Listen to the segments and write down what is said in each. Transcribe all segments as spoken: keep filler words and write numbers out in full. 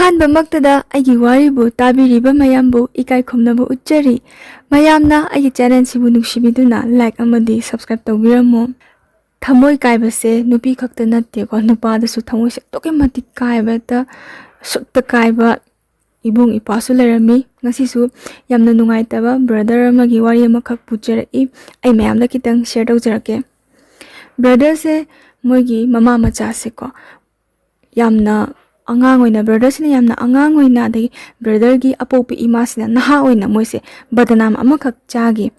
ꯑꯍꯥꯟꯕꯃꯛꯇꯗ ꯑꯩꯒꯤ ꯋꯥꯔꯤꯕꯨ ꯇꯥꯕꯤꯔꯤꯕ ꯃꯌꯥꯝꯕꯨ ꯏꯀꯥꯏ ꯈꯨꯝꯅꯕ ꯎꯠꯆꯔꯤ꯫ ꯃꯌꯥꯝꯅ ꯑꯩꯒꯤ ꯆꯦꯅꯦꯜꯁꯤꯕꯨ ꯅꯨꯡꯁꯤꯕꯤꯗꯨꯅ ꯂꯥꯏꯛ ꯑꯃꯗꯤ ꯁꯕꯁꯀ꯭ꯔꯥꯏꯕ ꯇꯧꯕꯤꯔꯝꯃꯨ꯫ ꯊꯃꯣꯏ ꯀꯥꯏꯕꯁꯦ ꯅꯨꯄꯤ ꯈꯛꯇ ꯅꯠꯇꯦꯀꯣ, ꯅꯨꯄꯥꯗꯁꯨ ꯊꯃꯣꯏꯁꯦ ꯑꯗꯨꯛꯀꯤ ꯃꯇꯤꯛ ꯀꯥꯏꯕ, ꯍꯦꯛꯇ ꯁꯨꯠꯇ ꯀꯥꯏꯕ ꯏꯕꯨꯡ ꯏꯄ꯭ꯋꯥꯁꯨ ꯂꯩꯔꯝꯃꯤ꯫ ꯉꯁꯤꯁꯨ ꯌꯥꯝꯅ ꯅꯨꯡꯉꯥꯏꯇꯕ ꯕ꯭ꯔꯗꯔ ꯑꯃꯒꯤ ꯋꯥꯔꯤ ꯑꯃꯈꯛ ꯄꯨꯖꯔꯛꯏ꯫ ꯑꯩ ꯃꯌꯥꯝꯗ ꯈꯤꯇꯪ ꯁꯤꯌꯔ ꯇꯧꯖꯔꯛꯀꯦ꯫ ꯕ꯭ꯔꯗꯔꯁꯦ, ꯃꯣꯏꯒꯤ ꯃꯃꯥ ꯃꯆꯥꯁꯦꯀꯣ, ꯌꯥꯝꯅ ꯑꯉꯥꯡ ꯑꯣꯏꯅ, ꯕ꯭ꯔꯗꯔꯁꯤꯅ ꯌꯥꯝꯅ ꯑꯉꯥꯡ ꯑꯣꯏꯅ, ꯑꯗꯒꯤ ꯕ꯭ꯔꯗꯔꯒꯤ ꯑꯄꯣꯛꯄꯤ ꯏꯃꯥꯁꯤꯅ ꯅꯍꯥ ꯑꯣꯏꯅ ꯃꯣꯏꯁꯦ ꯕꯗꯅꯥꯝ ꯑꯃꯈꯛ ꯆꯥꯈꯤ꯫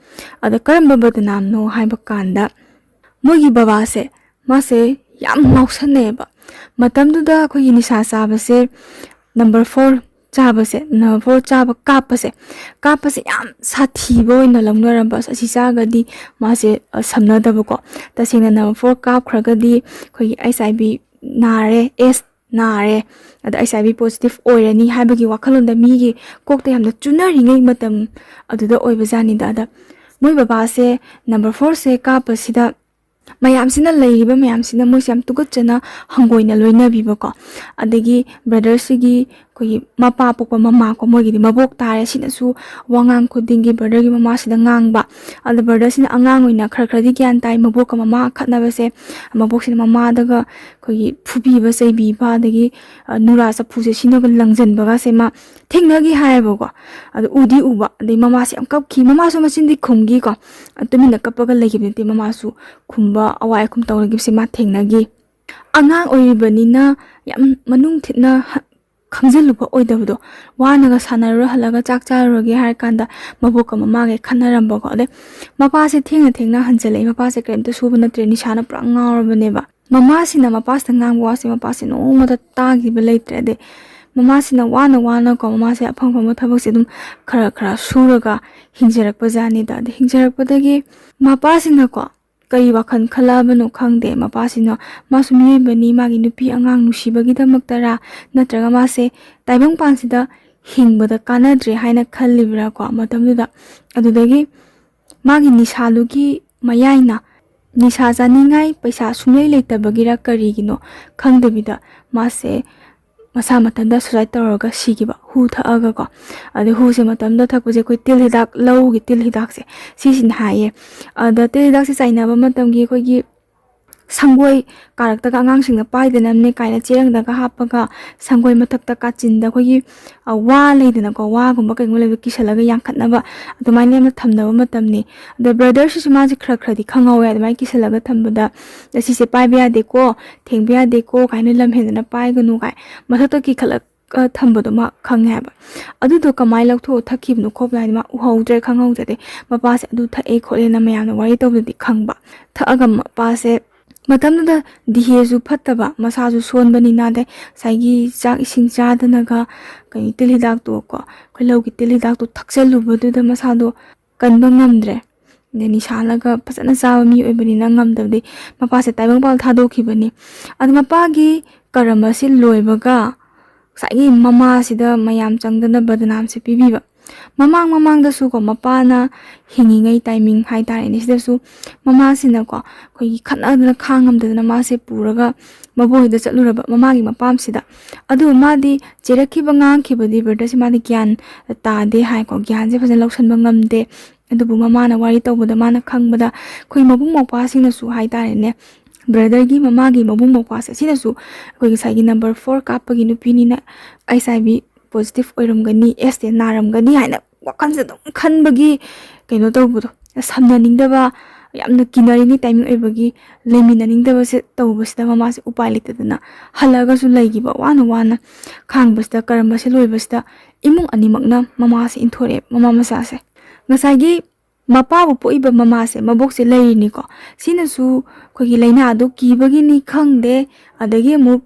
ꯑꯗ ꯀꯔꯝꯕ ꯕꯗꯅꯥꯝꯅꯣ ꯍꯥꯏꯕ ꯀꯥꯟꯗ, ꯃꯣꯏꯒꯤ ꯕꯕꯥꯁꯦ, ꯃꯥꯁꯦ ꯌꯥꯝ ꯉꯥꯎꯁꯟꯅꯩꯌꯦꯕ꯫ ꯃꯇꯝꯗꯨꯗ ꯑꯩꯈꯣꯏꯒꯤ ꯅꯤꯁꯥ ꯆꯥꯕꯁꯦ, ꯅꯝꯕꯔ ꯐꯣꯔ ꯆꯥꯕꯁꯦ, ꯅꯝꯕꯔ ꯐꯣꯔ ꯆꯥꯕ, ꯀꯥꯞꯄꯁꯦ, ꯀꯥꯞꯄꯁꯦ ꯌꯥꯝ ꯁꯥꯊꯤꯕ ꯑꯣꯏꯅ ꯂꯧꯅꯔꯝꯕ꯫ ꯑꯁ, ꯑꯁꯤ ꯆꯥꯔꯒꯗꯤ ꯃꯥꯁꯦ, ꯑ, ꯁꯝꯅꯗꯕꯀꯣ꯫ ꯇꯁꯦꯡꯅ ꯅꯝꯕꯔ ꯐꯣꯔ ꯀꯥꯞꯈ꯭ꯔꯒꯗꯤ ꯑꯩꯈꯣꯏꯒꯤ ꯑꯩꯆ ꯑꯥꯏ ꯚꯤ ꯅꯥꯔꯦ, ꯑꯦꯁ ꯅꯥꯔꯦ, ꯑꯗ ꯑꯩꯆ ꯑꯥꯏ ꯚꯤ ꯄꯣꯖꯤꯇꯤꯚ ꯑꯣꯏꯔꯅꯤ ꯍꯥꯏꯕꯒꯤ ꯋꯥꯈꯜꯂꯣꯟꯗ ꯃꯤꯒꯤ ꯀꯣꯛꯇ ꯌꯥꯝꯅ ꯆꯨꯅꯔꯤꯉꯩ ꯃꯇꯝ ꯑꯗꯨꯗ ꯑꯣꯏꯕꯖꯥꯠꯅꯤꯗ꯫ ꯑꯗ ꯃꯣꯏ ꯕꯕꯥꯁꯦ ꯅꯝꯕꯔ ꯐꯣꯔꯁꯦ ꯀꯥꯞꯄꯁꯤꯗ ꯃꯌꯥꯝꯁꯤꯅ, ꯂꯩꯔꯤꯕ ꯃꯌꯥꯝꯁꯤꯅ ꯃꯣꯏꯁꯦ ꯌꯥꯝ ꯇꯨꯀꯠꯆꯅ ꯍꯪꯒꯣꯏꯅ ꯂꯣꯏꯅꯕꯤꯕꯀꯣ꯫ ꯑꯗꯒꯤ ꯕ꯭ꯔꯗꯔꯁꯤꯒꯤ ꯑꯩꯈꯣꯏꯒꯤ ꯃꯄꯥ ꯄꯣꯛꯄ ꯃꯃꯥ ꯀꯣ, ꯃꯣꯏꯒꯤꯗꯤ ꯃꯕꯣꯛ ꯇꯥꯔꯦ, ꯁꯤꯅꯁꯨ ꯋꯥꯉꯥꯡ ꯈꯨꯗꯤꯡꯒꯤ ꯕ꯭ꯔꯗꯔꯒꯤ ꯃꯃꯥꯁꯤꯗ ꯉꯥꯡꯕ꯫ ꯑꯗ ꯕ꯭ꯔꯗꯔꯁꯤꯅ ꯑꯉꯥꯡ ꯑꯣꯏꯅ ꯈꯔ ꯈꯔꯗꯤ ꯒ꯭ꯌꯥꯟ ꯇꯥꯏ, ꯃꯕꯣꯛꯀ ꯃꯃꯥ ꯈꯠꯅꯕꯁꯦ, ꯃꯕꯣꯛꯁꯤꯅ ꯃꯃꯥꯗꯒ ꯑꯩꯈꯣꯏꯒꯤ ꯐꯨꯕꯤꯕ ꯆꯩꯕꯤꯕ, ꯑꯗꯒꯤ, ꯑ, ꯅꯨꯔꯥ ꯆꯐꯨꯁꯦ ꯁꯤꯅꯒ ꯂꯪꯁꯤꯟꯕꯒꯁꯦ ꯃꯥ ꯊꯦꯡꯅꯈꯤ ꯍꯥꯏꯌꯦꯕꯀꯣ꯫ ꯑꯗꯨ ꯎꯗꯤ ꯎꯕ, ꯑꯗꯩ ꯃꯃꯥꯁꯦ ꯌꯥꯝ ꯀꯞꯈꯤ, ꯃꯃꯥꯁꯨ ꯃꯆꯤꯟꯗꯤ ꯈꯨꯝꯈꯤꯀꯣ, ꯇꯨꯃꯤꯟꯅ ꯀꯞꯄꯒ ꯂꯩꯈꯤꯕ ꯅꯠꯇꯦ, ꯃꯃꯥꯁꯨ ꯈꯨꯝꯕ, ꯑꯋꯥꯏ ꯑꯈꯨꯝ ꯇꯧꯔꯒꯤꯕꯁꯦ ꯃꯥ ꯊꯦꯡꯅꯈꯤ꯫ ꯑꯉꯥꯡ ꯑꯣꯏꯔꯤꯕꯅꯤꯅ ꯌꯥꯝ ꯃꯅꯨꯡ ꯊꯤꯠꯅ ꯍ-, ꯈꯪꯖꯤꯜꯂꯨꯕ ꯑꯣꯏꯗꯕꯗꯣ, ꯋꯥꯅꯒ ꯁꯥꯟꯅꯔꯨꯔ ꯍꯜꯂꯒ ꯆꯥꯛ ꯆꯥꯔꯨꯔꯒꯦ ꯍꯥꯏꯔ ꯀꯥꯟꯗ ꯃꯕꯣꯛꯀ ꯃꯃꯥꯒ ꯈꯟꯅꯔꯝꯕꯀꯣ꯫ ꯑꯗꯩ ꯃꯄꯥꯁꯦ ꯊꯦꯡꯅ ꯊꯦꯡꯅ ꯍꯟꯖꯜꯂꯛꯏ, ꯃꯄꯥꯁꯦ ꯀꯔꯤꯝꯇ ꯁꯨꯕ ꯅꯠꯇ꯭ꯔꯦ, ꯅꯤꯁꯥꯅ ꯄꯨꯔꯥ ꯉꯥꯎꯔꯕꯅꯦꯕ꯫ ꯃꯃꯥꯁꯤꯅ ꯃꯄꯥꯁꯤꯗ ꯉꯥꯡꯕ ꯋꯥꯁꯦ ꯃꯄꯥꯁꯦ ꯅꯣꯡꯃꯇ ꯇꯥꯈꯤꯕ ꯂꯩꯇ꯭ꯔꯦ꯫ ꯑꯗꯩ ꯃꯃꯥꯁꯤꯅ ꯋꯥꯅ ꯋꯥꯅꯀꯣ, ꯃꯃꯥꯁꯦ ꯑꯐꯪ ꯑꯐꯪꯕ ꯊꯕꯛꯁꯦ ꯑꯗꯨꯝ ꯈꯔ ꯈꯔ ꯁꯨꯔꯒ ꯍꯤꯡꯖꯔꯛꯄ ꯖꯥꯠꯅꯤꯗ꯫ ꯑꯗꯩ ꯍꯤꯡꯖꯔꯛꯄꯗꯒꯤ ꯃꯄꯥꯁꯤꯅꯀꯣ, ꯀꯔꯤ ꯋꯥꯈꯜ ꯈꯜꯂꯛꯑꯕꯅꯣ ꯈꯪꯗꯦ, ꯃꯄꯥꯁꯤꯅ, ꯃꯥꯁꯨ ꯃꯤꯑꯣꯏꯕꯅꯤ, ꯃꯥꯒꯤ ꯅꯨꯄꯤ ꯑꯉꯥꯡ ꯅꯨꯡꯁꯤꯕꯒꯤꯗꯃꯛꯇꯔꯥ, ꯅꯠꯇ꯭ꯔꯒ ꯃꯥꯁꯦ ꯇꯥꯏꯕꯪꯄꯥꯟꯁꯤꯗ ꯍꯤꯡꯕꯗ ꯀꯥꯟꯅꯗ꯭ꯔꯦ ꯍꯥꯏꯅ ꯈꯜꯂꯤꯕ꯭ꯔꯥꯀꯣ ꯃꯇꯝꯗꯨꯗ꯫ ꯑꯗꯨꯗꯒꯤ ꯃꯥꯒꯤ ꯅꯤꯁꯥꯗꯨꯒꯤ ꯃꯌꯥꯏꯅ, ꯅꯤꯁꯥ ꯆꯥꯅꯤꯡꯉꯥꯏ ꯄꯩꯁꯥ ꯁꯨꯡꯂꯩ ꯂꯩꯇꯕꯒꯤꯔ ꯀꯔꯤꯒꯤꯅꯣ ꯈꯪꯗꯕꯤꯗ, ꯃꯥꯁꯦ ꯃꯁꯥ ꯃꯊꯟꯇ ꯁꯨꯁꯥꯏꯠ ꯇꯧꯔꯒ ꯁꯤꯈꯤꯕ, ꯍꯨ ꯊꯛꯑꯒꯀꯣ꯫ ꯑꯗꯩ ꯍꯨꯁꯦ ꯃꯇꯝꯗ ꯊꯛꯄꯁꯦ ꯑꯩꯈꯣꯏ ꯇꯤꯜ ꯍꯤꯗꯥꯛ, ꯂꯧꯒꯤ ꯇꯤꯜ ꯍꯤꯗꯥꯛꯁꯦ, ꯁꯤꯁꯤꯅ ꯍꯥꯏꯌꯦ꯫ ꯑꯗ ꯇꯤꯜ ꯍꯤꯗꯥꯛꯁꯦ ꯆꯥꯏꯅꯕ ꯃꯇꯝꯒꯤ ꯑꯩꯈꯣꯏꯒꯤ ꯁꯪꯒꯣꯏ ꯀꯥꯔꯛꯇꯒ ꯑꯉꯥꯡꯁꯤꯡꯅ ꯄꯥꯏꯗꯅꯕꯅꯦ ꯀꯥꯏꯅ ꯆꯦꯔꯪꯗꯒ ꯍꯥꯞꯄꯒ, ꯁꯪꯒꯣꯏ ꯃꯊꯛꯇ ꯀꯥꯆꯤꯟꯗ ꯑꯩꯈꯣꯏꯒꯤ, ꯑ, ꯋꯥ ꯂꯩꯗꯅꯀꯣ, ꯋꯥꯒꯨꯝꯕ ꯀꯩꯒꯨꯝꯕ ꯂꯩꯕꯗ ꯀꯤꯁꯜꯂꯒ ꯌꯥꯟꯈꯠꯅꯕ, ꯑꯗꯨꯃꯥꯏꯅ ꯌꯥꯝꯅ ꯊꯝꯅꯕ ꯃꯇꯝꯅꯤ꯫ ꯑꯗ ꯕ꯭ꯔꯗꯔꯁꯤꯁꯨ ꯃꯥꯁꯦ ꯈꯔ ꯈꯔꯗꯤ ꯈꯪꯍꯧꯋꯦ, ꯑꯗꯨꯃꯥꯏꯅ ꯀꯤꯁꯜꯂꯒ ꯊꯝꯕꯗ, "ꯑꯁꯤꯁꯦ ꯄꯥꯏꯕ ꯌꯥꯗꯦꯀꯣ, ꯊꯦꯡꯕ ꯌꯥꯗꯦꯀꯣ, ꯀꯥꯏꯅ ꯂꯝ ꯍꯦꯟꯗꯅ ꯄꯥꯏꯒꯅꯨ" ꯀꯥꯏ꯫ ꯃꯊꯛꯇ ꯀꯤꯈꯠꯂꯛ ꯑ, ꯊꯝꯕꯗꯣ ꯃꯥ ꯈꯪꯉꯦ ꯍꯥꯏꯕ꯫ ꯑꯗꯨꯗꯣ ꯀꯃꯥꯏꯅ ꯂꯧꯊꯣꯛꯑ ꯊꯛꯈꯤꯕꯅꯣ ꯈꯣꯠꯄꯅꯣ ꯍꯥꯏꯗꯤ ꯃꯥ ꯎꯍꯧꯗ꯭ꯔꯦ, ꯈꯪꯍꯧꯗ꯭ꯔꯦ꯫ ꯑꯗꯩ ꯃꯄꯥꯁꯦ ꯑꯗꯨ ꯊꯛꯑꯦ ꯈꯣꯠꯂꯦꯅ ꯃꯌꯥꯝꯅ ꯋꯥꯔꯤ ꯇꯧꯕꯗꯗꯤ ꯈꯪꯕ꯫ ꯊꯛꯑꯒ ꯃꯄꯥꯁꯦ ꯃꯇꯝꯗꯨꯗ ꯗꯤꯍꯦꯁꯨ ꯐꯠꯇꯕ, ꯃꯁꯥꯁꯨ ꯁꯣꯟꯕꯅꯤꯅ, ꯑꯗꯩ ꯉꯁꯥꯏꯒꯤ ꯆꯥꯛ ꯏꯁꯤꯡ ꯆꯥꯗꯅꯒ ꯀꯩꯅꯣ ꯇꯤꯜ ꯍꯤꯗꯥꯛꯇꯣ ꯀꯣ, ꯑꯩꯈꯣꯏ ꯂꯧꯒꯤ ꯇꯤꯜ ꯍꯤꯗꯥꯛꯇꯣ ꯊꯛꯆꯜꯂꯨꯕꯗꯨꯗ ꯃꯁꯥꯗꯣ ꯀꯟꯕ ꯉꯝꯗ꯭ꯔꯦ꯫ ꯑꯗꯩ ꯅꯤꯁꯥꯂꯒ ꯐꯖꯅ ꯆꯥꯕ ꯃꯤ ꯑꯣꯏꯕꯅꯤꯅ ꯉꯝꯗꯕꯗꯤ ꯃꯄꯥꯁꯦ ꯇꯥꯏꯕꯪꯄꯥꯜ ꯊꯥꯗꯣꯛꯈꯤꯕꯅꯤ꯫ ꯑꯗ ꯃꯄꯥꯒꯤ ꯀꯔꯝ ꯑꯁꯤ ꯂꯣꯏꯕꯒ ꯉꯁꯥꯏꯒꯤ ꯃꯃꯥꯁꯤꯗ ꯃꯌꯥꯝ ꯆꯪꯗꯅ ꯕꯗꯅꯥꯝꯁꯦ ꯄꯤꯕꯤꯕ꯫ ꯃꯃꯥꯡ ꯃꯃꯥꯡꯗꯁꯨꯀꯣ, ꯃꯄꯥꯅ ꯍꯤꯡꯉꯤꯉꯩ ꯇꯥꯏꯃꯤꯡ ꯍꯥꯏꯇꯥꯔꯦꯅꯦ, ꯁꯤꯗꯁꯨ ꯃꯃꯥꯁꯤꯅꯀꯣ ꯑꯩꯈꯣꯏꯒꯤ ꯈꯠꯅꯗꯅ ꯈꯥꯡꯉꯝꯗꯗꯅ ꯃꯥꯁꯦ ꯄꯨꯔꯒ ꯃꯕꯣꯛꯍꯣꯏꯗ ꯆꯠꯂꯨꯔꯕ, ꯃꯃꯥꯒꯤ ꯃꯄꯥꯝꯁꯤꯗ꯫ ꯑꯗꯨ ꯃꯥꯗꯤ ꯆꯦꯔꯛꯈꯤꯕ ꯉꯥꯡꯈꯤꯕꯗꯤ ꯕ꯭ꯔꯗꯔꯁꯦ ꯃꯥꯗꯤ ꯒ꯭ꯌꯥꯟ ꯇꯥꯗꯦ ꯍꯥꯏꯀꯣ, ꯒ꯭ꯌꯥꯟꯁꯦ ꯐꯖꯅ ꯂꯧꯁꯟꯕ ꯉꯝꯗꯦ꯫ ꯑꯗꯨꯕꯨ ꯃꯃꯥꯅ ꯋꯥꯔꯤ ꯇꯧꯕꯗ ꯃꯥꯅ ꯈꯪꯕꯗ ꯑꯩꯈꯣꯏ ꯃꯕꯨꯡ ꯃꯧꯄ꯭ꯋꯥꯁꯤꯡꯅꯁꯨ ꯍꯥꯏꯇꯥꯔꯦꯅꯦ, ꯕ꯭ꯔꯗꯔꯒꯤ ꯃꯃꯥꯒꯤ ꯃꯕꯨꯡ ꯃꯧꯄ꯭ꯋꯥꯁꯦ, ꯁꯤꯅꯁꯨ ꯑꯩꯈꯣꯏ ꯉꯁꯥꯏꯒꯤ ꯅꯝꯕꯔ ꯐꯣꯔ ꯀꯥꯞꯄꯒꯤ ꯅꯨꯄꯤꯅꯤꯅ ꯑꯩꯆ ꯑꯥꯏ ꯚꯤ ꯄꯣꯖꯤꯇꯤꯚ ꯑꯣꯏꯔꯝꯒꯅꯤ, ꯑꯦꯁ ꯇꯤ ꯅꯥꯔꯝꯒꯅꯤ ꯍꯥꯏꯅ ꯋꯥꯈꯜꯁꯦ ꯑꯗꯨꯝ ꯈꯟꯕꯒꯤ ꯀꯩꯅꯣ ꯇꯧꯕꯗꯣ, ꯁꯝꯅꯅꯤꯡꯗꯕ, ꯌꯥꯝꯅ ꯀꯤꯅꯔꯤꯉꯩ ꯇꯥꯏꯃꯤꯡ ꯑꯣꯏꯕꯒꯤ ꯂꯩꯃꯤꯟꯅꯅꯤꯡꯗꯕꯁꯦ ꯇꯧꯕꯁꯤꯗ ꯃꯃꯥꯁꯦ ꯎꯄꯥꯏ ꯂꯩꯇꯗꯅ ꯍꯜꯂꯛꯑꯒꯁꯨ ꯂꯩꯈꯤꯕ, ꯋꯥꯅ ꯋꯥꯅ ꯈꯥꯡꯕꯁꯤꯗ, ꯀꯔꯝꯕꯁꯦ ꯂꯣꯏꯕꯁꯤꯗ ꯏꯃꯨꯡ ꯑꯅꯤꯃꯛꯅ ꯃꯃꯥꯁꯦ ꯏꯟꯊꯣꯔꯛꯑꯦ, ꯃꯃꯥ ꯃꯆꯥꯁꯦ꯫ ꯉꯁꯥꯏꯒꯤ ꯃꯄꯥꯕꯨ ꯄꯣꯛꯏꯕ ꯃꯃꯥꯁꯦ, ꯃꯕꯣꯛꯁꯦ ꯂꯩꯔꯤꯅꯤꯀꯣ꯫ ꯁꯤꯅꯁꯨ ꯑꯩꯈꯣꯏꯒꯤ ꯂꯥꯏꯅꯥ ꯑꯗꯨ ꯀꯤꯕꯒꯤꯅꯤ ꯈꯪꯗꯦ, ꯑꯗꯒꯤ ꯑꯃꯨꯛ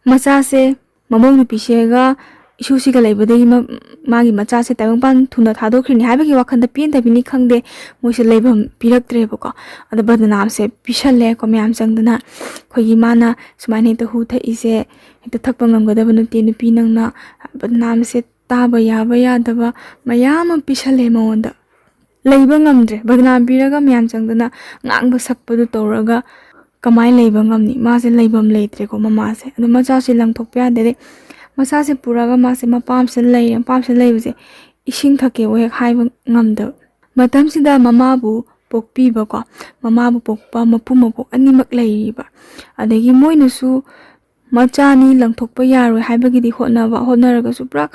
ꯃꯆꯥꯁꯦ ꯃꯃꯧ ꯅꯨꯄꯤꯁꯤꯒ ꯏꯁꯨꯁꯤꯒ ꯂꯩꯕꯗꯒꯤ ꯃ-, ꯃꯥꯒꯤ ꯃꯆꯥꯁꯦ ꯇꯥꯏꯕꯪꯄꯥꯟ ꯊꯨꯅ ꯊꯥꯗꯣꯛꯈ꯭ꯔꯤꯅꯤ ꯍꯥꯏꯕꯒꯤ ꯋꯥꯈꯜꯗ ꯄꯦꯟꯗꯕꯤꯅꯤ ꯈꯪꯗꯦ, ꯃꯣꯏꯁꯦ ꯂꯩꯐꯝ ꯄꯤꯔꯛꯇ꯭ꯔꯦꯕꯀꯣ꯫ ꯑꯗ ꯕꯗꯅꯥꯝꯁꯦ ꯄꯤꯁꯜꯂꯦꯀꯣ, ꯃꯌꯥꯝ ꯆꯪꯗꯅ꯫ ꯑꯩꯈꯣꯏꯒꯤ ꯃꯥꯅ ꯁꯨꯃꯥꯏꯅ ꯍꯦꯛꯇ ꯍꯨ ꯊꯛꯏꯁꯦ ꯍꯦꯛꯇ ꯊꯛꯄ ꯉꯝꯒꯗꯕ ꯅꯠꯇꯦ, ꯅꯨꯄꯤ ꯅꯪꯅ, ꯕꯗꯅꯥꯝꯁꯦ ꯇꯥꯕ ꯌꯥꯕ ꯌꯥꯗꯕ ꯃꯌꯥꯝ ꯑꯃ ꯄꯤꯁꯜꯂꯦ ꯃꯉꯣꯟꯗ꯫ ꯂꯩꯕ ꯉꯝꯗ꯭ꯔꯦ, ꯕꯗꯅꯥꯝ ꯄꯤꯔꯒ ꯃꯌꯥꯝ ꯆꯪꯗꯅ ꯉꯥꯡꯕ ꯁꯛꯄꯗꯨ ꯇꯧꯔꯒ ꯀꯃꯥꯏꯅ ꯂꯩꯕ ꯉꯝꯅꯤ? ꯃꯥꯁꯦ ꯂꯩꯐꯝ ꯂꯩꯇ꯭ꯔꯦꯀꯣ, ꯃꯃꯥꯁꯦ꯫ ꯑꯗꯣ ꯃꯆꯥꯁꯦ ꯂꯪꯊꯣꯛꯄ ꯌꯥꯗꯦ꯫ ꯑꯗꯩ ꯃꯆꯥꯁꯦ ꯄꯨꯔꯒ ꯃꯥꯁꯦ ꯃꯄꯥꯝꯁꯤꯗ ꯂꯩꯔꯦ꯫ ꯃꯄꯥꯝꯁꯤꯗ ꯂꯩꯕꯁꯦ ꯏꯁꯤꯡ ꯊꯛꯀꯦꯕꯨ ꯍꯦꯛ ꯍꯥꯏꯕ ꯉꯝꯗꯕ꯫ ꯃꯇꯝꯁꯤꯗ ꯃꯃꯥꯕꯨ ꯄꯣꯛꯄꯤꯕꯀꯣ, ꯃꯃꯥꯕꯨ ꯄꯣꯛꯄ ꯃꯄꯨ ꯃꯄꯣꯛ ꯑꯅꯤꯃꯛ ꯂꯩꯔꯤꯕ꯫ ꯑꯗꯒꯤ ꯃꯣꯏꯅꯁꯨ ꯃꯆꯥꯅꯤ ꯂꯪꯊꯣꯛꯄ ꯌꯥꯔꯣꯏ ꯍꯥꯏꯕꯒꯤꯗꯤ ꯍꯣꯠꯅꯕ, ꯍꯣꯠꯅꯔꯒꯁꯨ ꯄꯨꯔꯥ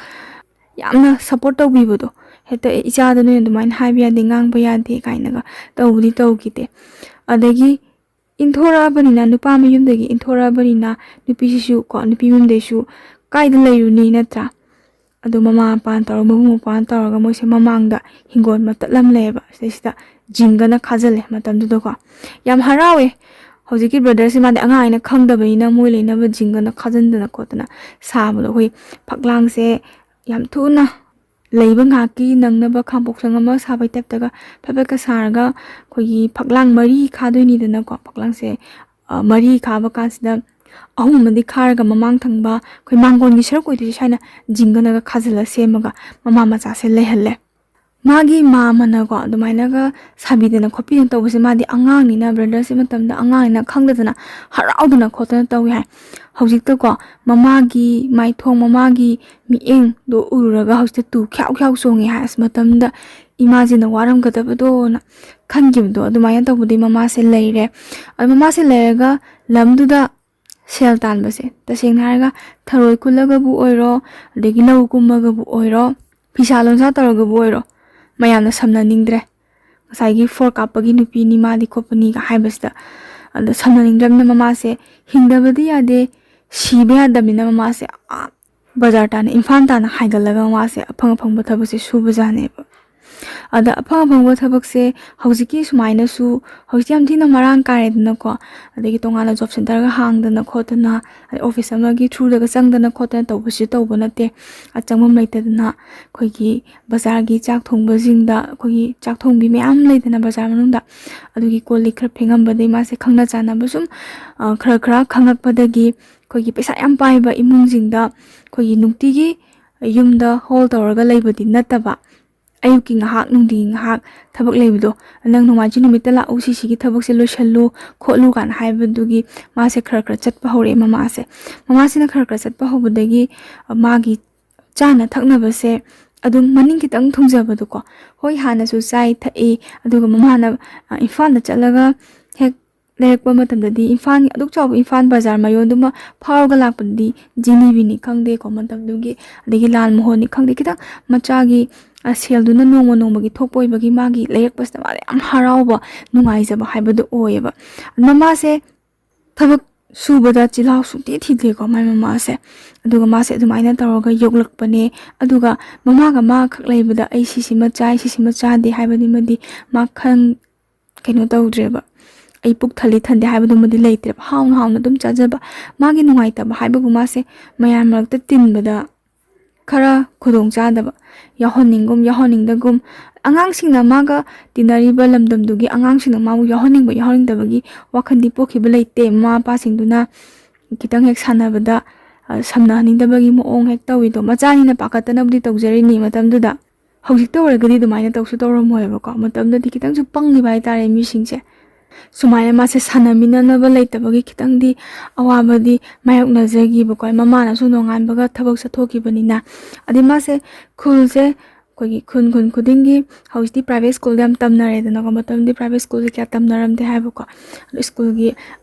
ꯌꯥꯝꯅ ꯁꯞꯄꯣꯔꯠ ꯇꯧꯕꯤꯕꯗꯣ, ꯍꯦꯛꯇ "ꯑꯦ, ꯏꯆꯥꯗ ꯅꯣꯏꯅ ꯑꯗꯨꯃꯥꯏꯅ ꯍꯥꯏꯕ ꯌꯥꯗꯦ, ꯉꯥꯡꯕ ꯌꯥꯗꯦ" ꯀꯥꯏꯅꯒ ꯇꯧꯕꯗꯤ ꯇꯧꯈꯤꯗꯦ꯫ ꯑꯗꯒꯤ ꯏꯟꯊꯣꯔꯛꯑꯕꯅꯤꯅ, ꯅꯨꯄꯥ ꯃꯌꯨꯝꯗꯒꯤ ꯏꯟꯊꯣꯔꯛꯑꯕꯅꯤꯅ, ꯅꯨꯄꯤꯁꯤꯁꯨ ꯀꯣ, ꯅꯨꯄꯤ ꯃꯌꯨꯝꯗꯩꯁꯨ ꯀꯥꯏꯗ ꯂꯩꯔꯨꯅꯤ, ꯅꯠꯇ꯭ꯔꯥ? ꯑꯗꯣ ꯃꯃꯥ ꯃꯄꯥꯅ ꯇꯧꯔꯒ, ꯃꯕꯨꯡ ꯃꯧꯄ꯭ꯋꯥꯅ ꯇꯧꯔꯒ ꯃꯣꯏꯁꯦ ꯃꯃꯥꯡꯗ ꯍꯤꯡꯒꯣꯜ ꯃꯇꯠ ꯑꯃ ꯂꯩꯌꯦꯕ, ꯁꯤꯗꯩꯁꯤꯗ ꯖꯤꯡꯒꯅ ꯈꯥꯖꯤꯜꯂꯦ ꯃꯇꯝꯗꯨꯗꯀꯣ꯫ ꯌꯥꯝ ꯍꯔꯥꯎꯋꯦ꯫ ꯍꯧꯖꯤꯛꯀꯤ ꯕ꯭ꯔꯗꯔꯁꯦ ꯃꯥꯗꯤ ꯑꯉꯥꯡ ꯑꯩꯅ ꯈꯪꯗꯕꯅꯤꯅ ꯃꯣꯏ ꯂꯩꯅꯕ ꯖꯤꯡꯒꯅ ꯈꯥꯖꯤꯟꯗꯅ ꯈꯣꯠꯇꯅ ꯁꯥꯕꯗꯣ, ꯑꯩꯈꯣꯏ ꯐꯛꯂꯥꯡꯁꯦ ꯌꯥꯝ ꯊꯨꯅ ꯂꯩꯕ ꯉꯥꯏꯍꯥꯛꯀꯤ ꯅꯪꯅꯕ ꯈꯥꯡꯄꯣꯛꯁꯪ ꯑꯃ ꯁꯥꯕꯩ ꯇꯥꯏꯞꯇꯒ ꯐꯠ ꯐꯠꯀ ꯁꯥꯔꯒ ꯑꯩꯈꯣꯏꯒꯤ ꯐꯛꯂꯥꯡ ꯃꯔꯤ ꯈꯥꯗꯣꯏꯅꯤꯗꯅꯀꯣ꯫ ꯐꯛꯂꯥꯡꯁꯦ, ꯑ, ꯃꯔꯤ ꯈꯥꯕ ꯀꯥꯟꯁꯤꯗ ꯑꯍꯨꯝ ꯑꯃꯗꯤ ꯈꯥꯔꯒ ꯃꯃꯥꯡ ꯊꯪꯕ ꯑꯩꯈꯣꯏ ꯃꯥꯡꯒꯣꯟꯒꯤ ꯁꯔꯨꯛ ꯑꯣꯏꯗꯣꯏꯁꯦ ꯁꯨꯃꯥꯏꯅ ꯖꯤꯡꯒꯅꯒ ꯈꯥꯖꯤꯜꯂ ꯁꯦꯝꯃꯒ ꯃꯃꯥ ꯃꯆꯥꯁꯦ ꯂꯩꯍꯜꯂꯦ꯫ ꯃꯥꯒꯤ ꯃꯥꯃꯅꯀꯣ ꯑꯗꯨꯃꯥꯏꯅꯒ ꯁꯥꯕꯤꯗꯅ ꯈꯣꯠꯄꯤꯗꯅ ꯇꯧꯕꯁꯦ, ꯃꯥꯗꯤ ꯑꯉꯥꯡꯅꯤꯅ, ꯕ꯭ꯔꯗꯔꯁꯦ ꯃꯇꯝꯗ ꯑꯉꯥꯡꯅꯤꯅ ꯈꯪꯗꯗꯅ ꯍꯔꯥꯎꯗꯅ ꯈꯣꯠꯇꯅ ꯇꯧꯏ ꯍꯥꯏ꯫ ꯍꯧꯖꯤꯛꯇꯀꯣ ꯃꯃꯥꯒꯤ ꯃꯥꯏꯊꯣꯡ, ꯃꯃꯥꯒꯤ ꯃꯤꯠꯌꯦꯡꯗꯣ ꯎꯔꯨꯔꯒ ꯍꯧꯖꯤꯛꯇ ꯇꯨ ꯈ꯭ꯌꯥꯎ ꯈ꯭ꯌꯥꯎ ꯆꯣꯡꯉꯦ ꯍꯥꯏ꯫ ꯑꯁ, ꯃꯇꯝꯗ ꯏꯃꯥꯁꯤꯅ ꯋꯥꯔꯝꯒꯗꯕꯗꯣꯅ ꯈꯟꯈꯤꯕꯗꯣ ꯑꯗꯨꯃꯥꯏꯅ ꯇꯧꯕꯗꯒꯤ ꯃꯃꯥꯁꯦ ꯂꯩꯔꯦ꯫ ꯑꯗꯨ ꯃꯃꯥꯁꯦ ꯂꯩꯔꯒ ꯂꯝꯗꯨꯗ ꯁꯦꯜ ꯇꯥꯟꯕꯁꯦ, ꯇꯁꯦꯡꯅ ꯍꯥꯏꯔꯒ ꯊꯔꯣꯏ ꯈꯨꯜꯂꯒꯕꯨ ꯑꯣꯏꯔꯣ, ꯑꯗꯒꯤ ꯂꯧ ꯀꯨꯝꯃꯒꯕꯨ ꯑꯣꯏꯔꯣ, ꯐꯤꯁꯥ ꯂꯣꯟꯁꯥ ꯇꯧꯔꯒꯕꯨ ꯑꯣꯏꯔꯣ, ꯃꯌꯥꯝꯅ ꯁꯝꯅꯅꯤꯡꯗ꯭ꯔꯦ꯫ ꯉꯁꯥꯏꯒꯤ ꯐꯣꯔ ꯀꯥꯞꯄꯒꯤ ꯅꯨꯄꯤꯅꯤ, ꯃꯥꯗꯤ ꯈꯣꯠꯄꯅꯤꯒ ꯍꯥꯏꯕꯁꯤꯗ꯫ ꯑꯗꯣ ꯁꯝꯅꯅꯤꯡꯗ꯭ꯔꯕꯅꯤꯅ ꯃꯃꯥꯁꯦ ꯍꯤꯡꯗꯕꯗꯤ ꯌꯥꯗꯦ, ꯁꯤꯕ ꯌꯥꯗꯕꯅꯤꯅ ꯃꯃꯥꯁꯦ ꯑꯥ ꯕꯖꯥꯔ ꯇꯥꯅ, ꯏꯝꯐꯥꯜ ꯇꯥꯅ ꯍꯥꯏꯒꯠꯂꯒ ꯃꯃꯥꯁꯦ ꯑꯐꯪ ꯑꯐꯪꯕ ꯊꯕꯛꯁꯦ ꯁꯨꯕꯖꯥꯠꯅꯦꯕ꯫ ꯑꯗ ꯑꯐꯪ ꯑꯐꯪꯕ ꯊꯕꯛꯁꯦ ꯍꯧꯖꯤꯛꯀꯤ ꯁꯨꯃꯥꯏꯅꯁꯨ, ꯍꯧꯖꯤꯛꯇꯤ ꯌꯥꯝ ꯊꯤꯅ ꯃꯔꯥꯡ ꯀꯥꯏꯔꯦꯗꯅꯀꯣ꯫ ꯑꯗꯒꯤ ꯇꯣꯉꯥꯟꯅ ꯖꯣꯕ ꯁꯦꯟꯇꯔꯒ ꯍꯥꯡꯗꯅ ꯈꯣꯠꯇꯅ, ꯑꯗꯩ ꯑꯣꯐꯤꯁ ꯑꯃꯒꯤ ꯊ꯭ꯔꯨꯗꯒ ꯆꯪꯗꯅ ꯈꯣꯠꯇꯅ ꯇꯧꯕꯁꯨ ꯇꯧꯕ ꯅꯠꯇꯦ꯫ ꯑꯆꯪꯐꯝ ꯂꯩꯇꯗꯅ ꯑꯩꯈꯣꯏꯒꯤ ꯕꯖꯥꯔꯒꯤ ꯆꯥꯛ ꯊꯣꯡꯕꯁꯤꯡꯗ, ꯑꯩꯈꯣꯏꯒꯤ ꯆꯥꯛ ꯊꯣꯡꯕꯤ ꯃꯌꯥꯝ ꯂꯩꯗꯅ ꯕꯖꯥꯔ ꯃꯅꯨꯡꯗ, ꯑꯗꯨꯒꯤ ꯀꯣꯜ ꯂꯤꯛ ꯈꯔ ꯐꯦꯡꯉꯝꯕꯗꯒꯤ ꯃꯥꯁꯦ ꯈꯪꯅ ꯆꯥꯟꯅꯕ ꯁꯨꯝ, ꯑ, ꯈꯔ ꯈꯔ ꯈꯪꯉꯛꯄꯗꯒꯤ ꯑꯩꯈꯣꯏꯒꯤ ꯄꯩꯁꯥ ꯌꯥꯝ ꯄꯥꯏꯕ ꯏꯃꯨꯡꯁꯤꯡꯗ ꯑꯩꯈꯣꯏꯒꯤ ꯅꯨꯡꯇꯤꯒꯤ ꯌꯨꯝꯗ ꯍꯣꯜ ꯇꯧꯔꯒ ꯂꯩꯕꯗꯤ ꯅꯠꯇꯕ, ꯑꯌꯨꯛꯀꯤ ꯉꯥꯏꯍꯥꯛ, ꯅꯨꯡꯊꯤꯟꯒꯤ ꯉꯥꯏꯍꯥꯛ ꯊꯕꯛ ꯂꯩꯕꯗꯣ, "ꯅꯪ ꯅꯣꯡꯃꯥꯏꯖꯤꯡ ꯅꯨꯃꯤꯠꯇ ꯂꯥꯛꯎ, ꯁꯤꯁꯤꯒꯤ ꯊꯕꯛꯁꯦ ꯂꯣꯏꯁꯜꯂꯨ ꯈꯣꯠꯂꯨ" ꯀꯥꯏꯅ ꯍꯥꯏꯕꯗꯨꯒꯤ ꯃꯥꯁꯦ ꯈꯔ ꯈꯔ ꯆꯠꯄ ꯍꯧꯔꯛꯑꯦ ꯃꯃꯥꯁꯦ꯫ ꯃꯃꯥꯁꯤꯅ ꯈꯔ ꯈꯔ ꯆꯠꯄ ꯍꯧꯕꯗꯒꯤ, ꯑ, ꯃꯥꯒꯤ ꯆꯥꯅ ꯊꯛꯅꯕꯁꯦ ꯑꯗꯨꯝ ꯃꯅꯤꯡ ꯈꯤꯇꯪ ꯊꯨꯡꯖꯕꯗꯣꯀꯣ, ꯍꯣꯏ, ꯍꯥꯟꯅꯁꯨ ꯆꯥꯏ ꯊꯛꯏ, ꯑꯗꯨꯒ ꯃꯃꯥꯅ, ꯑ, ꯏꯝꯐꯥꯜꯗ ꯆꯠꯂꯒ ꯍꯦꯛ ꯂꯩꯔꯛꯄ ꯃꯇꯝꯗꯗꯤ, ꯏꯝꯐꯥꯜ, ꯑꯗꯨꯛ ꯆꯥꯎꯕ ꯏꯝꯐꯥꯜ ꯕꯖꯥꯔ ꯃꯌꯣꯟꯗꯨꯃ ꯐꯥꯎꯔꯒ ꯂꯥꯛꯄꯗꯗꯤ ꯖꯤꯂꯤꯕꯤꯅꯤ ꯈꯪꯗꯦꯀꯣ, ꯃꯇꯝꯗꯨꯒꯤ, ꯑꯗꯒꯤ ꯂꯥꯜ ꯃꯣꯍꯣꯟꯅꯤ ꯈꯪꯗꯦ, ꯈꯤꯇꯪ ꯃꯆꯥꯒꯤ, ꯑ, ꯁꯦꯜꯗꯨꯅ ꯅꯣꯡꯃ ꯅꯣꯡꯃꯒꯤ ꯊꯣꯛꯄ ꯑꯣꯏꯕꯒꯤ ꯃꯥꯒꯤ ꯂꯩꯔꯛꯄꯁꯤꯗ ꯃꯥꯗ ꯌꯥꯝ ꯍꯔꯥꯎꯕ, ꯅꯨꯡꯉꯥꯏꯖꯕ ꯍꯥꯏꯕꯗꯨ ꯑꯣꯏꯌꯦꯕ꯫ ꯃꯃꯥꯁꯦ ꯊꯕꯛ ꯁꯨꯕꯗ ꯆꯤꯜꯍꯥꯎ ꯁꯨꯡꯊꯤ ꯊꯤꯗꯦꯀꯣ ꯃꯥꯏ ꯃꯃꯥꯁꯦ꯫ ꯑꯗꯨꯒ ꯃꯥꯁꯦ ꯑꯗꯨꯃꯥꯏꯅ ꯇꯧꯔꯒ ꯌꯣꯛꯂꯛꯄꯅꯦ꯫ ꯑꯗꯨꯒ ꯃꯃꯥꯒ ꯃꯥ ꯈꯛ ꯂꯩꯕꯗ "ꯑꯩ ꯁꯤꯁꯤꯃ ꯆꯥꯏ, ꯁꯤꯁꯤꯃ ꯆꯥꯗꯦ" ꯍꯥꯏꯕꯗꯨꯃꯗꯤ ꯃꯥ ꯈꯪ-, ꯀꯩꯅꯣ ꯇꯧꯗ꯭ꯔꯦꯕ꯫ "ꯑꯩ ꯄꯨꯛ ꯊꯜꯂꯤ ꯊꯟꯗꯦ" ꯍꯥꯏꯕꯗꯨꯃꯗꯤ ꯂꯩꯇ꯭ꯔꯦꯕ꯫ ꯍꯥꯎꯅ ꯍꯥꯎꯅ ꯑꯗꯨꯝ ꯆꯥꯖꯕ꯫ ꯃꯥꯒꯤ ꯅꯨꯡꯉꯥꯏꯇꯕ ꯍꯥꯏꯕꯕꯨ ꯃꯥꯁꯦ ꯃꯌꯥꯝ ꯃꯔꯛꯇ ꯇꯤꯟꯕꯗ ꯈꯔ ꯈꯨꯗꯣꯡ ꯆꯥꯗꯕ, ꯌꯥꯎꯍꯟꯅꯤꯡꯒꯨꯝ ꯌꯥꯎꯍꯟꯅꯤꯡꯗꯒꯨꯝ, ꯑꯉꯥꯡꯁꯤꯡꯅ ꯃꯥꯒ ꯇꯤꯟꯅꯔꯤꯕ ꯂꯝꯗꯝꯗꯨꯒꯤ ꯑꯉꯥꯡꯁꯤꯡꯅ ꯃꯥꯕꯨ ꯌꯥꯎꯍꯟꯅꯤꯡꯕ ꯌꯥꯎꯍꯟꯅꯤꯡꯗꯕꯒꯤ ꯋꯥꯈꯜꯗꯤ ꯄꯣꯛꯈꯤꯕ ꯂꯩꯇꯦ꯫ ꯃꯃꯥ ꯃꯄꯥꯁꯤꯡꯗꯨꯅ ꯈꯤꯇꯪ ꯍꯦꯛ ꯁꯥꯟꯅꯕꯗ, ꯑ, ꯁꯝꯅꯍꯟꯅꯤꯡꯗꯕꯒꯤ ꯃꯑꯣꯡ ꯍꯦꯛ ꯇꯧꯋꯤꯗꯣ꯫ ꯃꯆꯥꯅꯤꯅ ꯄꯥꯈꯠꯇꯅꯕꯨꯗꯤ ꯇꯧꯖꯔꯤꯅꯤ ꯃꯇꯝꯗꯨꯗ꯫ ꯍꯧꯖꯤꯛꯇ ꯑꯣꯏꯔꯒꯗꯤ ꯑꯗꯨꯃꯥꯏꯅ ꯇꯧꯁꯨ ꯇꯧꯔꯝꯃꯣꯏꯕꯀꯣ꯫ ꯃꯇꯝꯗꯗꯤ ꯈꯤꯇꯪꯁꯨ ꯄꯪꯉꯤꯕ ꯍꯥꯏꯇꯥꯔꯦ ꯃꯤꯁꯤꯡꯁꯦ꯫ ꯁꯨꯃꯥꯏꯅ ꯃꯥꯁꯦ ꯁꯥꯟꯅꯃꯤꯟꯅꯅꯕ ꯂꯩꯇꯕꯒꯤ ꯈꯤꯇꯪꯗꯤ ꯑꯋꯥꯕꯗꯤ ꯃꯥꯌꯣꯛꯅꯖꯈꯤꯕꯀꯣ꯫ ꯃꯃꯥꯅꯁꯨ ꯅꯣꯡꯉꯥꯟꯕꯒ ꯊꯕꯛ ꯆꯠꯊꯣꯛꯈꯤꯕꯅꯤꯅ꯫ ꯑꯗꯩ ꯃꯥꯁꯦ ꯈꯨꯜꯁꯦ, ꯑꯩꯈꯣꯏꯒꯤ ꯈꯨꯟ, ꯈꯨꯟ ꯈꯨꯗꯤꯡꯒꯤ, ꯍꯧꯖꯤꯛꯇꯤ ꯄ꯭ꯔꯥꯏꯚꯦꯠ ꯁ꯭ꯀꯨꯜꯗ ꯌꯥꯝ ꯇꯝꯅꯔꯦꯗꯅꯀꯣ, ꯃꯇꯝꯗꯤ ꯄ꯭ꯔꯥꯏꯚꯦꯠ ꯁ꯭ꯀꯨꯜꯁꯦ ꯀꯌꯥ ꯇꯝꯅꯔꯝꯗꯦ ꯍꯥꯏꯕꯀꯣ꯫ ꯑꯗꯣ ꯁ꯭ꯀꯨꯜꯒꯤ,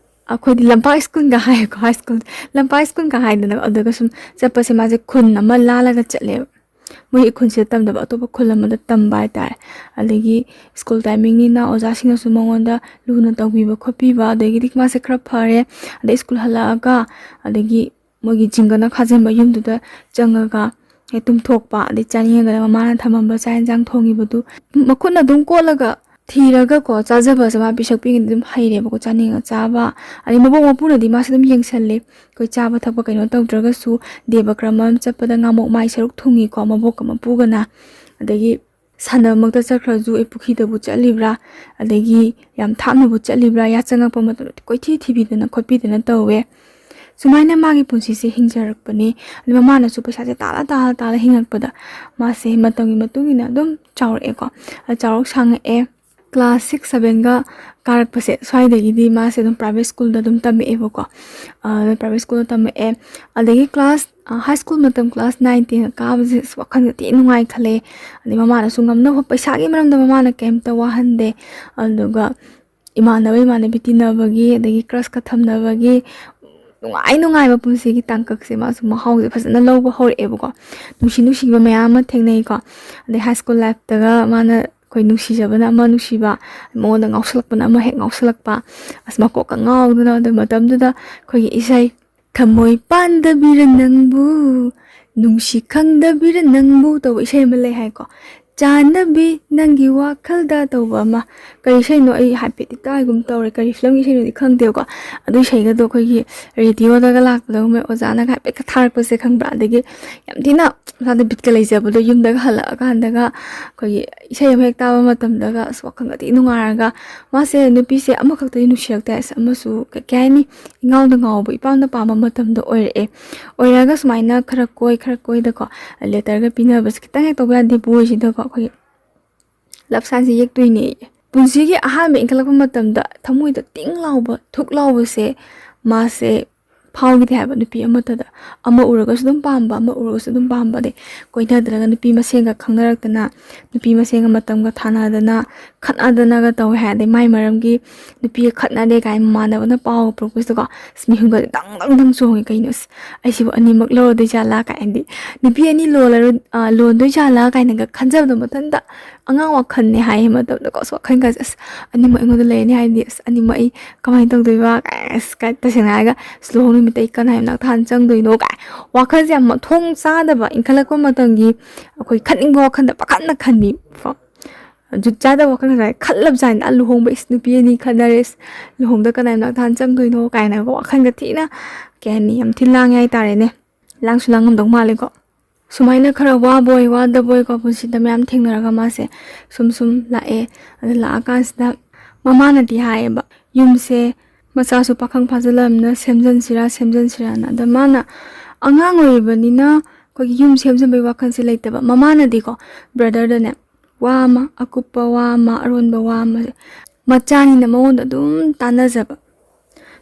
ꯑꯩꯈꯣꯏꯗꯤ ꯂꯝꯄꯥꯛ ꯁ꯭ꯀꯨꯜꯒ ꯍꯥꯏꯌꯦꯀꯣ, ꯍꯥꯏ ꯁ꯭ꯀꯨꯜ, ꯂꯝꯄꯥꯛ ꯁ꯭ꯀꯨꯜꯒ ꯍꯥꯏꯗꯅ, ꯑꯗꯨꯒ ꯁꯨꯝ ꯆꯠꯄꯁꯦ ꯃꯥꯁꯦ ꯈꯨꯟ ꯑꯃ ꯂꯥꯜꯂꯒ ꯆꯠꯂꯦꯕ꯫ ꯃꯣꯏꯒꯤ ꯈꯨꯟꯁꯤꯗ ꯇꯝꯗꯕ, ꯑꯇꯣꯞꯄ ꯈꯨꯜ ꯑꯃꯗ ꯇꯝꯕ ꯍꯥꯏꯇꯥꯔꯦ꯫ ꯑꯗꯒꯤ ꯁ꯭ꯀꯨꯜ ꯇꯥꯏꯃꯤꯡꯅꯤꯅ ꯑꯣꯖꯥꯁꯤꯡꯅꯁꯨ ꯃꯉꯣꯟꯗ ꯂꯨꯅ ꯇꯧꯕꯤꯕ ꯈꯣꯠꯄꯤꯕ, ꯑꯗꯒꯤꯗꯤ ꯃꯥꯁꯦ ꯈꯔ ꯐꯔꯦ꯫ ꯑꯗꯩ ꯁ꯭ꯀꯨꯜ ꯍꯜꯂꯛꯑꯒ, ꯑꯗꯒꯤ ꯃꯣꯏꯒꯤ ꯖꯤꯡꯒꯅ ꯈꯥꯖꯤꯟꯕ ꯌꯨꯝꯗꯨꯗ ꯆꯪꯉꯒ ꯍꯦꯛ ꯇꯨꯝꯊꯣꯛꯄ, ꯑꯗꯩ ꯆꯥꯅꯤꯡꯉꯒꯅ ꯃꯃꯥꯅ ꯊꯝꯃꯝꯕ ꯆꯥꯛ ꯌꯦꯟꯁꯥꯡ ꯊꯣꯡꯉꯤꯕꯗꯨ ꯃꯈꯨꯠꯅ ꯑꯗꯨꯝ ꯀꯣꯠꯂꯒ ꯊꯤꯔꯒꯀꯣ ꯆꯥꯖꯕꯁꯦ ꯃꯥ ꯄꯤꯁꯛ ꯄꯤꯛꯏꯉꯩꯗ ꯑꯗꯨꯝ ꯍꯩꯔꯦꯕꯀꯣ, ꯆꯥꯅꯤꯡꯉ ꯆꯥꯕ꯫ ꯑꯗꯩ ꯃꯕꯣꯛ ꯃꯄꯨꯅꯗꯤ ꯃꯥꯁꯦ ꯑꯗꯨꯝ ꯌꯦꯡꯁꯜꯂꯦ꯫ ꯑꯩꯈꯣꯏ ꯆꯥꯕ ꯊꯛꯄ ꯀꯩꯅꯣ ꯇꯧꯗ꯭ꯔꯒꯁꯨ, ꯗꯦꯕ ꯀꯔꯃ ꯑꯃ ꯆꯠꯄꯗ ꯉꯥꯃꯣꯛ ꯃꯥꯏ ꯁꯔꯨꯛ ꯊꯨꯡꯉꯤꯀꯣ ꯃꯕꯣꯛꯀ ꯃꯄꯨꯒꯅ꯫ ꯑꯗꯒꯤ ꯁꯥꯟꯅꯕꯃꯛꯇ ꯆꯠꯈ꯭ꯔꯁꯨ, "ꯑꯩ ꯄꯨꯈ꯭ꯔꯤꯗꯕꯨ ꯆꯠꯂꯤꯕ꯭ꯔꯥ, ꯑꯗꯒꯤ ꯌꯥꯝ ꯊꯥꯞꯅꯕꯨ ꯆꯠꯂꯤꯕ꯭ꯔꯥ?" ꯌꯥ ꯆꯪꯉꯛꯄ ꯃꯇꯝꯗ ꯀꯣꯏꯊꯤ ꯊꯤꯕꯤꯗꯅ ꯈꯣꯠꯄꯤꯗꯅ ꯇꯧꯋꯦ꯫ ꯁꯨꯃꯥꯏꯅ ꯃꯥꯒꯤ ꯄꯨꯟꯁꯤꯁꯦ ꯍꯤꯡꯖꯔꯛꯄꯅꯤ꯫ ꯑꯗꯩ ꯃꯃꯥꯅꯁꯨ ꯄꯩꯁꯥꯁꯦ ꯇꯥꯜꯂ ꯇꯥꯜꯂ ꯇꯥꯜꯂ ꯍꯤꯡꯉꯛꯄꯗ ꯃꯥꯁꯦ ꯃꯇꯝꯒꯤ ꯃꯇꯨꯡ ꯏꯟꯅ ꯑꯗꯨꯝ ꯆꯥꯎꯔꯛꯑꯦꯀꯣ꯫ ꯑ, ꯆꯥꯎꯔꯛ ꯁꯥꯡꯉꯛꯑꯦ꯫ ꯀ꯭ꯂꯥꯁ ꯁꯤꯛꯁ ꯁꯕꯦꯟꯒ ꯀꯥꯔꯛꯄꯁꯦ ꯁ꯭ꯋꯥꯏꯗꯒꯤꯗꯤ ꯃꯥꯁꯦ ꯑꯗꯨꯝ ꯄ꯭ꯔꯥꯏꯚꯦꯠ ꯁ꯭ꯀꯨꯜꯗ ꯑꯗꯨꯝ ꯇꯝꯃꯛꯑꯦꯕꯀꯣ꯫ ꯑ, ꯄ꯭ꯔꯥꯏꯚꯦꯠ ꯁ꯭ꯀꯨꯜꯗ ꯇꯝꯃꯛꯑꯦ꯫ ꯑꯗꯒꯤ ꯀ꯭ꯂꯥꯁ, ꯑ, ꯍꯥꯏ ꯁ꯭ꯀꯨꯜ ꯃꯇꯝ ꯀ꯭ꯂꯥꯁ ꯅꯥꯏꯟ ꯇꯦꯟꯒ ꯀꯥꯕꯁꯦ ꯑꯁ ꯋꯥꯈꯜꯒ ꯊꯤ ꯅꯨꯡꯉꯥꯏ ꯈꯜꯂꯦ꯫ ꯑꯗꯩ ꯃꯃꯥꯅꯁꯨ ꯉꯝꯅꯕ ꯄꯩꯁꯥꯒꯤ ꯃꯔꯝꯗ ꯃꯃꯥꯅ ꯀꯩꯝꯇ ꯋꯥꯍꯟꯗꯦ꯫ ꯑꯗꯨꯒ ꯏꯃꯥꯟꯅꯕ ꯏꯃꯥꯟꯅꯕꯤ ꯇꯤꯟꯅꯕꯒꯤ, ꯑꯗꯒꯤ ꯀ꯭ꯔꯁꯀ ꯊꯝꯅꯕꯒꯤ ꯅꯨꯡꯉꯥꯏ ꯅꯨꯡꯉꯥꯏꯕ ꯄꯨꯟꯁꯤꯒꯤ ꯇꯥꯡꯀꯛꯁꯦ ꯃꯥꯁꯨ ꯃꯍꯥꯎꯁꯦ ꯐꯖꯅ ꯂꯧꯕ ꯍꯧꯔꯛꯑꯦꯕꯀꯣ꯫ ꯅꯨꯡꯁꯤ ꯅꯨꯡꯁꯤꯕ ꯃꯌꯥꯝ ꯑꯃ ꯊꯦꯡꯅꯩꯀꯣ꯫ ꯑꯗꯩ ꯍꯥꯏ ꯁ꯭ꯀꯨꯜ ꯂꯥꯏꯐꯇꯒ ꯃꯥꯅ ꯑꯩꯈꯣꯏ ꯅꯨꯡꯁꯤꯖꯕꯅ ꯑꯃ ꯅꯨꯡꯁꯤꯕ, ꯃꯉꯣꯟꯗ ꯉꯥꯎꯁꯜꯂꯛꯄꯅ ꯑꯃ ꯍꯦꯛ ꯉꯥꯎꯁꯜꯂꯛꯄ꯫ ꯑꯁ, ꯃꯀꯣꯛꯀ ꯉꯥꯎꯗꯅ ꯑꯗꯨ ꯃꯇꯝꯗꯨꯗ ꯑꯩꯈꯣꯏꯒꯤ ꯏꯁꯩ "ꯊꯃꯣꯏ ꯄꯥꯟꯗꯕꯤꯔ ꯅꯪꯕꯨ, ꯅꯨꯡꯁꯤ ꯈꯪꯗꯕꯤꯔ ꯅꯪꯕꯨ" ꯇꯧꯕ ꯏꯁꯩ ꯑꯃ ꯂꯩ ꯍꯥꯏꯀꯣ꯫ "ꯆꯥꯟꯅꯕꯤ ꯅꯪꯒꯤ ꯋꯥꯈꯜꯗ" ꯇꯧꯕ ꯑꯃ꯫ ꯀꯔꯤ ꯏꯁꯩꯅꯣ ꯑꯩ ꯍꯥꯏꯐꯦꯠꯇꯤ ꯇꯥꯒꯨꯝ ꯇꯧꯔꯦ, ꯀꯔꯤ ꯐꯤꯂꯝꯒꯤ ꯏꯁꯩꯅꯣꯗꯤ ꯈꯪꯗꯦꯕꯀꯣ꯫ ꯑꯗꯨ ꯏꯁꯩꯒꯗꯣ ꯑꯩꯈꯣꯏꯒꯤ ꯔꯦꯗꯤꯑꯣꯗꯒ ꯂꯥꯛꯄꯗꯒꯨꯝꯕ ꯑꯣꯖꯥꯅꯒ ꯍꯥꯏꯐꯦꯠꯀ ꯊꯥꯔꯛꯄꯁꯦ ꯈꯪꯕ꯭ꯔꯥ? ꯑꯗꯒꯤ ꯌꯥꯝ ꯊꯤꯅ ꯏꯁꯥꯗ ꯕꯤꯠꯀ ꯂꯩꯖꯕꯗꯣ, ꯌꯨꯝꯗꯒ ꯍꯜꯂꯛꯑꯀꯥꯟꯗꯒ ꯑꯩꯈꯣꯏꯒꯤ ꯏꯁꯩ ꯑꯃ ꯍꯦꯛ ꯇꯥꯕ ꯃꯇꯝꯗꯒ ꯑꯁ ꯋꯥꯈꯜꯒ ꯊꯤ ꯅꯨꯡꯉꯥꯏꯔꯒ꯫ ꯃꯥꯁꯦ ꯅꯨꯄꯤꯁꯦ ꯑꯃꯈꯛꯇꯗꯤ ꯅꯨꯡꯁꯤꯔꯛꯇꯦ, ꯑꯁ ꯑꯃꯁꯨ ꯀ-, ꯀꯩ ꯍꯥꯏꯅꯤ, ꯏꯉꯥꯎꯗ ꯉꯥꯎꯕ, ꯏꯄꯥꯝꯗ ꯄꯥꯝꯕ ꯃꯇꯝꯗꯣ ꯑꯣꯏꯔꯛꯑꯦ꯫ ꯑꯣꯏꯔꯒ ꯁꯨꯃꯥꯏꯅ ꯈꯔ ꯀꯣꯏ ꯈꯔ ꯀꯣꯏꯗꯀꯣ, ꯂꯦꯇꯔꯒ ꯄꯤꯅꯕꯁꯦ ꯈꯤꯇꯪ ꯍꯦꯛ ꯇꯧꯕ ꯌꯥꯗꯦ, ꯕꯣꯏꯁꯤꯗꯀꯣ ꯑꯩꯈꯣꯏꯒꯤ ꯂꯞ ꯁꯥꯏꯟꯁꯦ ꯌꯦꯛꯇꯣꯏꯅꯦ꯫ ꯄꯨꯟꯁꯤꯒꯤ ꯑꯍꯥꯟꯕ ꯏꯟꯈꯠꯂꯛꯄ ꯃꯇꯝꯗ ꯊꯃꯣꯏꯗ ꯇꯤꯡ ꯂꯥꯎꯕ, ꯊꯨꯛ ꯂꯥꯎꯕꯁꯦ ꯃꯥꯁꯦ ꯐꯥꯎꯈꯤꯗꯦ ꯍꯥꯏꯕ ꯅꯨꯄꯤ ꯑꯃꯠꯇꯗ꯫ ꯑꯃ ꯎꯔꯒꯁꯨ ꯑꯗꯨꯝ ꯄꯥꯝꯕ, ꯑꯃ ꯎꯔꯒꯁꯨ ꯑꯗꯨꯝ ꯄꯥꯝꯕ, ꯑꯗꯩ ꯀꯣꯏꯅꯗ꯭ꯔꯒ ꯅꯨꯄꯤ ꯃꯁꯦꯟꯒ ꯈꯪꯅꯔꯛꯇꯅ, ꯅꯨꯄꯤ ꯃꯁꯦꯟꯒ ꯃꯇꯝꯒ ꯊꯥꯅꯗꯅ, ꯈꯠꯅꯗꯅꯒ ꯇꯧꯋꯦ ꯍꯥꯏ꯫ ꯑꯗꯩ ꯃꯥꯏ ꯃꯔꯝꯒꯤ ꯅꯨꯄꯤꯒ ꯈꯠꯅꯔꯦ ꯀꯥꯏꯅ ꯃꯃꯥꯟꯅꯕꯅ ꯄꯥꯎꯒ ꯄꯨꯔꯛꯄꯁꯤꯗꯀꯣ, ꯑꯁ, ꯃꯤꯍꯨꯟꯒꯁꯦ ꯗꯪ ꯗꯪ ꯗꯪ ꯆꯣꯡꯉꯦ꯫ "ꯀꯩꯅꯣ, ꯑꯁ, ꯑꯩꯁꯤꯕꯨ ꯑꯅꯤꯃꯛ ꯂꯧꯔꯗꯣꯏ ꯖꯥꯠꯂꯥ?" ꯀꯥꯏꯅꯗꯤ, "ꯅꯨꯄꯤ ꯑꯅꯤ ꯂꯣꯜꯂꯔꯣꯏ-, ꯑ, ꯂꯣꯟꯗꯣꯏ ꯖꯥꯠꯂꯥ?" ꯀꯥꯏꯅꯒ ꯈꯟꯖꯕꯗꯣ ꯃꯊꯟꯇ꯫ ꯑꯉꯥꯡ ꯋꯥꯈꯜꯅꯦ ꯍꯥꯏꯌꯦ ꯃꯇꯝꯗꯀꯣ꯫ ꯑꯁ, ꯋꯥꯈꯜꯒꯁꯦ, "ꯑꯁ, ꯑꯅꯤꯃꯛ ꯑꯩꯉꯣꯟꯗ ꯂꯩꯔꯅꯤ ꯍꯥꯏꯔꯗꯤ, ꯑꯁ, ꯑꯅꯤꯃꯛ ꯑꯩ ꯀꯃꯥꯏꯅ ꯇꯧꯗꯣꯏꯕ?" ꯀꯥꯏꯅ, ꯑꯁ, ꯀꯥꯏ-, ꯇꯁꯦꯡꯅ ꯍꯥꯏꯔꯒ, ꯑꯁ, ꯂꯨꯍꯣꯡ ꯅꯨꯃꯤꯠꯇ ꯑꯩ ꯀꯅꯥꯏ ꯃꯅꯥꯛꯇ ꯍꯥꯟꯅ ꯆꯪꯗꯣꯏꯅꯣ ꯀꯥꯏ꯫ ꯋꯥꯈꯜꯁꯦ ꯌꯥꯝ ꯃꯊꯣꯡ ꯆꯥꯗꯕ, ꯏꯟꯈꯠꯂꯛꯄ ꯃꯇꯝꯒꯤ ꯑꯩꯈꯣꯏ ꯈꯟꯅꯤꯡꯕ ꯋꯥꯈꯜꯗ ꯄꯥꯈꯟꯗ ꯈꯟꯕꯤ ꯀꯣ꯫ ꯖꯨꯠ ꯆꯥꯗꯕ ꯋꯥꯈꯜ ꯉꯁꯥꯏ ꯈꯜꯂꯕꯖꯥꯠꯅꯤ꯫ "ꯑ, ꯂꯨꯍꯣꯡꯕ, ꯏꯁ, ꯅꯨꯄꯤ ꯑꯅꯤ ꯈꯠꯅꯔꯦ, ꯏꯁ, ꯂꯨꯍꯣꯡꯕꯗ ꯀꯅꯥꯏ ꯃꯅꯥꯛꯇ ꯍꯥꯟꯅ ꯆꯪꯗꯣꯏꯅꯣ?" ꯀꯥꯏꯅꯒ ꯋꯥꯈꯜꯒ ꯊꯤꯅ, ꯀꯩ ꯍꯥꯏꯅꯤ, ꯌꯥꯝ ꯊꯤꯅ ꯂꯥꯡꯉꯦ ꯍꯥꯏꯇꯥꯔꯦꯅꯦ꯫ ꯂꯥꯡꯁꯨ ꯂꯥꯡꯉꯝꯗꯧ ꯃꯥꯜꯂꯦꯀꯣ꯫ ꯁꯨꯃꯥꯏꯅ ꯈꯔ ꯋꯥꯕꯣꯏ ꯋꯥꯗꯕꯣꯏꯀꯣ, ꯄꯨꯟꯁꯤꯗ ꯃꯌꯥꯝ ꯊꯦꯡꯅꯔꯒ ꯃꯥꯁꯦ ꯁꯨꯝ ꯁꯨꯝ ꯂꯥꯛꯑꯦ꯫ ꯑꯗꯨ ꯂꯥꯛꯑꯀꯥꯟꯁꯤꯗ ꯃꯃꯥꯅꯗꯤ ꯍꯥꯏꯌꯦꯕ, ꯌꯨꯝꯁꯦ ꯃꯆꯥꯁꯨ ꯄꯥꯈꯪ ꯐꯥꯖꯤꯜꯂꯕꯅꯤꯅ ꯁꯦꯝꯖꯤꯟꯁꯤꯔꯥ ꯁꯦꯝꯖꯤꯟꯁꯤꯔꯥꯅ꯫ ꯑꯗ ꯃꯥꯅ ꯑꯉꯥꯡ ꯑꯣꯏꯔꯤꯕꯅꯤꯅ ꯑꯩꯈꯣꯏꯒꯤ ꯌꯨꯝ ꯁꯦꯝꯖꯤꯟꯕꯒꯤ ꯋꯥꯈꯜꯁꯦ ꯂꯩꯇꯕ꯫ ꯃꯃꯥꯅꯗꯤꯀꯣ, ꯕ꯭ꯔꯗꯔꯗꯅꯦ ꯋꯥ ꯑꯃ, ꯑꯀꯨꯞꯄ ꯋꯥ ꯑꯃ, ꯑꯔꯣꯟꯕ ꯋꯥ ꯑꯃ, ꯃꯆꯥꯅꯤꯅ ꯃꯉꯣꯟꯗ ꯑꯗꯨꯝ ꯇꯥꯟꯅꯖꯕ꯫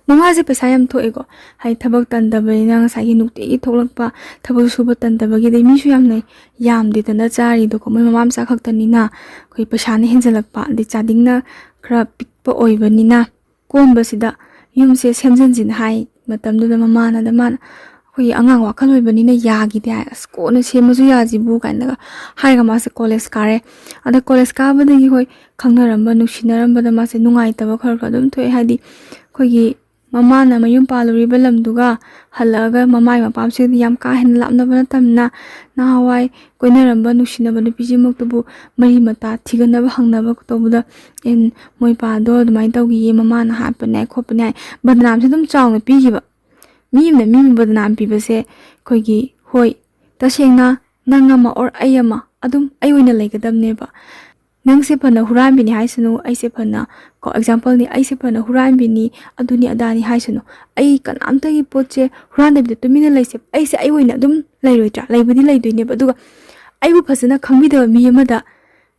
ꯃꯃꯥꯁꯦ ꯄꯩꯁꯥ ꯌꯥꯝ ꯊꯣꯛꯑꯦꯀꯣ, ꯍꯥꯏꯗꯤ ꯊꯕꯛ ꯇꯟꯗꯕꯅꯤꯅ ꯉꯁꯥꯏꯒꯤ ꯅꯨꯡꯇꯤꯒꯤ ꯊꯣꯛꯂꯛꯄ, ꯊꯕꯛ ꯁꯨꯕ ꯇꯟꯗꯕꯒꯤ, ꯑꯗꯩ ꯃꯤꯁꯨ ꯌꯥꯝꯅ ꯌꯥꯝꯗꯦꯗꯅ ꯆꯥꯔꯤꯗꯣꯀꯣ, ꯃꯣꯏ ꯃꯃꯥ ꯃꯆꯥ ꯈꯛꯇꯅꯤꯅ ꯑꯩꯈꯣꯏ ꯄꯩꯁꯥꯅ ꯍꯦꯟꯖꯜꯂꯛꯄ, ꯑꯗꯩ ꯆꯥꯗꯤꯡꯅ ꯈꯔ ꯄꯤꯛꯄ ꯑꯣꯏꯕꯅꯤꯅ꯫ ꯀꯣꯝꯕꯁꯤꯗ ꯌꯨꯝꯁꯦ ꯁꯦꯝꯖꯤꯟꯁꯤꯅ ꯍꯥꯏ ꯃꯇꯝꯗꯨꯗ ꯃꯃꯥꯅ, ꯑꯗ ꯃꯥꯅ ꯑꯩꯈꯣꯏꯒꯤ ꯑꯉꯥꯡ ꯋꯥꯈꯜ ꯑꯣꯏꯕꯅꯤꯅ ꯌꯥꯈꯤꯗꯦ ꯍꯥꯏ, "ꯑꯁ, ꯀꯣꯟꯅ ꯁꯦꯝꯃꯁꯨ ꯌꯥꯁꯤꯕꯨ" ꯀꯥꯏꯅꯒ ꯍꯥꯏꯔꯒ ꯃꯥꯁꯦ ꯀꯣꯂꯦꯖ ꯀꯥꯔꯦ꯫ ꯑꯗ ꯀꯣꯂꯦꯖ ꯀꯥꯕꯗꯒꯤ, ꯍꯣꯏ, ꯈꯪꯅꯔꯝꯕ, ꯅꯨꯡꯁꯤꯅꯔꯝꯕꯗ ꯃꯥꯁꯦ ꯅꯨꯡꯉꯥꯏꯇꯕ ꯈꯔ ꯈꯔ ꯑꯗꯨꯝ ꯊꯣꯛꯑꯦ꯫ ꯍꯥꯏꯗꯤ ꯑꯩꯈꯣꯏꯒꯤ ꯃꯃꯥꯅ ꯃꯌꯨꯝ ꯄꯥꯜꯂꯨꯔꯤꯕ ꯂꯝꯗꯨꯒ ꯍꯜꯂꯛꯑꯒ ꯃꯃꯥꯏ ꯃꯄꯥꯝꯁꯤꯗꯤ ꯌꯥꯝ ꯀꯥ ꯍꯦꯟꯅ ꯂꯥꯞꯅꯕ ꯅꯠꯇꯕꯅꯤꯅ, ꯅꯍꯥꯟꯋꯥꯏ ꯀꯣꯏꯅꯔꯝꯕ ꯅꯨꯡꯁꯤꯅꯕ ꯅꯨꯄꯤꯁꯤꯃꯛꯇꯕꯨ ꯃꯔꯤ ꯃꯇꯥ ꯊꯤꯒꯠꯅꯕ ꯍꯪꯅꯕ ꯇꯧꯕꯗ, "ꯑꯦ, ꯃꯣꯏ ꯄꯥꯗꯣ ꯑꯗꯨꯃꯥꯏꯅ ꯇꯧꯈꯤꯌꯦ, ꯃꯃꯥꯅ ꯍꯥꯠꯄꯅꯦ ꯈꯣꯠꯄꯅꯦ" ꯍꯥꯏ, ꯕꯗꯅꯥꯝꯁꯦ ꯑꯗꯨꯝ ꯆꯥꯎꯅ ꯄꯤꯈꯤꯕ꯫ ꯃꯤ ꯑꯃꯅ ꯃꯤ ꯑꯃ ꯕꯗꯅꯥꯝ ꯄꯤꯕꯁꯦ ꯑꯩꯈꯣꯏꯒꯤ, ꯍꯣꯏ, ꯇꯁꯦꯡꯅ ꯅꯪ ꯑꯃ or ꯑꯩ ꯑꯃ ꯑꯗꯨꯝ ꯑꯩ ꯑꯣꯏꯅ ꯂꯩꯒꯗꯕꯅꯦꯕ꯫ ꯅꯪꯁꯦ ꯐꯅ ꯍꯨꯔꯥꯟꯕꯤꯅꯤ ꯍꯥꯏꯁꯅꯨ, ꯑꯩꯁꯦ ꯐꯅ, ꯀꯣ, ꯑꯦꯛꯖꯥꯝꯄꯜꯅꯤ, ꯑꯩꯁꯦ ꯐꯅ ꯍꯨꯔꯥꯟꯕꯤꯅꯤ, ꯑꯗꯨꯅꯤ ꯑꯗꯥꯅꯤ ꯍꯥꯏꯁꯅꯨ, ꯑꯩ ꯀꯅꯥꯝꯇꯒꯤ ꯄꯣꯠꯁꯦ ꯍꯨꯔꯥꯟꯗꯕꯤꯗ ꯇꯨꯃꯤꯟꯅ ꯂꯩꯁꯦ, ꯑꯩꯁꯦ ꯑꯩ ꯑꯣꯏꯅ ꯑꯗꯨꯝ ꯂꯩꯔꯣꯏꯗ꯭ꯔꯥ? ꯂꯩꯕꯨꯗꯤ ꯂꯩꯗꯣꯏꯅꯦꯕ, ꯑꯗꯨꯒ ꯑꯩꯕꯨ ꯐꯖꯅ ꯈꯪꯕꯤꯗꯕ ꯃꯤ ꯑꯃꯗ,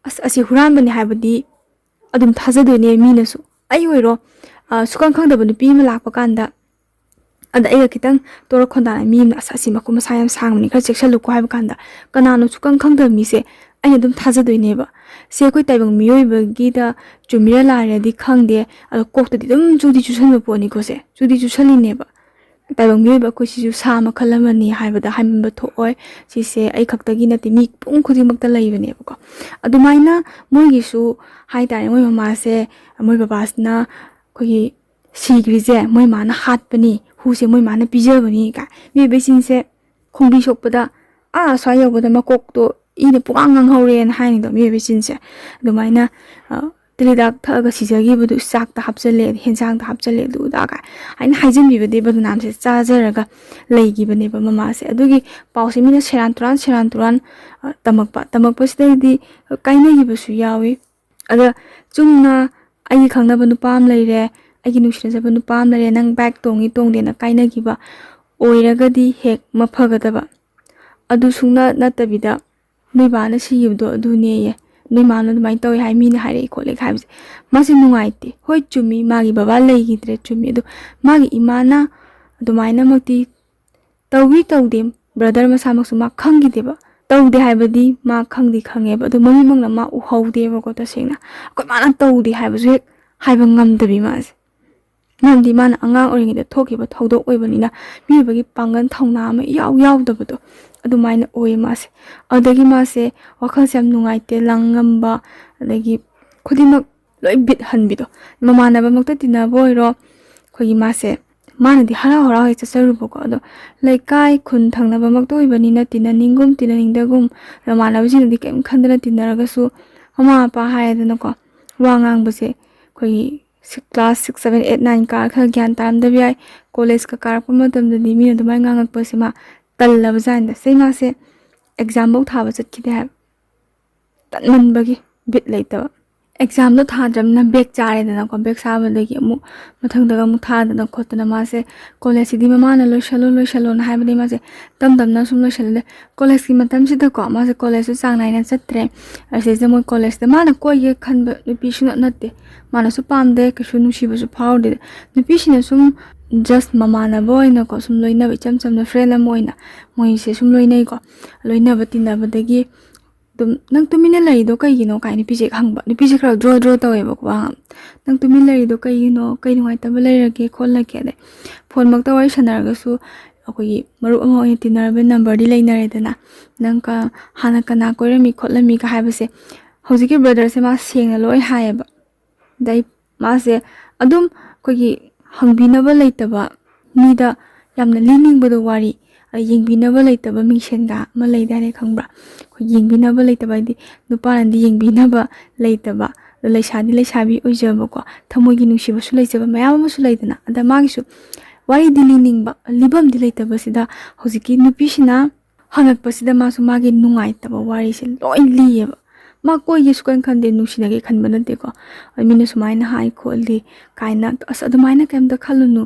"ꯑꯁ, ꯑꯁꯤ ꯍꯨꯔꯥꯟꯕꯅꯤ" ꯍꯥꯏꯕꯗꯤ ꯑꯗꯨꯝ ꯊꯥꯖꯗꯣꯏꯅꯦ ꯃꯤꯅꯁꯨ꯫ ꯑꯩ ꯑꯣꯏꯔꯣ, ꯑ, ꯁꯨꯈꯪ ꯈꯪꯗꯕ ꯅꯨꯄꯤ ꯑꯃ ꯂꯥꯛꯄ ꯀꯥꯟꯗ, ꯑꯗ ꯑꯩꯒ ꯈꯤꯇꯪ ꯇꯣꯔꯛ ꯈꯣꯟꯗꯥꯅ ꯃꯤ ꯑꯃꯅ, "ꯑꯁ, ꯑꯁꯤ ꯃꯈꯨꯠ ꯃꯁꯥ ꯌꯥꯝ ꯁꯥꯡꯕꯅꯤ, ꯈꯔ ꯆꯦꯛꯁꯜꯂꯨꯀꯣ" ꯍꯥꯏꯕ ꯀꯥꯟꯗ, ꯀꯅꯥꯅꯣ ꯁꯨꯈꯪ ꯈꯪꯗꯕ ꯃꯤꯁꯦ ꯑꯩꯅ ꯑꯗꯨꯝ ꯊꯥꯖꯗꯣꯏꯅꯦꯕ꯫ ꯁꯦ ꯑꯩꯈꯣꯏ ꯇꯥꯏꯕꯪ ꯃꯤꯑꯣꯏꯕꯒꯤꯗ ꯆꯨꯝꯃꯤꯔ ꯂꯥꯜꯂꯤꯔꯗꯤ ꯈꯪꯗꯦ, ꯑꯗꯣ ꯀꯣꯛꯇꯗꯤ ꯑꯗꯨꯝ ꯆꯨꯗꯤ ꯆꯨꯁꯟꯕ ꯄꯣꯠꯅꯤꯀꯣ ꯁꯦ, ꯆꯨꯗꯤ ꯆꯨꯁꯜꯂꯤꯅꯦꯕ꯫ ꯇꯥꯏꯕꯪ ꯃꯤꯑꯣꯏꯕ ꯑꯩꯈꯣꯏꯁꯤꯁꯨ ꯁꯥ ꯃꯈꯜ ꯑꯃꯅꯤ ꯍꯥꯏꯕꯗ ꯍꯥꯏꯃꯟꯕ ꯊꯣꯛꯑꯣꯏ꯫ ꯁꯤꯁꯦ ꯑꯩ ꯈꯛꯇꯒꯤ ꯅꯠꯇꯦ, ꯃꯤ ꯄꯨꯝ ꯈꯨꯗꯤꯡꯃꯛꯇ ꯂꯩꯕꯅꯦꯕꯀꯣ꯫ ꯑꯗꯨꯃꯥꯏꯅ ꯃꯣꯏꯒꯤꯁꯨ ꯍꯥꯏ ꯇꯥꯔꯦ, ꯃꯣꯏ ꯃꯃꯥꯁꯦ, ꯃꯣꯏ ꯕꯕꯥꯁꯤꯅ ꯑꯩꯈꯣꯏꯒꯤ ꯁꯤꯈ꯭ꯔꯤꯁꯦ ꯃꯣꯏ ꯃꯥꯅ ꯍꯥꯠꯄꯅꯤ, ꯍꯨꯁꯦ ꯃꯣꯏ ꯃꯥꯅ ꯄꯤꯖꯕꯅꯤ ꯀꯥꯏ꯫ ꯃꯤꯑꯣꯏꯕꯩ ꯆꯤꯟꯁꯦ ꯈꯣꯡꯕꯤ ꯁꯣꯛꯄꯗ ꯑꯥ ꯁ꯭ꯋꯥꯏ ꯌꯧꯕꯗ ꯃꯀꯣꯛꯇꯣ ꯏꯅ ꯄꯨꯡꯉꯥꯡ ꯉꯥꯡꯍꯧꯔꯦꯅ ꯍꯥꯏꯅꯤꯗꯣ, ꯃꯤꯑꯣꯏꯕꯩ ꯆꯤꯟꯁꯦ꯫ ꯑꯗꯨꯃꯥꯏꯅ, ꯑ, ꯇꯤꯜ ꯍꯤꯗꯥꯛ ꯊꯛꯑꯒ ꯁꯤꯖꯈꯤꯕꯗꯨ ꯆꯥꯛꯇ ꯍꯥꯞꯆꯜꯂꯦ, ꯍꯦꯟꯖꯥꯡꯗ ꯍꯥꯞꯆꯜꯂꯦ, ꯑꯗꯨ ꯑꯗꯥ ꯀꯥꯏ ꯍꯥꯏꯅ ꯍꯥꯏꯖꯟꯕꯤꯕꯗꯤ ꯕꯗꯅꯥꯝꯁꯦ ꯆꯥꯖꯔꯒ ꯂꯩꯈꯤꯕꯅꯦꯕ ꯃꯃꯥꯁꯦ꯫ ꯑꯗꯨꯒꯤ ꯄꯥꯎꯁꯦ ꯃꯤꯅ ꯁꯦꯔꯥꯟ ꯇꯨꯔꯥꯟ, ꯁꯦꯔꯥꯟ ꯇꯨꯔꯥꯟ, ꯑ, ꯇꯝꯃꯛꯄ, ꯇꯝꯃꯛꯄꯁꯤꯗꯩꯗꯤ ꯀꯥꯏꯅꯈꯤꯕꯁꯨ ꯌꯥꯎꯏ꯫ ꯑꯗ ꯆꯨꯝꯅ ꯑꯩꯒꯤ ꯈꯪꯅꯕ ꯅꯨꯄꯥ ꯑꯃ ꯂꯩꯔꯦ, ꯑꯩꯒꯤ ꯅꯨꯡꯁꯤꯅꯖꯕ ꯅꯨꯄꯥ ꯑꯃ ꯂꯩꯔꯦ, ꯅꯪ ꯕꯥꯏꯛ ꯇꯣꯡꯉꯤ ꯇꯣꯡꯗꯦꯅ ꯀꯥꯏꯅꯈꯤꯕ ꯑꯣꯏꯔꯒꯗꯤ ꯍꯦꯛ ꯃꯐꯒꯗꯕ꯫ ꯑꯗꯨ ꯁꯨꯡꯅ ꯅꯠꯇꯕꯤꯗ ꯅꯣꯏ ꯕꯥꯅ ꯁꯤꯈꯤꯕꯗꯣ ꯑꯗꯨꯅꯦꯌꯦ, ꯅꯣꯏ ꯃꯥꯅ ꯑꯗꯨꯃꯥꯏꯅ ꯇꯧꯋꯦ ꯍꯥꯏ, ꯃꯤꯅ ꯍꯥꯏꯔꯛꯏ ꯈꯣꯠꯂꯦ ꯍꯥꯏꯕꯁꯦ ꯃꯥꯁꯦ ꯅꯨꯡꯉꯥꯏꯇꯦ꯫ ꯍꯣꯏ, ꯆꯨꯝꯃꯤ, ꯃꯥꯒꯤ ꯕꯕꯥ ꯂꯩꯈꯤꯗ꯭ꯔꯦ, ꯆꯨꯝꯃꯤ, ꯑꯗꯣ ꯃꯥꯒꯤ ꯏꯃꯥꯅ ꯑꯗꯨꯃꯥꯏꯅꯃꯛꯇꯤ ꯇꯧꯏ ꯇꯧꯗꯦ꯫ ꯕ꯭ꯔꯗꯔ ꯃꯁꯥꯃꯛꯁꯨ ꯃꯥ ꯈꯪꯈꯤꯗꯦꯕ꯫ ꯇꯧꯗꯦ ꯍꯥꯏꯕꯗꯤ ꯃꯥ ꯈꯪꯗꯤ ꯈꯪꯉꯦꯕ, ꯑꯗꯣ ꯃꯃꯤꯠꯃꯛꯅ ꯃꯥ ꯎꯍꯧꯗꯦꯕꯀꯣ꯫ ꯇꯁꯦꯡꯅ ꯑꯩꯈꯣꯏ ꯃꯥꯅ ꯇꯧꯗꯦ ꯍꯥꯏꯕꯁꯨ ꯍꯦꯛ ꯍꯥꯏꯕ ꯉꯝꯗꯕꯤ ꯃꯥꯁꯦ꯫ ꯃꯔꯝꯗꯤ ꯃꯥꯅ ꯑꯉꯥꯡ ꯑꯣꯏꯔꯤꯉꯩꯗ ꯊꯣꯛꯈꯤꯕ ꯊꯧꯗꯣꯛ ꯑꯣꯏꯕꯅꯤꯅ ꯃꯤꯑꯣꯏꯕꯒꯤ ꯄꯥꯡꯒꯜ ꯊꯧꯅꯥ ꯑꯃ ꯏꯌꯥꯎ ꯌꯥꯎꯗꯕꯗꯣ ꯑꯗꯨꯃꯥꯏꯅ ꯑꯣꯏꯌꯦ ꯃꯥꯁꯦ꯫ ꯑꯗꯨꯗꯒꯤ ꯃꯥꯁꯦ ꯋꯥꯈꯜꯁꯦ ꯌꯥꯝ ꯅꯨꯡꯉꯥꯏꯇꯦ, ꯂꯥꯡꯉꯝꯕ, ꯑꯗꯒꯤ ꯈꯨꯗꯤꯡꯃꯛ ꯂꯣꯏ ꯕꯤꯠ ꯍꯟꯕꯤꯗꯣ꯫ ꯃꯃꯥꯟꯅꯕꯃꯛꯇ ꯇꯤꯟꯅꯕ ꯑꯣꯏꯔꯣ, ꯑꯩꯈꯣꯏꯒꯤ ꯃꯥꯁꯦ, ꯃꯥꯅꯗꯤ ꯍꯔꯥꯎ ꯍꯔꯥꯎ ꯍꯦꯛ ꯆꯠꯆꯔꯨꯕꯀꯣ, ꯑꯗꯣ ꯂꯩꯀꯥꯏ ꯈꯨꯟ ꯊꯪꯅꯕꯃꯛꯇ ꯑꯣꯏꯕꯅꯤꯅ ꯇꯤꯟꯅꯅꯤꯡꯒꯨꯝ ꯇꯤꯟꯅꯅꯤꯡꯗꯒꯨꯝ, ꯃꯃꯥꯟꯅꯕꯁꯤꯡꯅꯗꯤ ꯀꯔꯤꯝ ꯈꯟꯗꯅ ꯇꯤꯟꯅꯔꯒꯁꯨ ꯃꯃꯥ ꯃꯄꯥ ꯍꯥꯏꯔꯦꯗꯅꯀꯣ, ꯋꯥ ꯉꯥꯡꯕꯁꯦ ꯑꯩꯈꯣꯏꯒꯤ class six, seven, eight, nine car ꯈꯔ ꯒ꯭ꯌꯥꯟ ꯇꯥꯔꯝꯗꯕ ꯌꯥꯏ꯫ ꯀꯣꯂꯦꯖꯀ ꯀꯥꯔꯛꯄ ꯃꯇꯝꯗꯗꯤ ꯃꯤꯅ ꯑꯗꯨꯃꯥꯏꯅ ꯉꯥꯡꯉꯛꯄꯁꯦ ꯃꯥ ꯇꯜꯂꯕꯖꯥꯠꯅꯤꯗ꯫ ꯁꯤ ꯃꯥꯁꯦ ꯑꯦꯛꯖꯥꯝꯐꯧ ꯊꯥꯕ ꯆꯠꯈꯤꯗꯦ ꯍꯥꯏꯕ꯫ ꯇꯟꯃꯟꯕꯒꯤ ꯕꯤꯠ ꯂꯩꯇꯕ꯫ ꯑꯦꯛꯖꯥꯝꯗꯣ ꯊꯥꯗ꯭ꯔꯕꯅꯤꯅ ꯕꯦꯛ ꯆꯥꯔꯦꯗꯅꯀꯣ꯫ ꯕꯦꯛ ꯆꯥꯕꯗꯒꯤ ꯑꯃꯨꯛ ꯃꯊꯪꯗꯒ ꯑꯃꯨꯛ ꯊꯥꯗꯅ ꯈꯣꯠꯇꯅ ꯃꯥꯁꯦ ꯀꯣꯂꯦꯖꯁꯤꯗꯤ ꯃꯃꯥꯅ "ꯂꯣꯏꯁꯜꯂꯣ, ꯂꯣꯏꯁꯜꯂꯣꯅ" ꯍꯥꯏꯕꯗꯒꯤ ꯃꯥꯁꯦ ꯇꯝ ꯇꯝꯅ ꯁꯨꯝ ꯂꯣꯏꯁꯜꯂꯦ꯫ ꯀꯣꯂꯦꯖꯀꯤ ꯃꯇꯝꯁꯤꯗꯀꯣ ꯃꯥꯁꯦ ꯀꯣꯂꯦꯖꯁꯨ ꯆꯥꯡ ꯅꯥꯏꯅ ꯆꯠꯇ꯭ꯔꯦ꯫ ꯑꯁꯤꯗꯩꯁꯤꯗ ꯃꯣꯏ ꯀꯣꯂꯦꯖꯇ ꯃꯥꯅ ꯀꯣꯏꯒꯦ ꯈꯟꯕ ꯅꯨꯄꯤꯁꯨ ꯅꯠ-, ꯅꯠꯇꯦ꯫ ꯃꯥꯅꯁꯨ ꯄꯥꯝꯗꯦ, ꯀꯩꯁꯨ ꯅꯨꯡꯁꯤꯕꯁꯨ ꯐꯥꯎꯗꯦ꯫ ꯅꯨꯄꯤꯁꯤꯅ ꯁꯨꯝ just ꯃꯃꯥꯟꯅꯕ ꯑꯣꯏꯅꯀꯣ, ꯁꯨꯝ ꯂꯣꯏꯅꯕ, ꯏꯆꯝ ꯆꯝꯅ ꯐ꯭ꯔꯦꯟ ꯑꯃ ꯑꯣꯏꯅ ꯃꯣꯏꯁꯦ ꯁꯨꯝ ꯂꯣꯏꯅꯩꯀꯣ꯫ ꯂꯣꯏꯅꯕ ꯇꯤꯟꯅꯕꯗꯒꯤ ꯑꯗꯨꯝ "ꯅꯪ ꯇꯨꯃꯤꯟꯅ ꯂꯩꯔꯤꯗꯣ ꯀꯩꯒꯤꯅꯣ?" ꯀꯥꯏꯅ ꯅꯨꯄꯤꯁꯦ ꯍꯦꯛ ꯍꯪꯕ꯫ ꯅꯨꯄꯤꯁꯦ ꯈꯔ ꯗ꯭ꯔꯣ ꯗ꯭ꯔꯣ ꯇꯧꯋꯦꯕꯀꯣ, ꯋꯥ ꯉꯥꯡ-, "ꯅꯪ ꯇꯨꯃꯤꯟ ꯂꯩꯔꯤꯗꯣ ꯀꯩꯒꯤꯅꯣ? ꯀꯩ ꯅꯨꯡꯉꯥꯏꯇꯕ ꯂꯩꯔꯒꯦ ꯈꯣꯠꯂꯒꯦ?" ꯑꯗꯩ ꯐꯣꯟꯃꯛꯇ ꯋꯥꯔꯤ ꯁꯥꯟꯅꯔꯒꯁꯨ ꯑꯩꯈꯣꯏꯒꯤ ꯃꯔꯨꯞ ꯑꯃ ꯑꯣꯏꯅ ꯇꯤꯟꯅꯔꯕ ꯅꯝꯕꯔꯗꯤ ꯂꯩꯅꯔꯦꯗꯅ꯫ "ꯅꯪ ꯀ-, ꯍꯥꯟꯅ ꯀꯅꯥ ꯀꯣꯏꯔꯝꯃꯤ ꯈꯣꯠꯂꯝꯃꯤꯒ" ꯍꯥꯏꯕꯁꯦ ꯍꯧꯖꯤꯛꯀꯤ ꯕ꯭ꯔꯗꯔꯁꯦ ꯃꯥ ꯁꯦꯡꯅ ꯂꯣꯏ ꯍꯥꯏꯌꯦꯕ꯫ ꯑꯗꯩ ꯃꯥꯁꯦ ꯑꯗꯨꯝ ꯑꯩꯈꯣꯏꯒꯤ ꯍꯪꯕꯤꯅꯕ ꯂꯩꯇꯕ, ꯃꯤꯗ ꯌꯥꯝꯅ ꯂꯤꯅꯤꯡꯕꯗꯣ ꯋꯥꯔꯤ, ꯑ, ꯌꯦꯡꯕꯤꯅꯕ ꯂꯩꯇꯕ ꯃꯤꯡꯁꯦꯟꯒ ꯑꯃ ꯂꯩꯗꯥꯏꯅꯦ, ꯈꯪꯕ꯭ꯔꯥ? ꯑꯩꯈꯣꯏ ꯌꯦꯡꯕꯤꯅꯕ ꯂꯩꯇꯕ ꯍꯥꯏꯗꯤ ꯅꯨꯄꯥꯅꯗꯤ ꯌꯦꯡꯕꯤꯅꯕ ꯂꯩꯇꯕ, ꯑꯗꯣ ꯂꯩꯁꯥꯗꯤ ꯂꯩꯁꯥꯕꯤ ꯑꯣꯏꯖꯕꯀꯣ, ꯊꯃꯣꯏꯒꯤ ꯅꯨꯡꯁꯤꯕꯁꯨ ꯂꯩꯖꯕ ꯃꯌꯥꯝ ꯑꯃꯁꯨ ꯂꯩꯗꯅ꯫ ꯑꯗ ꯃꯥꯒꯤꯁꯨ ꯋꯥꯔꯤꯗꯤ ꯂꯤꯅꯤꯡꯕ, ꯂꯤꯐꯝꯗꯤ ꯂꯩꯇꯕꯁꯤꯗ ꯍꯧꯖꯤꯛꯀꯤ ꯅꯨꯄꯤꯁꯤꯅ ꯍꯪꯉꯛꯄꯁꯤꯗ ꯃꯥꯁꯨ ꯃꯥꯒꯤ ꯅꯨꯡꯉꯥꯏꯇꯕ ꯋꯥꯔꯤꯁꯦ ꯂꯣꯏ ꯂꯤꯌꯦꯕ꯫ ꯃꯥ ꯀꯣꯏꯒꯦꯁꯨ ꯀꯩꯝ ꯈꯟꯗꯦ, ꯅꯨꯡꯁꯤꯅꯒꯦ ꯈꯟꯕ ꯅꯠꯇꯦꯀꯣ꯫ ꯑꯗ ꯃꯤꯅ ꯁꯨꯃꯥꯏꯅ ꯍꯥꯏ ꯈꯣꯠꯂꯤ ꯀꯥꯏꯅ, "ꯑꯁ, ꯑꯗꯨꯃꯥꯏꯅ ꯀꯩꯝꯇ ꯈꯜꯂꯨꯅꯨ"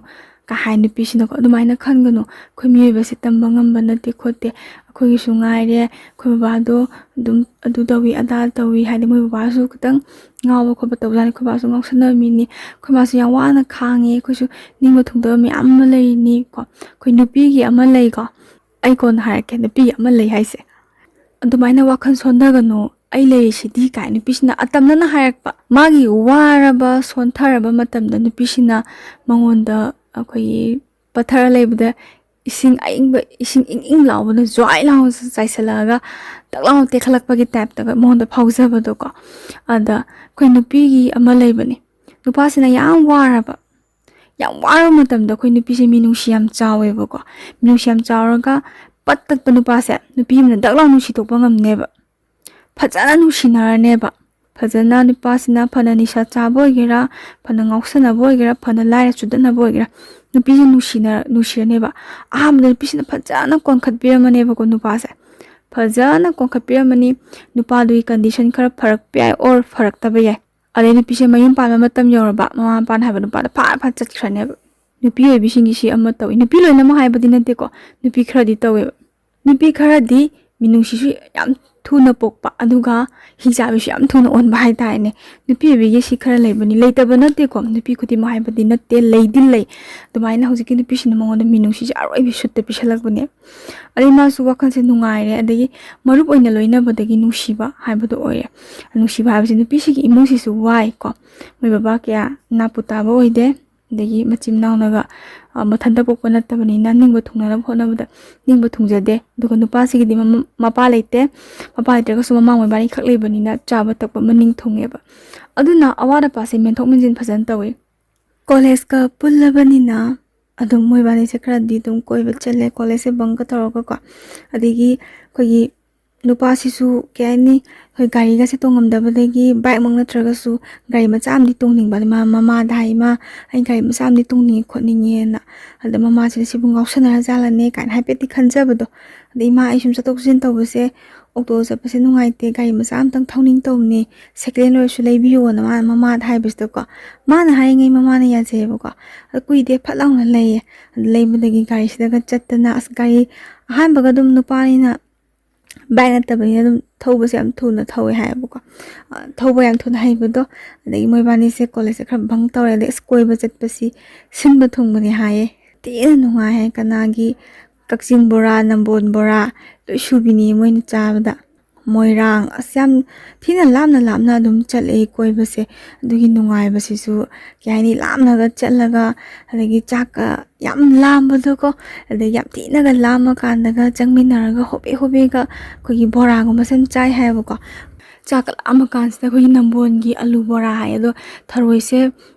ꯀꯥꯏ ꯍꯥꯏ ꯅꯨꯄꯤꯁꯤꯅꯀꯣ꯫ "ꯑꯗꯨꯃꯥꯏꯅ ꯈꯟꯒꯅꯨ, ꯑꯩꯈꯣꯏ ꯃꯤꯑꯣꯏꯕꯁꯦ ꯇꯝꯕ ꯉꯝꯕ ꯅꯠꯇꯦ ꯈꯣꯠꯇꯦ꯫ ꯑꯩꯈꯣꯏꯒꯤꯁꯨ ꯉꯥꯏꯔꯦ, ꯑꯩꯈꯣꯏ ꯕꯕꯥꯗꯣ ꯑꯗꯨꯝ ꯑꯗꯨ ꯇꯧꯏ ꯑꯗꯥ ꯇꯧꯏ", ꯍꯥꯏꯗꯤ ꯃꯣꯏ ꯕꯕꯥꯁꯨ ꯈꯤꯇꯪ ꯉꯥꯎꯕ ꯈꯣꯠꯄ ꯇꯧꯖꯥꯠꯅꯤ꯫ ꯑꯩꯈꯣꯏ ꯕꯥꯁꯨ ꯉꯥꯎꯁꯟꯅꯕ ꯃꯤꯅꯤ, ꯑꯩꯈꯣꯏ ꯃꯥꯁꯨ ꯌꯥꯝ ꯋꯥꯅ ꯈꯥꯡꯉꯤ, ꯑꯩꯈꯣꯏꯁꯨ ꯅꯤꯡꯕ ꯊꯨꯡꯗꯕ ꯃꯌꯥꯝ ꯑꯃ ꯂꯩꯔꯤꯅꯤꯀꯣ꯫ ꯑꯩꯈꯣꯏ ꯅꯨꯄꯤꯒꯤ ꯑꯃ ꯂꯩꯀꯣ, ꯑꯩ ꯀꯣꯟꯅ ꯍꯥꯏꯔꯛꯀꯦ, ꯅꯨꯄꯤꯒꯤ ꯑꯃ ꯂꯩ ꯍꯥꯏꯁꯦ꯫ "ꯑꯗꯨꯃꯥꯏꯅ ꯋꯥꯈꯜ ꯁꯣꯟꯊꯒꯅꯨ, ꯑꯩ ꯂꯩꯔꯤꯁꯤꯗꯤ" ꯀꯥꯏ ꯅꯨꯄꯤꯁꯤꯅ ꯑꯇꯝꯅꯅ ꯍꯥꯏꯔꯛꯄ꯫ ꯃꯥꯒꯤ ꯋꯥꯔꯕ, ꯁꯣꯟꯊꯔꯕ ꯃꯇꯝꯗ ꯅꯨꯄꯤꯁꯤꯅ ꯃꯉꯣꯟꯗ ꯑꯩꯈꯣꯏꯒꯤ ꯄꯠꯊꯔ ꯂꯩꯕꯗ ꯏꯁꯤꯡ ꯑꯏꯪꯕ, ꯏꯁꯤꯡ ꯏꯪ ꯏꯪ ꯂꯥꯎꯕꯅ ꯖ꯭ꯋꯥꯏ ꯂꯥꯎꯅ ꯆꯥꯏꯁꯤꯜꯂꯛꯑꯒ ꯇꯛ ꯂꯥꯎꯅ ꯇꯦꯛꯈꯠꯂꯛꯄꯒꯤ ꯇꯥꯏꯞꯇꯒ ꯃꯉꯣꯟꯗ ꯐꯥꯎꯖꯕꯗꯣꯀꯣ꯫ ꯑꯗ ꯑꯩꯈꯣꯏ ꯅꯨꯄꯤꯒꯤ ꯑꯃ ꯂꯩꯕꯅꯤ, ꯅꯨꯄꯥꯁꯤꯅ ꯌꯥꯝ ꯋꯥꯔꯕ, ꯌꯥꯝ ꯋꯥꯔꯕ ꯃꯇꯝꯗ ꯑꯩꯈꯣꯏ ꯅꯨꯄꯤꯁꯦ ꯃꯤꯅꯨꯡꯁꯤ ꯌꯥꯝ ꯆꯥꯎꯋꯦꯕꯀꯣ꯫ ꯃꯤꯅꯨꯡꯁꯤ ꯌꯥꯝ ꯆꯥꯎꯔꯒ ꯄꯠ ꯇꯠꯄ ꯅꯨꯄꯥꯁꯦ ꯅꯨꯄꯤ ꯑꯃꯅ ꯗꯛ ꯂꯥꯎ ꯅꯨꯡꯁꯤꯊꯣꯛꯄ ꯉꯝꯅꯦꯕ꯫ ꯐꯖꯅ ꯅꯨꯡꯁꯤꯅꯔꯅꯦꯕ꯫ ꯐꯖꯅ ꯅꯨꯄꯥꯁꯤꯅ ꯐꯅ ꯅꯤꯁꯥ ꯆꯥꯕ ꯑꯣꯏꯒꯦꯔꯥ, ꯐꯅ ꯉꯥꯎꯁꯟꯅꯕ ꯑꯣꯏꯒꯦꯔꯥ, ꯐꯅ ꯂꯥꯏꯔ ꯆꯨꯗꯠꯅꯕ ꯑꯣꯏꯒꯦꯔꯥ, ꯅꯨꯄꯤꯁꯦ ꯅꯨꯡꯁꯤꯅ-, ꯅꯨꯡꯁꯤꯔꯅꯦꯕ꯫ ꯑꯍꯥꯟꯕꯗ ꯅꯨꯄꯤꯁꯤꯅ ꯐꯖꯅ ꯀꯣꯟꯈꯠꯄꯤꯔꯝꯃꯅꯦꯕꯀꯣ ꯅꯨꯄꯥꯁꯦ꯫ ꯐꯖꯅ ꯀꯣꯟꯈꯠꯄꯤꯔꯝꯃꯅꯤ꯫ ꯅꯨꯄꯥꯗꯨꯒꯤ condition ꯈꯔ ꯐꯔꯛꯄ ꯌꯥꯏ or ꯐꯔꯛꯇꯕ ꯌꯥꯏ꯫ ꯑꯗꯩ ꯅꯨꯄꯤꯁꯦ ꯃꯌꯨꯝ ꯄꯥꯟꯕ ꯃꯇꯝ ꯌꯧꯔꯕ, ꯃꯃꯥ ꯃꯄꯥꯅ ꯍꯥꯏꯕ ꯅꯨꯄꯥꯗ ꯐꯥ ꯐꯥ ꯆꯠꯈ꯭ꯔꯅꯦꯕ꯫ ꯅꯨꯄꯤ ꯑꯣꯏꯕꯤꯁꯤꯡꯒꯤ ꯁꯤ ꯑꯃ ꯇꯧꯏ꯫ ꯅꯨꯄꯤ ꯂꯣꯏꯅꯃꯛ ꯍꯥꯏꯕꯗꯤ ꯅꯠꯇꯦꯀꯣ, ꯅꯨꯄꯤ ꯈꯔꯗꯤ ꯇꯧꯋꯦꯕ꯫ ꯅꯨꯄꯤ ꯈꯔꯗꯤ ꯃꯤꯅꯨꯡꯁꯤꯁꯨ ꯌꯥꯝ ꯊꯨꯅ ꯄꯣꯛꯄ, ꯑꯗꯨꯒ ꯍꯤꯡꯆꯥꯕꯤꯁꯨ ꯌꯥꯝ ꯊꯨꯅ ꯑꯣꯟꯕ ꯍꯥꯏꯇꯥꯔꯦꯅꯦ꯫ ꯅꯨꯄꯤ ꯑꯣꯏꯕꯤꯒꯤ ꯁꯤ ꯈꯔ ꯂꯩꯕꯅꯤ, ꯂꯩꯇꯕ ꯅꯠꯇꯦꯀꯣ, ꯅꯨꯄꯤ ꯈꯨꯗꯤꯡꯃꯛ ꯍꯥꯏꯕꯗꯤ ꯅꯠꯇꯦ, ꯂꯩꯗꯤ ꯂꯩ꯫ ꯑꯗꯨꯃꯥꯏꯅ ꯍꯧꯖꯤꯛꯀꯤ ꯅꯨꯄꯤꯁꯤꯅ ꯃꯉꯣꯟꯗ ꯃꯤꯅꯨꯡꯁꯤꯁꯦ ꯑꯔꯣꯏꯕꯤ ꯁꯨꯠꯇ ꯄꯤꯁꯜꯂꯛꯄꯅꯦ꯫ ꯑꯗꯩ ꯃꯥꯁꯨ ꯋꯥꯈꯜꯁꯦ ꯅꯨꯡꯉꯥꯏꯔꯦ, ꯑꯗꯒꯤ ꯃꯔꯨꯞ ꯑꯣꯏꯅ ꯂꯣꯏꯅꯕꯗꯒꯤ ꯅꯨꯡꯁꯤꯕ ꯍꯥꯏꯕꯗꯣ ꯑꯣꯏꯔꯦ꯫ ꯅꯨꯡꯁꯤꯕ ꯍꯥꯏꯕꯁꯤ ꯅꯨꯄꯤꯁꯤꯒꯤ ꯏꯃꯨꯡꯁꯤꯁꯨ ꯋꯥꯏꯀꯣ, ꯃꯣꯏ ꯕꯕꯥ ꯀꯌꯥ ꯅꯥꯄꯨ ꯇꯥꯕ ꯑꯣꯏꯗꯦ꯫ ꯑꯗꯒꯤ ꯃꯆꯤꯟ ꯃꯅꯥꯎꯅꯒ, ꯑ, ꯃꯊꯟꯇ ꯄꯣꯛꯄ ꯅꯠꯇꯕꯅꯤꯅ ꯅꯤꯡꯕ ꯊꯨꯡꯅꯅꯕ ꯍꯣꯠꯅꯕꯗ ꯅꯤꯡꯕ ꯊꯨꯡꯖꯗꯦ꯫ ꯑꯗꯨꯒ ꯅꯨꯄꯥꯁꯤꯒꯤꯗꯤ ꯃꯃ-, ꯃꯄꯥ ꯂꯩꯇꯦ꯫ ꯃꯄꯥ ꯂꯩꯇ꯭ꯔꯒꯁꯨ ꯃꯃꯥ ꯃꯣꯏꯕꯥꯅꯤꯈꯛ ꯂꯩꯕꯅꯤꯅ ꯆꯥꯕ ꯊꯛꯄ ꯃꯅꯤꯡ ꯊꯨꯡꯉꯦꯕ꯫ ꯑꯗꯨꯅ ꯑꯋꯥꯠ ꯑꯄꯥꯁꯦ ꯃꯦꯟꯊꯣꯛ ꯃꯦꯟꯁꯤꯟ ꯐꯖꯅ ꯇꯧꯋꯤ꯫ ꯀꯣꯂꯦꯖꯀ ꯄꯨꯜꯂꯕꯅꯤꯅ ꯑꯗꯨꯝ ꯃꯣꯏꯕꯥꯅꯤꯁꯦ ꯈꯔꯗꯤ ꯑꯗꯨꯝ ꯀꯣꯏꯕ ꯆꯠꯂꯦ, ꯀꯣꯂꯦꯖꯁꯦ ꯕꯪꯀ ꯇꯧꯔꯒꯀꯣ꯫ ꯑꯗꯒꯤ ꯑꯩꯈꯣꯏꯒꯤ ꯅꯨꯄꯥꯁꯤꯁꯨ ꯀꯩ ꯍꯥꯏꯅꯤ, ꯑꯩꯈꯣꯏ ꯒꯥꯔꯤꯒꯁꯦ ꯇꯣꯡꯉꯝꯗꯕꯗꯒꯤ ꯕꯥꯏꯛꯃꯛ ꯅꯠꯇ꯭ꯔꯒꯁꯨ ꯒꯥꯔꯤ ꯃꯆꯥ ꯑꯃꯗꯤ ꯇꯣꯡꯅꯤꯡꯕ꯫ ꯑꯗꯨ ꯃꯥ ꯃꯃꯥꯗ ꯍꯥꯏ, "ꯏꯃꯥ, ꯑꯩ ꯒꯥꯔꯤ ꯃꯆꯥ ꯑꯃꯗꯤ ꯇꯣꯡꯅꯤꯡꯉꯦ ꯈꯣꯠꯅꯤꯡꯉꯦꯅ"꯫ ꯑꯗ ꯃꯃꯥꯁꯤꯅ "ꯁꯤꯕꯨ ꯉꯥꯎꯁꯟꯅꯔ ꯖꯥꯠꯂꯅꯦ" ꯀꯥꯏꯅ ꯍꯥꯏꯐꯦꯠꯇꯤ ꯈꯟꯖꯕꯗꯣ꯫ ꯑꯗꯩ ꯏꯃꯥ, ꯑꯩ ꯁꯨꯝ ꯆꯠꯊꯣꯛ ꯆꯠꯁꯤꯟ ꯇꯧꯕꯁꯦ, ꯑꯣꯛꯇꯣ ꯆꯠꯄꯁꯦ ꯅꯨꯡꯉꯥꯏꯇꯦ, ꯒꯥꯔꯤ ꯃꯆꯥ ꯑꯝꯇꯪ ꯊꯧꯅꯤꯡ ꯇꯧꯕꯅꯦ, ꯁꯦꯀꯦꯟ ꯑꯣꯏꯔꯁꯨ ꯂꯩꯕꯤꯌꯣꯅ ꯃꯥꯅ ꯃꯃꯥꯗ ꯍꯥꯏꯕꯁꯤꯗꯀꯣ, ꯃꯥꯅ ꯍꯥꯏꯔꯤꯉꯩ ꯃꯃꯥꯅ ꯌꯥꯖꯩꯌꯦꯕꯀꯣ꯫ ꯑꯗ ꯀꯨꯏꯗꯦ, ꯐꯠ ꯂꯥꯎꯅ ꯂꯩꯌꯦ꯫ ꯑꯗ ꯂꯩꯕꯗꯒꯤ ꯒꯥꯔꯤꯁꯤꯗꯒ ꯆꯠꯇꯅ, ꯑꯁ, ꯒꯥꯔꯤ ꯑꯍꯥꯟꯕꯒ ꯑꯗꯨꯝ ꯅꯨꯄꯥꯅꯤꯅ ꯕꯥꯏꯛ ꯅꯠꯇꯕꯅꯤꯅ ꯑꯗꯨꯝ ꯊꯧꯕꯁꯦ ꯌꯥꯝ ꯊꯨꯅ ꯊꯧꯋꯦ ꯍꯥꯏꯌꯦꯕꯀꯣ꯫ ꯑ, ꯊꯧꯕ ꯌꯥꯝ ꯊꯨꯅ ꯍꯩꯕꯗꯣ꯫ ꯑꯗꯒꯤ ꯃꯣꯏꯕꯥꯅꯤꯁꯦ ꯀꯣꯂꯦꯖꯁꯦ ꯈꯔ ꯕꯪ ꯇꯧꯔꯦ꯫ ꯑꯗꯩ ꯑꯁ, ꯀꯣꯏꯕ ꯆꯠꯄꯁꯤ ꯁꯤꯟꯕ ꯊꯨꯡꯕꯅꯦ ꯍꯥꯏꯌꯦ꯫ ꯊꯤꯅ ꯅꯨꯡꯉꯥꯏ ꯍꯥꯏ꯫ ꯀꯅꯥꯒꯤ ꯀꯛꯆꯤꯡ ꯕꯣꯔꯥ, ꯅꯝꯕꯣꯜ ꯕꯣꯔꯥ ꯂꯣꯏ ꯁꯨꯕꯤꯅꯤ ꯃꯣꯏꯅ ꯆꯥꯕꯗ꯫ ꯃꯣꯏꯔꯥꯡ, ꯑꯁ, ꯌꯥꯝ ꯊꯤꯅ ꯂꯥꯞꯅ ꯂꯥꯞꯅ ꯑꯗꯨꯝ ꯆꯠꯂꯦ ꯀꯣꯏꯕꯁꯦ꯫ ꯑꯗꯨꯒꯤ ꯅꯨꯡꯉꯥꯏꯕꯁꯤꯁꯨ, ꯀꯩ ꯍꯥꯏꯅꯤ, ꯂꯥꯞꯅꯒ ꯆꯠꯂꯒ, ꯑꯗꯒꯤ ꯆꯥꯛꯀ ꯌꯥꯝ ꯂꯥꯝꯕꯗꯣꯀꯣ, ꯑꯗꯩ ꯌꯥꯝ ꯊꯤꯅꯒ ꯂꯥꯝꯃꯀꯥꯟꯗꯒ ꯆꯪꯃꯤꯟꯅꯔꯒ ꯍꯣꯕꯦ ꯍꯣꯕꯦꯒ ꯑꯩꯈꯣꯏꯒꯤ ꯕꯣꯔꯥꯒꯨꯝꯕꯁꯦ ꯑꯗꯨꯝ ꯆꯥꯏ ꯍꯥꯏꯌꯦꯕꯀꯣ꯫ ꯆꯥꯛꯀ ꯂꯥꯝꯃꯀꯥꯟꯁꯤꯗ ꯑꯩꯈꯣꯏꯒꯤ ꯅꯝꯕꯣꯜꯒꯤ ꯑꯂꯨ ꯕꯣꯔꯥ ꯍꯥꯏ, ꯑꯗꯣ ꯊꯔꯣꯏꯁꯦ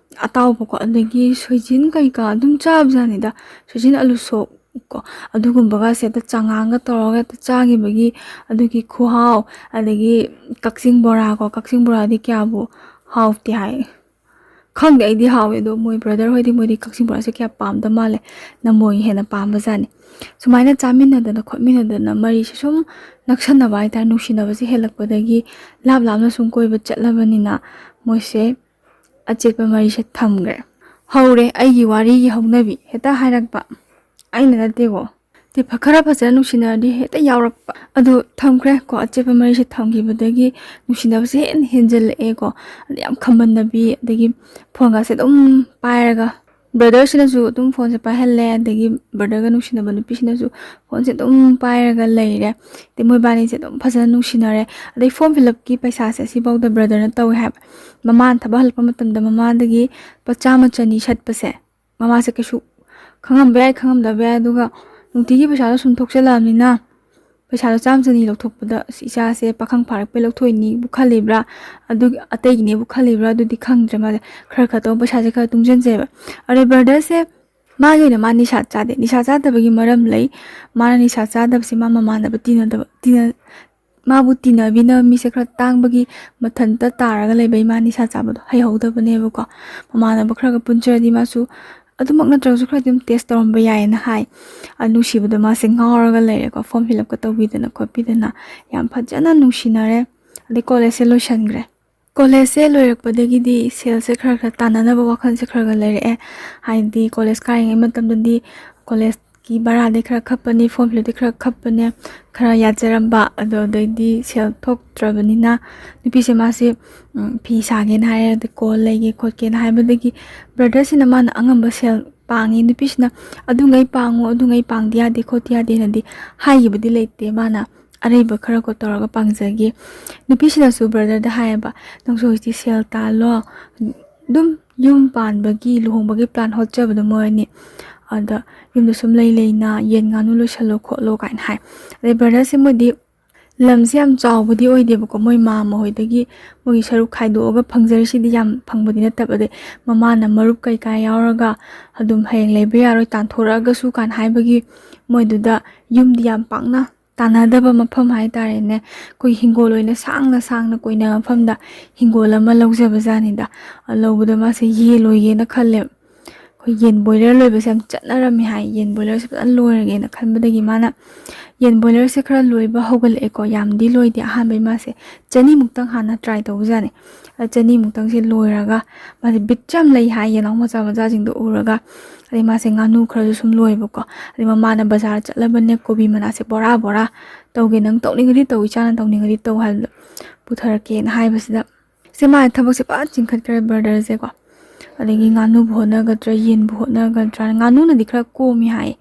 ꯑꯇꯥꯎꯕꯀꯣ, ꯑꯗꯒꯤ ꯁꯣꯏꯖꯤꯟ ꯀꯩꯀꯥ ꯑꯗꯨꯝ ꯆꯥꯕꯖꯥꯠꯅꯤꯗ, ꯁꯣꯏꯖꯤꯟ ꯑꯂꯨ ꯁꯣꯛ ꯀꯣ, ꯑꯗꯨꯒꯨꯝꯕꯒꯁꯦ ꯍꯦꯛꯇ ꯆꯉꯥꯡꯒ ꯇꯧꯔꯒ ꯍꯦꯛꯇ ꯆꯥꯈꯤꯕꯒꯤ ꯑꯗꯨꯒꯤ ꯈꯨꯍꯥꯎ, ꯑꯗꯒꯤ ꯀꯛꯆꯤꯡ ꯕꯣꯔꯥ ꯀꯣ, ꯀꯛꯆꯤꯡ ꯕꯣꯔꯥꯗꯤ ꯀꯌꯥꯕꯨ ꯍꯥꯎꯇꯦ ꯍꯥꯏ꯫ ꯈꯪꯗꯦ, ꯑꯩꯗꯤ ꯍꯥꯎꯋꯦ, ꯑꯗꯣ ꯃꯣꯏ ꯕ꯭ꯔꯗꯔ ꯍꯣꯏꯗꯤ, ꯃꯣꯏꯗꯤ ꯀꯛꯆꯤꯡ ꯕꯣꯔꯥꯁꯦ ꯀꯌꯥ ꯄꯥꯝꯗ ꯃꯥꯜꯂꯦ, ꯅꯝꯕꯣꯜꯒꯤ ꯍꯦꯟꯅ ꯄꯥꯝꯕꯖꯥꯠꯅꯤ꯫ ꯁꯨꯃꯥꯏꯅ ꯆꯥꯃꯤꯟꯅꯗꯅ ꯈꯣꯠꯃꯤꯟꯅꯗꯅ ꯃꯔꯤꯁꯦ ꯁꯨꯝ ꯅꯛꯁꯟꯅꯕ ꯍꯥꯏꯇꯥꯔꯦ, ꯅꯨꯡꯁꯤꯅꯕꯁꯦ ꯍꯦꯜꯂꯛꯄꯗꯒꯤ ꯂꯥꯞ ꯂꯥꯞꯅ ꯁꯨꯝ ꯀꯣꯏꯕ ꯆꯠꯂꯕꯅꯤꯅ ꯃꯣꯏꯁꯦ ꯑꯆꯦꯠꯄ ꯃꯔꯤꯁꯦ ꯊꯝꯈ꯭ꯔꯦ꯫ ꯍꯧꯔꯦ ꯑꯩꯒꯤ ꯋꯥꯔꯤꯒꯤ ꯍꯧꯅꯕꯤ, ꯍꯦꯛꯇ ꯍꯥꯏꯔꯛꯄ꯫ ꯑꯩꯅ ꯅꯠꯇꯦꯀꯣ꯫ ꯇꯤ ꯐ-, ꯈꯔ ꯐꯖꯅ ꯅꯨꯡꯁꯤꯅꯔꯗꯤ ꯍꯦꯛꯇ ꯌꯥꯎꯔꯛꯄ꯫ ꯑꯗꯨ ꯊꯝꯈ꯭ꯔꯦ ꯀꯣ, ꯑꯆꯦꯠꯄ ꯃꯔꯤꯁꯦ ꯊꯝꯈꯤꯕꯗꯒꯤ ꯅꯨꯡꯁꯤꯅꯕꯁꯦ ꯍꯦꯟꯅ ꯍꯦꯟꯖꯜꯂꯛꯑꯦ ꯀꯣ꯫ ꯑꯗ ꯌꯥꯝ ꯈꯝꯕꯟꯅꯕꯤ, ꯑꯗꯒꯤ ꯐꯣꯟꯒꯁꯦ ꯑꯗꯨꯝ ꯄꯥꯏꯔꯒ, ꯕ꯭ꯔꯗꯔꯁꯤꯅꯁꯨ ꯑꯗꯨꯝ ꯐꯣꯟꯁꯦ ꯄꯥꯏꯍꯜꯂꯦ, ꯑꯗꯒꯤ ꯕ꯭ꯔꯗꯔꯒ ꯅꯨꯡꯁꯤꯅꯕ ꯅꯨꯄꯤꯁꯤꯅꯁꯨ ꯐꯣꯟꯁꯦ ꯑꯗꯨꯝ ꯄꯥꯏꯔꯒ ꯂꯩꯔꯦ꯫ ꯑꯗꯩ ꯃꯣꯏꯕꯥꯅꯤꯁꯦ ꯑꯗꯨꯝ ꯐꯖꯅ ꯅꯨꯡꯁꯤꯅꯔꯦ꯫ ꯑꯗꯩ ꯐꯣꯔꯝ ꯐꯤꯜ ꯑꯞꯀꯤ ꯄꯩꯁꯥꯁꯦ ꯁꯤꯐꯥꯎꯗ ꯕ꯭ꯔꯗꯔꯅ ꯇꯧꯋꯦ ꯍꯥꯏꯕ꯫ ꯃꯃꯥꯅ ꯊꯕꯛ ꯍꯜꯂꯛꯄ ꯃꯇꯝꯗ ꯃꯃꯥꯗꯒꯤ ꯂꯨꯄꯥ ꯆꯥꯝꯃ ꯆꯅꯤ ꯁꯠꯄꯁꯦ, ꯃꯃꯥꯁꯦ ꯀꯩꯁꯨ ꯈꯪꯉꯝꯕ ꯌꯥꯏ, ꯈꯪꯉꯝꯗꯕ ꯌꯥꯏ, ꯑꯗꯨꯒ ꯅꯨꯡꯇꯤꯒꯤ ꯄꯩꯁꯥꯗꯣ ꯁꯨꯝ ꯊꯣꯛꯆꯜꯂꯛꯑꯕꯅꯤꯅ, ꯄꯩꯁꯥꯗꯣ ꯆꯥꯝꯃ ꯆꯅꯤ ꯂꯧꯊꯣꯛꯄꯗ, "ꯑꯁ, ꯏꯆꯥꯁꯦ ꯄꯥꯈꯪ ꯐꯥꯔꯛꯄꯩ ꯂꯧꯊꯣꯛꯏꯅꯤꯕꯨ ꯈꯜꯂꯤꯕ꯭ꯔꯥ, ꯑꯗꯨꯒꯤ ꯑꯇꯩꯒꯤꯅꯦꯕꯨ ꯈꯜꯂꯤꯕ꯭ꯔꯥ?" ꯑꯗꯨꯗꯤ ꯈꯪꯗ꯭ꯔꯦ꯫ ꯃꯥꯁꯦ ꯈꯔ ꯈꯔ ꯇꯧ ꯄꯩꯁꯥꯁꯦ ꯈꯔ ꯇꯨꯡꯁꯤꯟꯖꯩꯕ꯫ ꯑꯗꯩ ꯕ꯭ꯔꯗꯔꯁꯦ, ꯃꯥꯒꯤ ꯑꯣꯏꯅ ꯃꯥ ꯅꯤꯁꯥ ꯆꯥꯗꯦ꯫ ꯅꯤꯁꯥ ꯆꯥꯗꯕꯒꯤ ꯃꯔꯝ ꯂꯩ꯫ ꯃꯥꯅ ꯅꯤꯁꯥ ꯆꯥꯗꯕꯁꯦ ꯃꯥ ꯃꯃꯥꯟꯅꯕ ꯇꯤꯟꯅꯗꯕ, ꯇꯤꯟꯅ-, ꯃꯥꯕꯨ ꯇꯤꯟꯅꯕꯤꯅꯕ ꯃꯤꯁꯦ ꯈꯔ ꯇꯥꯡꯕꯒꯤ ꯃꯊꯟꯇ ꯇꯥꯔꯒ ꯂꯩꯕꯩ ꯃꯥ ꯅꯤꯁꯥ ꯆꯥꯕꯗꯣ ꯍꯩꯍꯧꯗꯕꯅꯦꯕꯀꯣ꯫ ꯃꯃꯥꯟꯅꯕ ꯈꯔꯒ ꯄꯨꯟꯖꯔꯗꯤ ꯃꯥꯁꯨ ꯑꯗꯨꯃꯛ ꯅꯠꯇ꯭ꯔꯒꯁꯨ ꯈꯔꯗꯤ ꯑꯗꯨꯝ ꯇꯦꯁ ꯇꯧꯔꯝꯕ ꯌꯥꯏꯌꯦꯅ ꯍꯥꯏ꯫ ꯑ, ꯅꯨꯡꯁꯤꯕꯗ ꯃꯥꯁꯦ ꯉꯥꯎꯔꯒ ꯂꯩꯔꯦꯀꯣ, ꯐꯣꯔꯝ ꯐꯤꯜ ꯑꯞꯀ ꯇꯧꯕꯤꯗꯅ ꯈꯣꯠꯄꯤꯗꯅ ꯌꯥꯝ ꯐꯖꯅ ꯅꯨꯡꯁꯤꯅꯔꯦ꯫ ꯑꯗꯩ ꯀꯣꯂꯦꯖꯁꯦ ꯂꯣꯏꯁꯟꯈ꯭ꯔꯦ꯫ ꯀꯣꯂꯦꯖꯁꯦ ꯂꯣꯏꯔꯛꯄꯗꯒꯤꯗꯤ ꯁꯦꯜꯁꯦ ꯈꯔ ꯈꯔ ꯇꯥꯟꯅꯅꯕ ꯋꯥꯈꯜꯁꯦ ꯈꯔ ꯈꯔ ꯂꯩꯔꯛꯑꯦ꯫ ꯍꯥꯏꯗꯤ ꯀꯣꯂꯦꯖ ꯀꯥꯔꯤꯉꯩ ꯃꯇꯝꯗꯗꯤ ꯀꯣꯂꯦꯖꯀꯤ ꯚꯔꯥꯗꯤ ꯈꯔ ꯈꯞꯄꯅꯤ, ꯐꯣꯔꯝ ꯐꯤꯜ ꯑꯞꯇꯤ ꯈꯔ ꯈꯞꯄꯅꯦ, ꯈꯔ ꯌꯥꯖꯔꯝꯕ꯫ ꯑꯗꯣ ꯑꯗꯩꯗꯤ ꯁꯦꯜ ꯊꯣꯛꯇ꯭ꯔꯕꯅꯤꯅ ꯅꯨꯄꯤꯁꯦ ꯃꯥꯁꯦ, ꯎꯝ, ꯐꯤ ꯁꯥꯒꯦꯅ ꯍꯥꯏꯔꯦ, ꯑꯗꯩ ꯀꯣꯟ ꯂꯩꯒꯦ ꯈꯣꯠꯀꯦꯅ ꯍꯥꯏꯕꯗꯒꯤ ꯕ꯭ꯔꯗꯔꯁꯤꯅ ꯃꯥꯅ ꯑꯉꯝꯕ ꯁꯦꯜ ꯄꯥꯡꯉꯤ꯫ ꯅꯨꯄꯤꯁꯤꯅ "ꯑꯗꯨꯉꯩ ꯄꯥꯡꯉꯨ, ꯑꯗꯨꯉꯩ ꯄꯥꯡꯗ ꯌꯥꯗꯦ ꯈꯣꯠꯇ ꯌꯥꯗꯦꯅꯗꯤ" ꯍꯥꯏꯈꯤꯕꯗꯤ ꯂꯩꯇꯦ꯫ ꯃꯥꯅ ꯑꯔꯩꯕ ꯈꯔ ꯀꯣ ꯇꯧꯔꯒ ꯄꯥꯡꯖꯒꯦ꯫ ꯅꯨꯄꯤꯁꯤꯅꯁꯨ ꯕ꯭ꯔꯗꯔꯗ ꯍꯥꯏꯌꯦꯕ, "ꯅꯪꯁꯨ ꯍꯧꯖꯤꯛꯇꯤ ꯁꯦꯜ ꯇꯥꯜꯂꯣ, ꯑꯗꯨꯝ ꯌꯨꯝ ꯄꯥꯟꯕꯒꯤ, ꯂꯨꯍꯣꯡꯕꯒꯤ ꯄ꯭ꯂꯥꯟ ꯍꯣꯠꯆꯕꯗꯣ ꯃꯣꯏ ꯑꯅꯤ, ꯑꯗ ꯌꯨꯝꯗ ꯁꯨꯝ ꯂꯩ ꯂꯩꯅ ꯌꯦꯟ ꯉꯥꯅꯨ ꯂꯣꯏꯁꯜꯂꯣ ꯈꯣꯠꯂꯣ" ꯀꯥꯏꯅ ꯍꯥꯏ꯫ ꯑꯗꯩ ꯕ꯭ꯔꯗꯔꯁꯦ ꯃꯣꯏꯗꯤ ꯂꯝꯁꯦ ꯌꯥꯝ ꯆꯥꯎꯕꯗꯤ ꯑꯣꯏꯗꯦꯕꯀꯣ, ꯃꯣꯏ ꯃꯥꯝꯃ ꯍꯣꯏꯗꯒꯤ ꯃꯣꯏꯒꯤ ꯁꯔꯨꯛ ꯈꯥꯏꯗꯣꯛꯑꯒ ꯐꯪꯖꯔꯤꯁꯤꯗꯤ ꯌꯥꯝ ꯐꯪꯕꯗꯤ ꯅꯠꯇꯕ꯫ ꯑꯗꯩ ꯃꯃꯥꯅ ꯃꯔꯨꯞ ꯀꯩꯀꯥ ꯌꯥꯎꯔꯒ ꯑꯗꯨꯝ "ꯍꯌꯦꯡ ꯂꯩꯕ ꯌꯥꯔꯣꯏ, ꯇꯥꯟꯊꯣꯔꯛꯑꯒꯁꯨ" ꯀꯥꯏꯅ ꯍꯥꯏꯕꯒꯤ ꯃꯣꯏꯗꯨꯗ ꯌꯨꯝꯗꯤ ꯌꯥꯝ ꯄꯥꯛꯅ ꯇꯥꯟꯅꯗꯕ ꯃꯐꯝ ꯍꯥꯏꯇꯥꯔꯦꯅꯦ꯫ ꯑꯩꯈꯣꯏꯒꯤ ꯍꯤꯡꯒꯣꯜ ꯑꯣꯏꯅ ꯁꯥꯡꯅ ꯁꯥꯡꯅ ꯀꯣꯏꯅ ꯃꯐꯝꯗ ꯍꯤꯡꯒꯣꯜ ꯑꯃ ꯂꯧꯖꯕ ꯖꯥꯠꯅꯤꯗ꯫ ꯂꯧꯕꯗ ꯃꯥꯁꯦ ꯌꯦꯜ ꯂꯣꯏꯒꯦꯅ ꯈꯜꯂꯦ꯫ ꯑꯩꯈꯣꯏ ꯌꯦꯟ ꯕꯣꯏꯂꯔ ꯂꯣꯏꯕꯁꯦ ꯌꯥꯝ ꯆꯠꯅꯔꯝꯃꯤ ꯍꯥꯏ꯫ ꯌꯦꯟ ꯕꯣꯏꯂꯔꯁꯦ ꯐꯖꯅ ꯂꯣꯏꯔꯒꯦꯅ ꯈꯟꯕꯗꯒꯤ ꯃꯥꯅ ꯌꯦꯟ ꯕꯣꯏꯂꯔꯁꯦ ꯈꯔ ꯂꯣꯏꯕ ꯍꯧꯒꯠꯂꯛꯑꯦꯀꯣ꯫ ꯌꯥꯝꯗꯤ ꯂꯣꯏꯗꯦ, ꯑꯍꯥꯟꯕꯩ ꯃꯥꯁꯦ ꯆꯅꯤꯃꯨꯛꯇꯪ ꯍꯥꯟꯅ ꯇ꯭ꯔꯥꯏ ꯇꯧꯕꯖꯥꯠꯅꯤ꯫ ꯑ, ꯆꯅꯤꯃꯨꯛꯇꯪꯁꯦ ꯂꯣꯏꯔꯒ ꯃꯥꯁꯦ ꯕꯤꯠꯁꯨ ꯌꯥꯝ ꯂꯩ ꯍꯥꯏ, ꯌꯦꯟꯅꯥꯎ ꯃꯆꯥ ꯃꯆꯥꯁꯤꯡꯗꯣ ꯎꯔꯒ꯫ ꯑꯗꯩ ꯃꯥꯁꯦ ꯉꯥꯅꯨ ꯈꯔꯁꯨ ꯁꯨꯝ ꯂꯣꯏꯕꯀꯣ꯫ ꯑꯗꯩ ꯃꯃꯥꯅ "ꯕꯖꯥꯔ ꯆꯠꯂꯕꯅꯦ, ꯀꯣꯕꯤ ꯃꯅꯥꯁꯦ ꯕꯣꯔꯥ ꯕꯣꯔꯥ ꯇꯧꯒꯦ, ꯅꯪ ꯇꯧꯅꯤꯡꯉꯗꯤ ꯇꯧ, ꯏꯆꯥꯅ ꯇꯧꯅꯤꯡꯉꯗꯤ ꯇꯧ" ꯍꯥꯏꯕꯗꯣ, "ꯄꯨꯊꯔꯛꯀꯦꯅ" ꯍꯥꯏꯕꯁꯤꯗ꯫ ꯁꯦ ꯃꯥꯅ ꯊꯕꯛꯁꯦ ꯐꯖꯅ ꯆꯤꯡꯈꯠꯈ꯭ꯔꯦ ꯕ꯭ꯔꯗꯔꯁꯦꯀꯣ꯫ ꯑꯗꯒꯤ ꯉꯥꯅꯨꯕꯨ ꯍꯣꯠꯅꯒꯗ꯭ꯔꯥ, ꯌꯦꯟꯕꯨ ꯍꯣꯠꯅꯒꯗ꯭ꯔꯥ, ꯉꯥꯅꯨꯅꯗꯤ ꯈꯔ ꯀꯣꯝꯃꯤ ꯍꯥꯏ꯫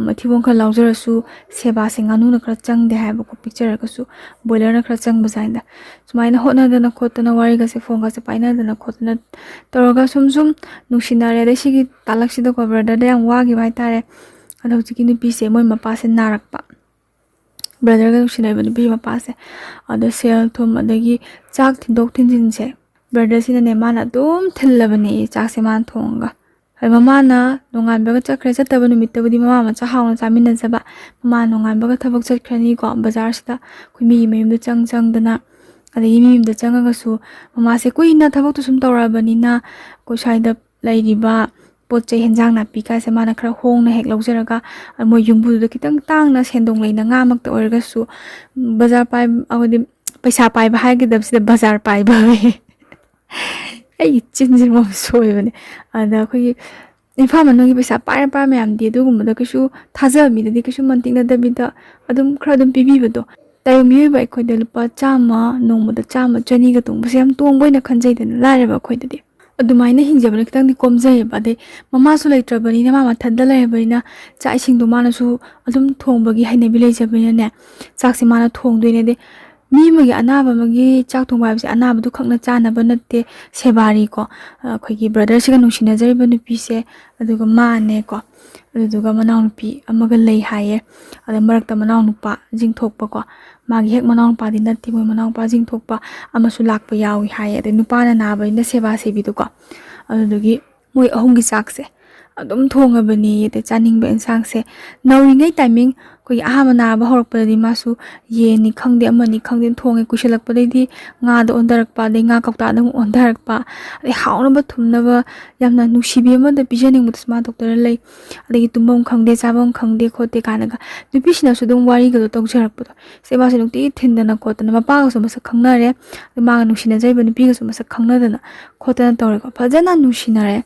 ꯃꯊꯤꯕꯣꯡ ꯈꯔ ꯂꯥꯎꯖꯔꯁꯨ ꯁꯦꯕꯥꯁꯦ ꯉꯥꯅꯨꯅ ꯈꯔ ꯆꯪꯗꯦ ꯍꯥꯏꯕꯀꯣ, ꯄꯤꯛꯆꯔꯒꯁꯨ ꯕꯣꯏꯂꯔꯅ ꯈꯔ ꯆꯪꯕ ꯖꯥꯠꯅꯤꯗ꯫ ꯁꯨꯃꯥꯏꯅ ꯍꯣꯠꯅꯗꯅ ꯈꯣꯠꯇꯅ, ꯋꯥꯔꯤꯒꯁꯦ, ꯐꯣꯟꯒꯁꯦ ꯄꯥꯏꯅꯗꯅ ꯈꯣꯠꯇꯅ ꯇꯧꯔꯒ ꯁꯨꯝ ꯁꯨꯝ ꯅꯨꯡꯁꯤꯅꯔꯦ꯫ ꯑꯗꯩ ꯁꯤꯒꯤ ꯇꯥꯂꯛꯁꯤꯗꯀꯣ ꯕ꯭ꯔꯗꯔꯗ ꯌꯥꯝ ꯋꯥꯈꯤꯕ ꯍꯥꯏꯇꯥꯔꯦ꯫ ꯑꯗꯣ ꯍꯧꯖꯤꯛꯀꯤ ꯅꯨꯄꯤꯁꯦ ꯃꯣꯏ ꯃꯄꯥꯁꯦ ꯅꯥꯔꯛꯄ, ꯕ꯭ꯔꯗꯔꯒ ꯅꯨꯡꯁꯤꯅꯔꯤꯕ ꯅꯨꯄꯤ ꯃꯄꯥꯁꯦ꯫ ꯑꯗꯣ ꯁꯦꯜ ꯊꯨꯝ ꯑꯗꯒꯤ ꯆꯥꯛ ꯊꯤꯟꯗꯣꯛ ꯊꯤꯟꯖꯤꯟꯁꯦ ꯕ꯭ꯔꯗꯔꯁꯤꯅꯅꯦ ꯃꯥꯅ ꯑꯗꯨꯝ ꯊꯤꯜꯂꯕꯅꯦ ꯆꯥꯛꯁꯦ ꯃꯥꯅ ꯊꯣꯡꯉꯒ꯫ ꯑꯗ ꯃꯃꯥꯅ ꯅꯣꯡꯉꯥꯟꯕꯒ ꯆꯠꯈ꯭ꯔꯦ꯫ ꯆꯠꯇꯕ ꯅꯨꯃꯤꯠꯇꯕꯨꯗꯤ ꯃꯃꯥ ꯃꯆꯥ ꯍꯥꯎꯅ ꯆꯥꯃꯤꯟꯅꯖꯕ꯫ ꯃꯃꯥ ꯅꯣꯡꯉꯥꯟꯕꯒ ꯊꯕꯛ ꯆꯠꯈ꯭ꯔꯅꯤꯀꯣ, ꯕꯖꯥꯔꯁꯤꯗ ꯑꯩꯈꯣꯏ ꯃꯤꯒꯤ ꯃꯌꯨꯝꯗ ꯆꯪ ꯆꯪꯗꯅ꯫ ꯑꯗꯒꯤ ꯃꯤ ꯌꯨꯝꯗ ꯆꯪꯉꯒꯁꯨ ꯃꯃꯥꯁꯦ ꯀꯨꯏꯅ ꯊꯕꯛꯇꯣ ꯁꯨꯝ ꯇꯧꯔꯛꯑꯕꯅꯤꯅ ꯑꯩꯈꯣꯏ ꯁ꯭ꯋꯥꯏꯗ ꯂꯩꯔꯤꯕ ꯄꯣꯠ ꯆꯩ, ꯍꯦꯟꯖꯥꯡ ꯅꯥꯄꯤ ꯀꯥꯏꯁꯦ ꯃꯥꯅ ꯈꯔ ꯍꯣꯡꯅ ꯍꯦꯛ ꯂꯧꯖꯔꯒ, ꯃꯣꯏ ꯌꯨꯝꯕꯨꯗꯨꯗ ꯈꯤꯇꯪ ꯇꯥꯡꯅ, ꯁꯦꯟꯗꯣꯡ ꯂꯩꯅ, ꯉꯥꯃꯛꯇ ꯑꯣꯏꯔꯒꯁꯨ, ꯕꯖꯥꯔ ꯄꯥꯏꯕ, ꯍꯥꯏꯗꯤ ꯄꯩꯁꯥ ꯄꯥꯏꯕ ꯍꯥꯏꯒꯗꯕꯁꯤꯗ ꯕꯖꯥꯔ ꯄꯥꯏꯕ ꯍꯥꯏꯌꯦ꯫ ꯑꯩꯒꯤ ꯆꯤꯟꯁꯤꯃ ꯁꯣꯏꯕꯅꯦ꯫ ꯑꯗ ꯑꯩꯈꯣꯏꯒꯤ ꯏꯝꯐꯥꯜ ꯃꯅꯨꯡꯒꯤ ꯄꯩꯁꯥ ꯄꯥꯏꯔ ꯄꯥꯏꯔ ꯃꯌꯥꯝꯗꯤ ꯑꯗꯨꯒꯨꯝꯕꯗ ꯀꯩꯁꯨ ꯊꯥꯖꯕ ꯃꯤꯗꯗꯤ ꯀꯩꯁꯨ ꯃꯟꯇꯤꯛꯅꯗꯕꯤꯗ ꯑꯗꯨꯝ ꯈꯔ ꯑꯗꯨꯝ ꯄꯤꯕꯤꯕꯗꯣ꯫ ꯇꯥꯏꯕꯪ ꯃꯤꯑꯣꯏꯕ ꯑꯩꯈꯣꯏꯗ ꯂꯨꯄꯥ ꯆꯥꯝꯃ, ꯅꯣꯡꯃꯗ ꯆꯥꯝꯃ, ꯆꯅꯤꯒ ꯇꯣꯡꯕꯁꯦ ꯌꯥꯝ ꯇꯣꯡꯕ ꯑꯣꯏꯅ ꯈꯟꯖꯩꯗꯅ, ꯂꯥꯏꯔꯕ ꯑꯩꯈꯣꯏꯗꯗꯤ꯫ ꯑꯗꯨꯃꯥꯏꯅ ꯍꯤꯡꯖꯕꯅ ꯈꯤꯇꯪꯗꯤ ꯀꯣꯝꯖꯩꯌꯦꯕ꯫ ꯑꯗꯩ ꯃꯃꯥꯁꯨ ꯂꯩꯇ꯭ꯔꯕꯅꯤꯅ, ꯃꯥ ꯃꯊꯟꯇ ꯂꯩꯔꯕꯅꯤꯅ, ꯆꯥꯛ ꯏꯁꯤꯡꯗꯣ ꯃꯥꯅꯁꯨ ꯑꯗꯨꯝ ꯊꯣꯡꯕꯒꯤ ꯍꯩꯅꯕꯤ ꯂꯩꯖꯕꯅꯤꯅꯅꯦ, ꯆꯥꯛꯁꯦ ꯃꯥꯅ ꯊꯣꯡꯗꯣꯏꯅꯦ꯫ ꯑꯗꯩ ꯃꯤ ꯑꯃꯒꯤ ꯑꯅꯥꯕ ꯑꯃꯒꯤ ꯆꯥꯛ ꯊꯣꯡꯕ ꯍꯥꯏꯕꯁꯦ ꯑꯅꯥꯕꯗꯨ ꯈꯛꯅ ꯆꯥꯅꯕ ꯅꯠꯇꯦ, ꯁꯦꯕꯥꯔꯤꯀꯣ, ꯑꯩꯈꯣꯏꯒꯤ ꯕ꯭ꯔꯗꯔꯁꯤꯒ ꯅꯨꯡꯁꯤꯅꯖꯔꯤꯕ ꯅꯨꯄꯤꯁꯦ, ꯑꯗꯨꯒ ꯃꯥꯅꯦꯀꯣ, ꯑꯗꯨꯗꯨꯒ ꯃꯅꯥꯎꯅꯨꯄꯤ ꯑꯃꯒ ꯂꯩ ꯍꯥꯏꯌꯦ꯫ ꯑꯗ ꯃꯔꯛꯇ ꯃꯅꯥꯎꯅꯨꯄꯥ ꯖꯤꯡꯊꯣꯛꯄꯀꯣ, ꯃꯥꯒꯤ ꯍꯦꯛ ꯃꯅꯥꯎꯅꯨꯄꯥꯗꯤ ꯅꯠꯇꯦ, ꯃꯣꯏ ꯃꯅꯥꯎꯅꯨꯄꯥ ꯖꯤꯡꯊꯣꯛꯄ ꯑꯃꯁꯨ ꯂꯥꯛꯄ ꯌꯥꯎꯏ ꯍꯥꯏꯌꯦ꯫ ꯑꯗꯩ ꯅꯨꯄꯥꯅ ꯅꯥꯕꯅꯤꯅ ꯁꯦꯕꯥ ꯁꯦꯕꯤꯗꯨꯀꯣ, ꯑꯗꯨꯗꯨꯒꯤ ꯃꯣꯏ ꯑꯍꯨꯝꯒꯤ ꯆꯥꯛꯁꯦ ꯑꯗꯨꯝ ꯊꯣꯡꯉꯕꯅꯤ꯫ ꯑꯗꯩ ꯆꯥꯅꯤꯡꯕ ꯑꯦꯟꯁꯥꯡꯁꯦ ꯅꯧꯔꯤꯉꯩ ꯇꯥꯏꯃꯤꯡ, ꯑꯩꯈꯣꯏꯒꯤ ꯑꯍꯥꯟꯕ ꯅꯥꯕ ꯍꯧꯔꯛꯄꯗꯗꯤ ꯃꯥꯁꯨ ꯌꯦꯟꯅꯤ ꯈꯪꯗꯦ, ꯑꯃꯅꯤ ꯈꯪꯗꯦ ꯊꯣꯡꯉꯦ꯫ ꯀꯨꯏꯁꯜꯂꯛꯄꯗꯩꯗꯤ ꯉꯥꯗ ꯑꯣꯟꯊꯔꯛꯄ, ꯑꯗꯩ ꯉꯥ ꯀꯧꯇꯥꯗ ꯑꯃꯨꯛ ꯑꯣꯟꯊꯔꯛꯄ, ꯑꯗꯩ ꯍꯥꯎꯅꯕ ꯊꯨꯝꯅꯕ ꯌꯥꯝꯅ ꯅꯨꯡꯁꯤꯕꯤ ꯑꯃꯗ ꯄꯤꯖꯅꯤꯡꯕꯗꯁꯨ ꯃꯥ ꯗꯣꯛꯇꯔꯗ ꯂꯩ꯫ ꯑꯗꯒꯤ ꯇꯨꯝꯐꯝ ꯈꯪꯗꯦ, ꯆꯥꯐꯝ ꯈꯪꯗꯦ ꯈꯣꯠꯇꯦ ꯀꯥꯏꯅꯒ ꯅꯨꯄꯤꯁꯤꯅꯁꯨ ꯑꯗꯨꯝ ꯋꯥꯔꯤꯒꯗꯣ ꯇꯧꯖꯔꯛꯄꯗꯣ꯫ ꯁꯦꯕꯥꯁꯦ ꯅꯨꯡꯇꯤꯒꯤ ꯊꯤꯟꯗꯅ ꯈꯣꯠꯇꯅ, ꯃꯄꯥꯒꯁꯨ ꯃꯁꯛ ꯈꯪꯅꯔꯦ, ꯑꯗꯩ ꯃꯥꯒ ꯅꯨꯡꯁꯤꯅꯖꯔꯤꯕ ꯅꯨꯄꯤꯒꯁꯨ ꯃꯁꯛ ꯈꯪꯅꯗꯅ ꯈꯣꯠꯇꯅ ꯇꯧꯔꯦꯀꯣ꯫ ꯐꯖꯅ ꯅꯨꯡꯁꯤꯅꯔꯦ꯫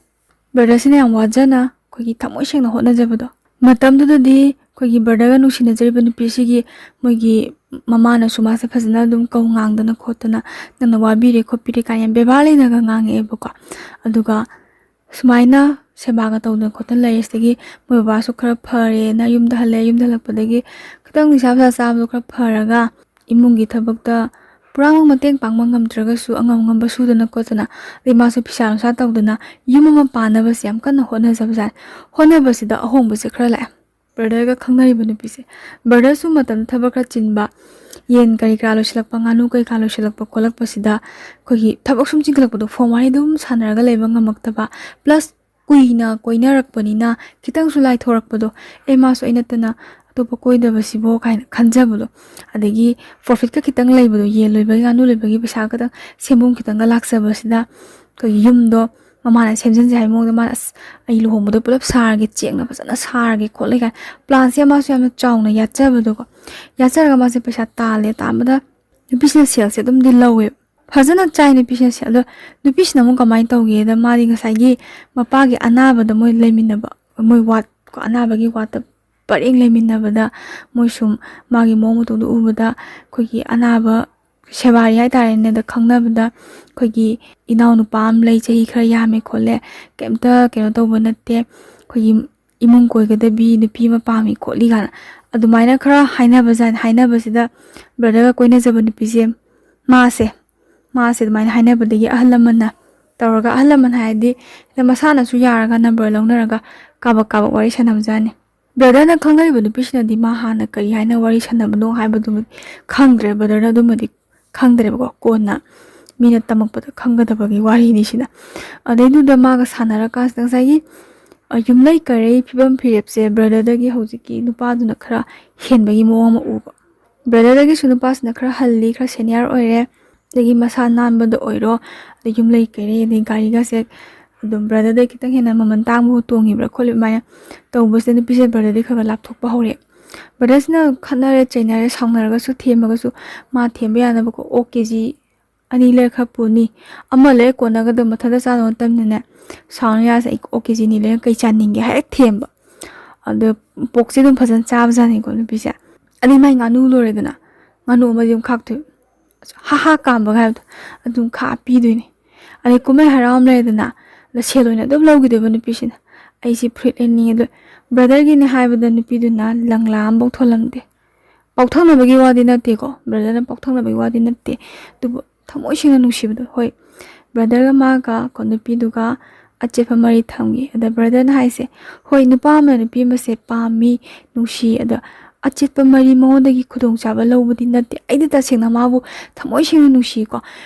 ꯕ꯭ꯔꯗꯔꯁꯤꯅ ꯌꯥꯝ ꯋꯥꯖꯅ ꯑꯩꯈꯣꯏꯒꯤ ꯊꯃꯣꯏ ꯁꯦꯡꯅ ꯍꯣꯠꯅꯖꯕꯗꯣ꯫ ꯃꯇꯝꯗꯨꯗꯗꯤ ꯑꯩꯈꯣꯏꯒꯤ ꯕ꯭ꯔꯗꯔꯒ ꯅꯨꯡꯁꯤꯅꯖꯔꯤꯕ ꯅꯨꯄꯤꯁꯤꯒꯤ ꯃꯣꯏꯒꯤ ꯃꯃꯥꯅꯁꯨ ꯃꯥꯁꯦ ꯐꯖꯅ ꯑꯗꯨꯝ ꯀꯧ ꯉꯥꯡꯗꯅ ꯈꯣꯠꯇꯅ, "ꯅꯪꯅ ꯋꯥꯕꯤꯔꯦ ꯈꯣꯠꯄꯤꯔꯦ" ꯀꯥꯏꯅ ꯌꯥꯝ ꯕꯦꯕꯥꯔ ꯂꯩꯅꯒ ꯉꯥꯡꯉꯛꯑꯦꯕꯀꯣ꯫ ꯑꯗꯨꯒ ꯁꯨꯃꯥꯏꯅ ꯁꯦꯕꯥꯒ ꯇꯧꯗꯅ ꯈꯣꯠꯇꯅ ꯂꯩꯔꯦ꯫ ꯁꯤꯗꯒꯤ ꯃꯣꯏ ꯕꯕꯥꯁꯨ ꯈꯔ ꯐꯔꯦꯅ ꯌꯨꯝꯗ ꯍꯜꯂꯛꯑꯦ꯫ ꯌꯨꯝꯗ ꯍꯜꯂꯛꯄꯗꯒꯤ ꯈꯤꯇꯪ ꯅꯤꯁꯥ ꯄꯁꯥ ꯆꯥꯕꯗꯣ ꯈꯔ ꯐꯔꯒ, ꯏꯃꯨꯡꯒꯤ ꯊꯕꯛꯇ ꯄꯨꯔꯥꯃꯛ ꯃꯇꯦꯡ ꯄꯥꯡꯕ ꯉꯝꯗ꯭ꯔꯒꯁꯨ, ꯑꯉꯝ ꯑꯉꯝꯕ ꯁꯨꯗꯅ ꯈꯣꯠꯇꯅ, ꯑꯗꯩ ꯃꯥꯁꯨ ꯐꯤꯁꯥ ꯂꯣꯟꯁꯥ ꯇꯧꯗꯅ ꯌꯨꯝ ꯑꯃ ꯄꯥꯟꯅꯕꯁꯦ ꯌꯥꯝ ꯀꯟꯅ ꯍꯣꯠꯅꯖꯕꯖꯥꯠꯅꯤ꯫ ꯍꯣꯠꯅꯕꯁꯤꯗ ꯑꯍꯣꯡꯕꯁꯦ ꯈꯔ ꯂꯥꯛꯑꯦ꯫ ꯕ꯭ꯔꯗꯔꯒ ꯈꯪꯅꯔꯤꯕ ꯅꯨꯄꯤꯁꯦ, ꯕ꯭ꯔꯗꯔꯁꯨ ꯃꯇꯝꯗ ꯊꯕꯛ ꯈꯔ ꯆꯤꯟꯕ, ꯌꯦꯟ ꯀꯔꯤ ꯀꯔꯥ ꯂꯣꯏꯁꯤꯜꯂꯛꯄ, ꯉꯥꯅꯨ ꯀꯔꯤ ꯀꯔꯥ ꯂꯣꯏꯁꯤꯜꯂꯛꯄ ꯈꯣꯠꯂꯛꯄꯁꯤꯗ, ꯑꯩꯈꯣꯏꯒꯤ ꯊꯕꯛ ꯁꯨꯝ ꯆꯤꯟꯈꯠꯂꯛꯄꯗꯣ, ꯐꯣꯟ ꯋꯥꯔꯤ ꯑꯗꯨꯝ ꯁꯥꯟꯅꯔꯒ ꯂꯩꯕ ꯉꯝꯃꯛꯇꯕ, ꯄ꯭ꯂꯁ ꯀꯨꯏꯅ ꯀꯣꯏꯅꯔꯛꯄꯅꯤꯅ ꯈꯤꯇꯪꯁꯨ ꯂꯥꯏꯊꯣꯔꯛꯄꯗꯣ, "ꯑꯦ, ꯃꯥꯁꯨ ꯑꯩ ꯅꯠꯇꯅ ꯑꯇꯣꯞꯄ ꯀꯣꯏꯗꯕꯁꯤꯕꯣ?" ꯀꯥꯏꯅ ꯈꯟꯖꯕꯗꯣ, ꯑꯗꯒꯤ ꯄ꯭ꯔꯣꯐꯤꯠꯀ ꯈꯤꯇꯪ ꯂꯩꯕꯗꯣ, ꯌꯦꯟ ꯂꯣꯏꯕꯒꯤ, ꯉꯥꯅꯨ ꯂꯣꯏꯕꯒꯤ ꯄꯩꯁꯥ ꯈꯤꯇꯪ, ꯁꯦꯟꯕꯨꯝ ꯈꯤꯇꯪꯒ ꯂꯥꯛꯆꯕꯁꯤꯗ, ꯑꯩꯈꯣꯏꯒꯤ ꯌꯨꯝꯗꯣ ꯃꯃꯥꯅ ꯁꯦꯝꯖꯤꯟꯁꯦ ꯍꯥꯏꯕ ꯃꯑꯣꯡꯗ ꯃꯥꯅ, "ꯑꯁ, ꯑꯩ ꯂꯨꯍꯣꯡꯕꯗꯣ ꯄꯨꯂꯞ ꯁꯥꯔꯒꯦ, ꯆꯦꯛꯅ ꯐꯖꯅ ꯁꯥꯔꯒꯦ ꯈꯣꯠꯂꯦ" ꯀꯥꯏꯅ ꯄ꯭ꯂꯥꯟꯁꯦ ꯃꯥꯁꯨ ꯌꯥꯝꯅ ꯆꯥꯎꯅ ꯌꯥꯠꯆꯕꯗꯣꯀꯣ꯫ ꯌꯥꯠꯆꯔꯒ ꯃꯥꯁꯦ ꯄꯩꯁꯥ ꯇꯥꯜꯂꯦ, ꯇꯥꯟꯕꯗ ꯅꯨꯄꯤꯁꯤꯅ ꯁꯦꯜꯁꯦ ꯑꯗꯨꯝꯗꯤ ꯂꯧꯋꯦ, ꯐꯖꯅ ꯆꯥꯏ ꯅꯨꯄꯤꯁꯤꯅ ꯁꯦꯜ꯫ ꯑꯗꯣ ꯅꯨꯄꯤꯁꯤꯅ ꯑꯃꯨꯛ ꯀꯃꯥꯏꯅ ꯇꯧꯒꯦꯗ, ꯃꯥꯗꯤ ꯉꯁꯥꯏꯒꯤ ꯃꯄꯥꯒꯤ ꯑꯅꯥꯕꯗ ꯃꯣꯏ ꯂꯩꯃꯤꯟꯅꯕ, ꯃꯣꯏ ꯋꯥꯠ ꯀꯣ, ꯑꯅꯥꯕꯒꯤ ꯋꯥꯠꯇ ꯄꯔꯦꯡ ꯂꯩꯃꯤꯟꯅꯕꯗ, ꯃꯣꯏ ꯁꯨꯝ ꯃꯥꯒꯤ ꯃꯑꯣꯡ ꯃꯇꯧꯗꯣ ꯎꯕꯗ, ꯑꯩꯈꯣꯏꯒꯤ ꯑꯅꯥꯕ ꯁꯦꯕꯥꯔꯤ ꯍꯥꯏꯇꯥꯔꯦꯅꯦ, ꯑꯗ ꯈꯪꯅꯕꯗ, ꯑꯩꯈꯣꯏꯒꯤ ꯏꯅꯥꯎꯅꯨꯄꯥ ꯑꯃ ꯂꯩ, ꯆꯍꯤ ꯈꯔ ꯌꯥꯝꯃꯦ ꯈꯣꯠꯂꯦ, ꯀꯩꯝꯇ ꯀꯩꯅꯣ ꯇꯧꯕ ꯅꯠꯇꯦ, ꯑꯩꯈꯣꯏꯒꯤ ꯏꯃꯨꯡ ꯀꯣꯏꯒꯗꯕꯤ ꯅꯨꯄꯤ ꯑꯃ ꯄꯥꯝꯃꯤ ꯈꯣꯠꯂꯤ ꯀꯥꯏꯅ ꯑꯗꯨꯃꯥꯏꯅ ꯈꯔ ꯍꯥꯏꯅꯕꯖꯥꯠ-, ꯍꯥꯏꯅꯕꯁꯤꯗ, ꯕ꯭ꯔꯗꯔꯒ ꯀꯣꯏꯅꯖꯕ ꯅꯨꯄꯤꯁꯦ, ꯃꯥꯁꯦ, ꯃꯥꯁꯦ ꯑꯗꯨꯃꯥꯏꯅ ꯍꯥꯏꯅꯕꯗꯒꯤ ꯑꯍꯜ ꯂꯃꯟꯅ ꯇꯧꯔꯒ, ꯑꯍꯜ ꯂꯃꯟ ꯍꯥꯏꯗꯤ ꯃꯁꯥꯅꯁꯨ ꯌꯥꯔꯒ ꯅꯝꯕꯔ ꯂꯧꯅꯔꯒ ꯀꯥꯕꯛ ꯀꯥꯕꯛ ꯋꯥꯔꯤ ꯁꯥꯟꯅꯕꯖꯥꯠꯅꯤ꯫ ꯕ꯭ꯔꯗꯔꯅ ꯈꯪꯅꯔꯤꯕ ꯅꯨꯄꯤꯁꯤꯅꯗꯤ ꯃꯥ ꯍꯥꯟꯅ ꯀꯔꯤ ꯍꯥꯏꯅ ꯋꯥꯔꯤ ꯁꯥꯟꯅꯕꯅꯣ ꯍꯥꯏꯕꯗꯨꯃꯗꯤ ꯈꯪꯗ꯭ꯔꯦ, ꯕ꯭ꯔꯗꯔꯅ ꯑꯗꯨꯃꯗꯤ ꯈꯪꯗ꯭ꯔꯦꯕꯀꯣ, ꯀꯣꯟꯅ ꯃꯤꯅ ꯇꯝꯃꯛꯄꯗ ꯈꯪꯒꯗꯕꯒꯤ ꯋꯥꯔꯤꯅꯤ ꯁꯤꯅ꯫ ꯑꯗꯩꯗꯨꯗ ꯃꯥꯒ ꯁꯥꯟꯅꯔꯀꯥꯟꯁꯤꯗ ꯉꯁꯥꯏꯒꯤ, ꯑ, ꯌꯨꯝꯂꯩ ꯀꯩꯔꯩ ꯐꯤꯕꯝ ꯐꯤꯔꯦꯞꯁꯦ ꯕ꯭ꯔꯗꯔꯗꯒꯤ ꯍꯧꯖꯤꯛꯀꯤ ꯅꯨꯄꯥꯗꯨꯅ ꯈꯔ ꯍꯦꯟꯕꯒꯤ ꯃꯑꯣꯡ ꯑꯃ ꯎꯕ꯫ ꯕ꯭ꯔꯗꯔꯗꯒꯤꯁꯨ ꯅꯨꯄꯥꯁꯤꯅ ꯈꯔ ꯍꯜꯂꯤ, ꯈꯔ ꯁꯦꯅꯤꯌꯔ ꯑꯣꯏꯔꯦ, ꯑꯗꯒꯤ ꯃꯁꯥ ꯅꯥꯟꯕꯗ ꯑꯣꯏꯔꯣ, ꯑꯗꯩ ꯌꯨꯝꯂꯩ ꯀꯩꯔꯩ, ꯑꯗꯩ ꯒꯥꯔꯤꯒꯁꯦ ꯑꯗꯨꯝ ꯕ꯭ꯔꯗꯔꯗꯩ ꯈꯤꯇꯪ ꯍꯦꯟꯅ ꯃꯃꯜ ꯇꯥꯡꯕ ꯇꯣꯡꯉꯤꯕ꯭ꯔꯥ ꯈꯣꯠꯂꯤꯕ꯭ꯔꯥ ꯑꯗꯨꯃꯥꯏꯅ ꯇꯧꯕꯁꯤꯗ ꯅꯨꯄꯤꯁꯦ ꯕ꯭ꯔꯗꯔꯗꯩ ꯈꯔ ꯈꯔ ꯂꯥꯞꯊꯣꯛꯄ ꯍꯧꯔꯛꯑꯦ꯫ ꯕ꯭ꯔꯗꯔꯁꯤꯅ ꯈꯠꯅꯔꯦ, ꯆꯩꯅꯔꯦ, ꯁꯥꯎꯅꯔꯒꯁꯨ, ꯊꯦꯝꯃꯒꯁꯨ ꯃꯥ ꯊꯦꯝꯕ ꯌꯥꯅꯕꯀꯣ, ꯑꯣꯛ ꯀꯦ ꯖꯤ ꯑꯅꯤ ꯂꯩꯔ ꯈꯔ ꯄꯨꯅꯤ, ꯑꯃ ꯂꯩꯔ ꯀꯣꯟꯅꯒꯗꯕ, ꯃꯊꯟꯇ ꯆꯥꯗꯧ ꯅꯠꯇꯕꯅꯤꯅꯅꯦ, ꯁꯥꯎꯅ ꯌꯥꯁꯦ, "ꯑꯩ ꯑꯣꯛ ꯀꯦ ꯖꯤ ꯑꯅꯤ ꯂꯩꯔ ꯀꯩ ꯆꯥꯅꯤꯡꯒꯦ?" ꯍꯦꯛ ꯊꯦꯝꯕ꯫ ꯑꯗꯣ ꯄꯣꯛꯁꯦ ꯑꯗꯨꯝ ꯐꯖꯅ ꯆꯥꯕꯖꯥꯠꯅꯤꯀꯣ ꯅꯨꯄꯤꯁꯦ꯫ ꯑꯗꯩ ꯃꯥꯏ ꯉꯥꯅꯨ ꯂꯣꯏꯔꯦꯗꯅ, ꯉꯥꯅꯨ ꯑꯃꯗꯤ ꯑꯗꯨꯝ ꯈꯥꯛꯇꯣꯏꯕ꯫ ꯍꯥ ꯍꯥ ꯀꯥꯝꯕꯒ ꯍꯥꯏꯕꯗꯣ, ꯑꯗꯨꯝ ꯈꯥꯛꯑ ꯄꯤꯗꯣꯏꯅꯦ꯫ ꯑꯗꯩ ꯀꯨꯝꯍꯩ ꯍꯔꯥꯎ ꯑꯃ ꯂꯩꯔꯦꯗꯅ, ꯑꯗ ꯁꯦꯜ ꯑꯣꯏꯅ ꯑꯗꯨꯝ ꯂꯧꯈꯤꯗꯣꯏꯕ ꯅꯨꯄꯤꯁꯤꯅ꯫ "ꯑꯩꯁꯤ ꯐꯨꯔꯤꯠ ꯂꯩꯅꯤꯡꯉꯦ", ꯑꯗꯣ ꯕ꯭ꯔꯗꯔꯒꯤꯅꯦ ꯍꯥꯏꯕꯗ ꯅꯨꯄꯤꯗꯨꯅ ꯂꯪꯂꯥ ꯑꯃꯐꯥꯎ ꯊꯣꯜꯂꯝꯗꯦ꯫ ꯄꯥꯎꯊꯣꯛꯅꯕꯒꯤ ꯋꯥꯗꯤ ꯅꯠꯇꯦꯀꯣ, ꯕ꯭ꯔꯗꯔꯅ ꯄꯥꯎꯊꯣꯛꯅꯕꯒꯤ ꯋꯥꯗꯤ ꯅꯠꯇꯦ, ꯑꯗꯨꯕꯨ ꯊꯃꯣꯏ ꯁꯦꯡꯅ ꯅꯨꯡꯁꯤꯕꯗꯣ꯫ ꯍꯣꯏ, ꯕ꯭ꯔꯗꯔꯒ ꯃꯥꯒ ꯀꯣ, ꯅꯨꯄꯤꯗꯨꯒ ꯑꯆꯦꯠꯄ ꯃꯔꯤ ꯊꯝꯒꯦ꯫ ꯑꯗ ꯕ꯭ꯔꯗꯔꯅ ꯍꯥꯏꯁꯦ, ꯍꯣꯏ, ꯅꯨꯄꯥ ꯑꯃꯅ ꯅꯨꯄꯤ ꯑꯃꯁꯦ ꯄꯥꯝꯃꯤ, ꯅꯨꯡꯁꯤ, ꯑꯗ ꯑꯆꯦꯠꯄ ꯃꯔꯤ ꯃꯉꯣꯟꯗꯒꯤ ꯈꯨꯗꯣꯡꯆꯥꯕ ꯂꯧꯕꯗꯤ ꯅꯠꯇꯦ꯫ ꯑꯩꯗꯤ ꯇꯁꯦꯡꯅ ꯃꯥꯕꯨ ꯊꯃꯣꯏ ꯁꯦꯡꯅ ꯅꯨꯡꯁꯤꯀꯣ꯫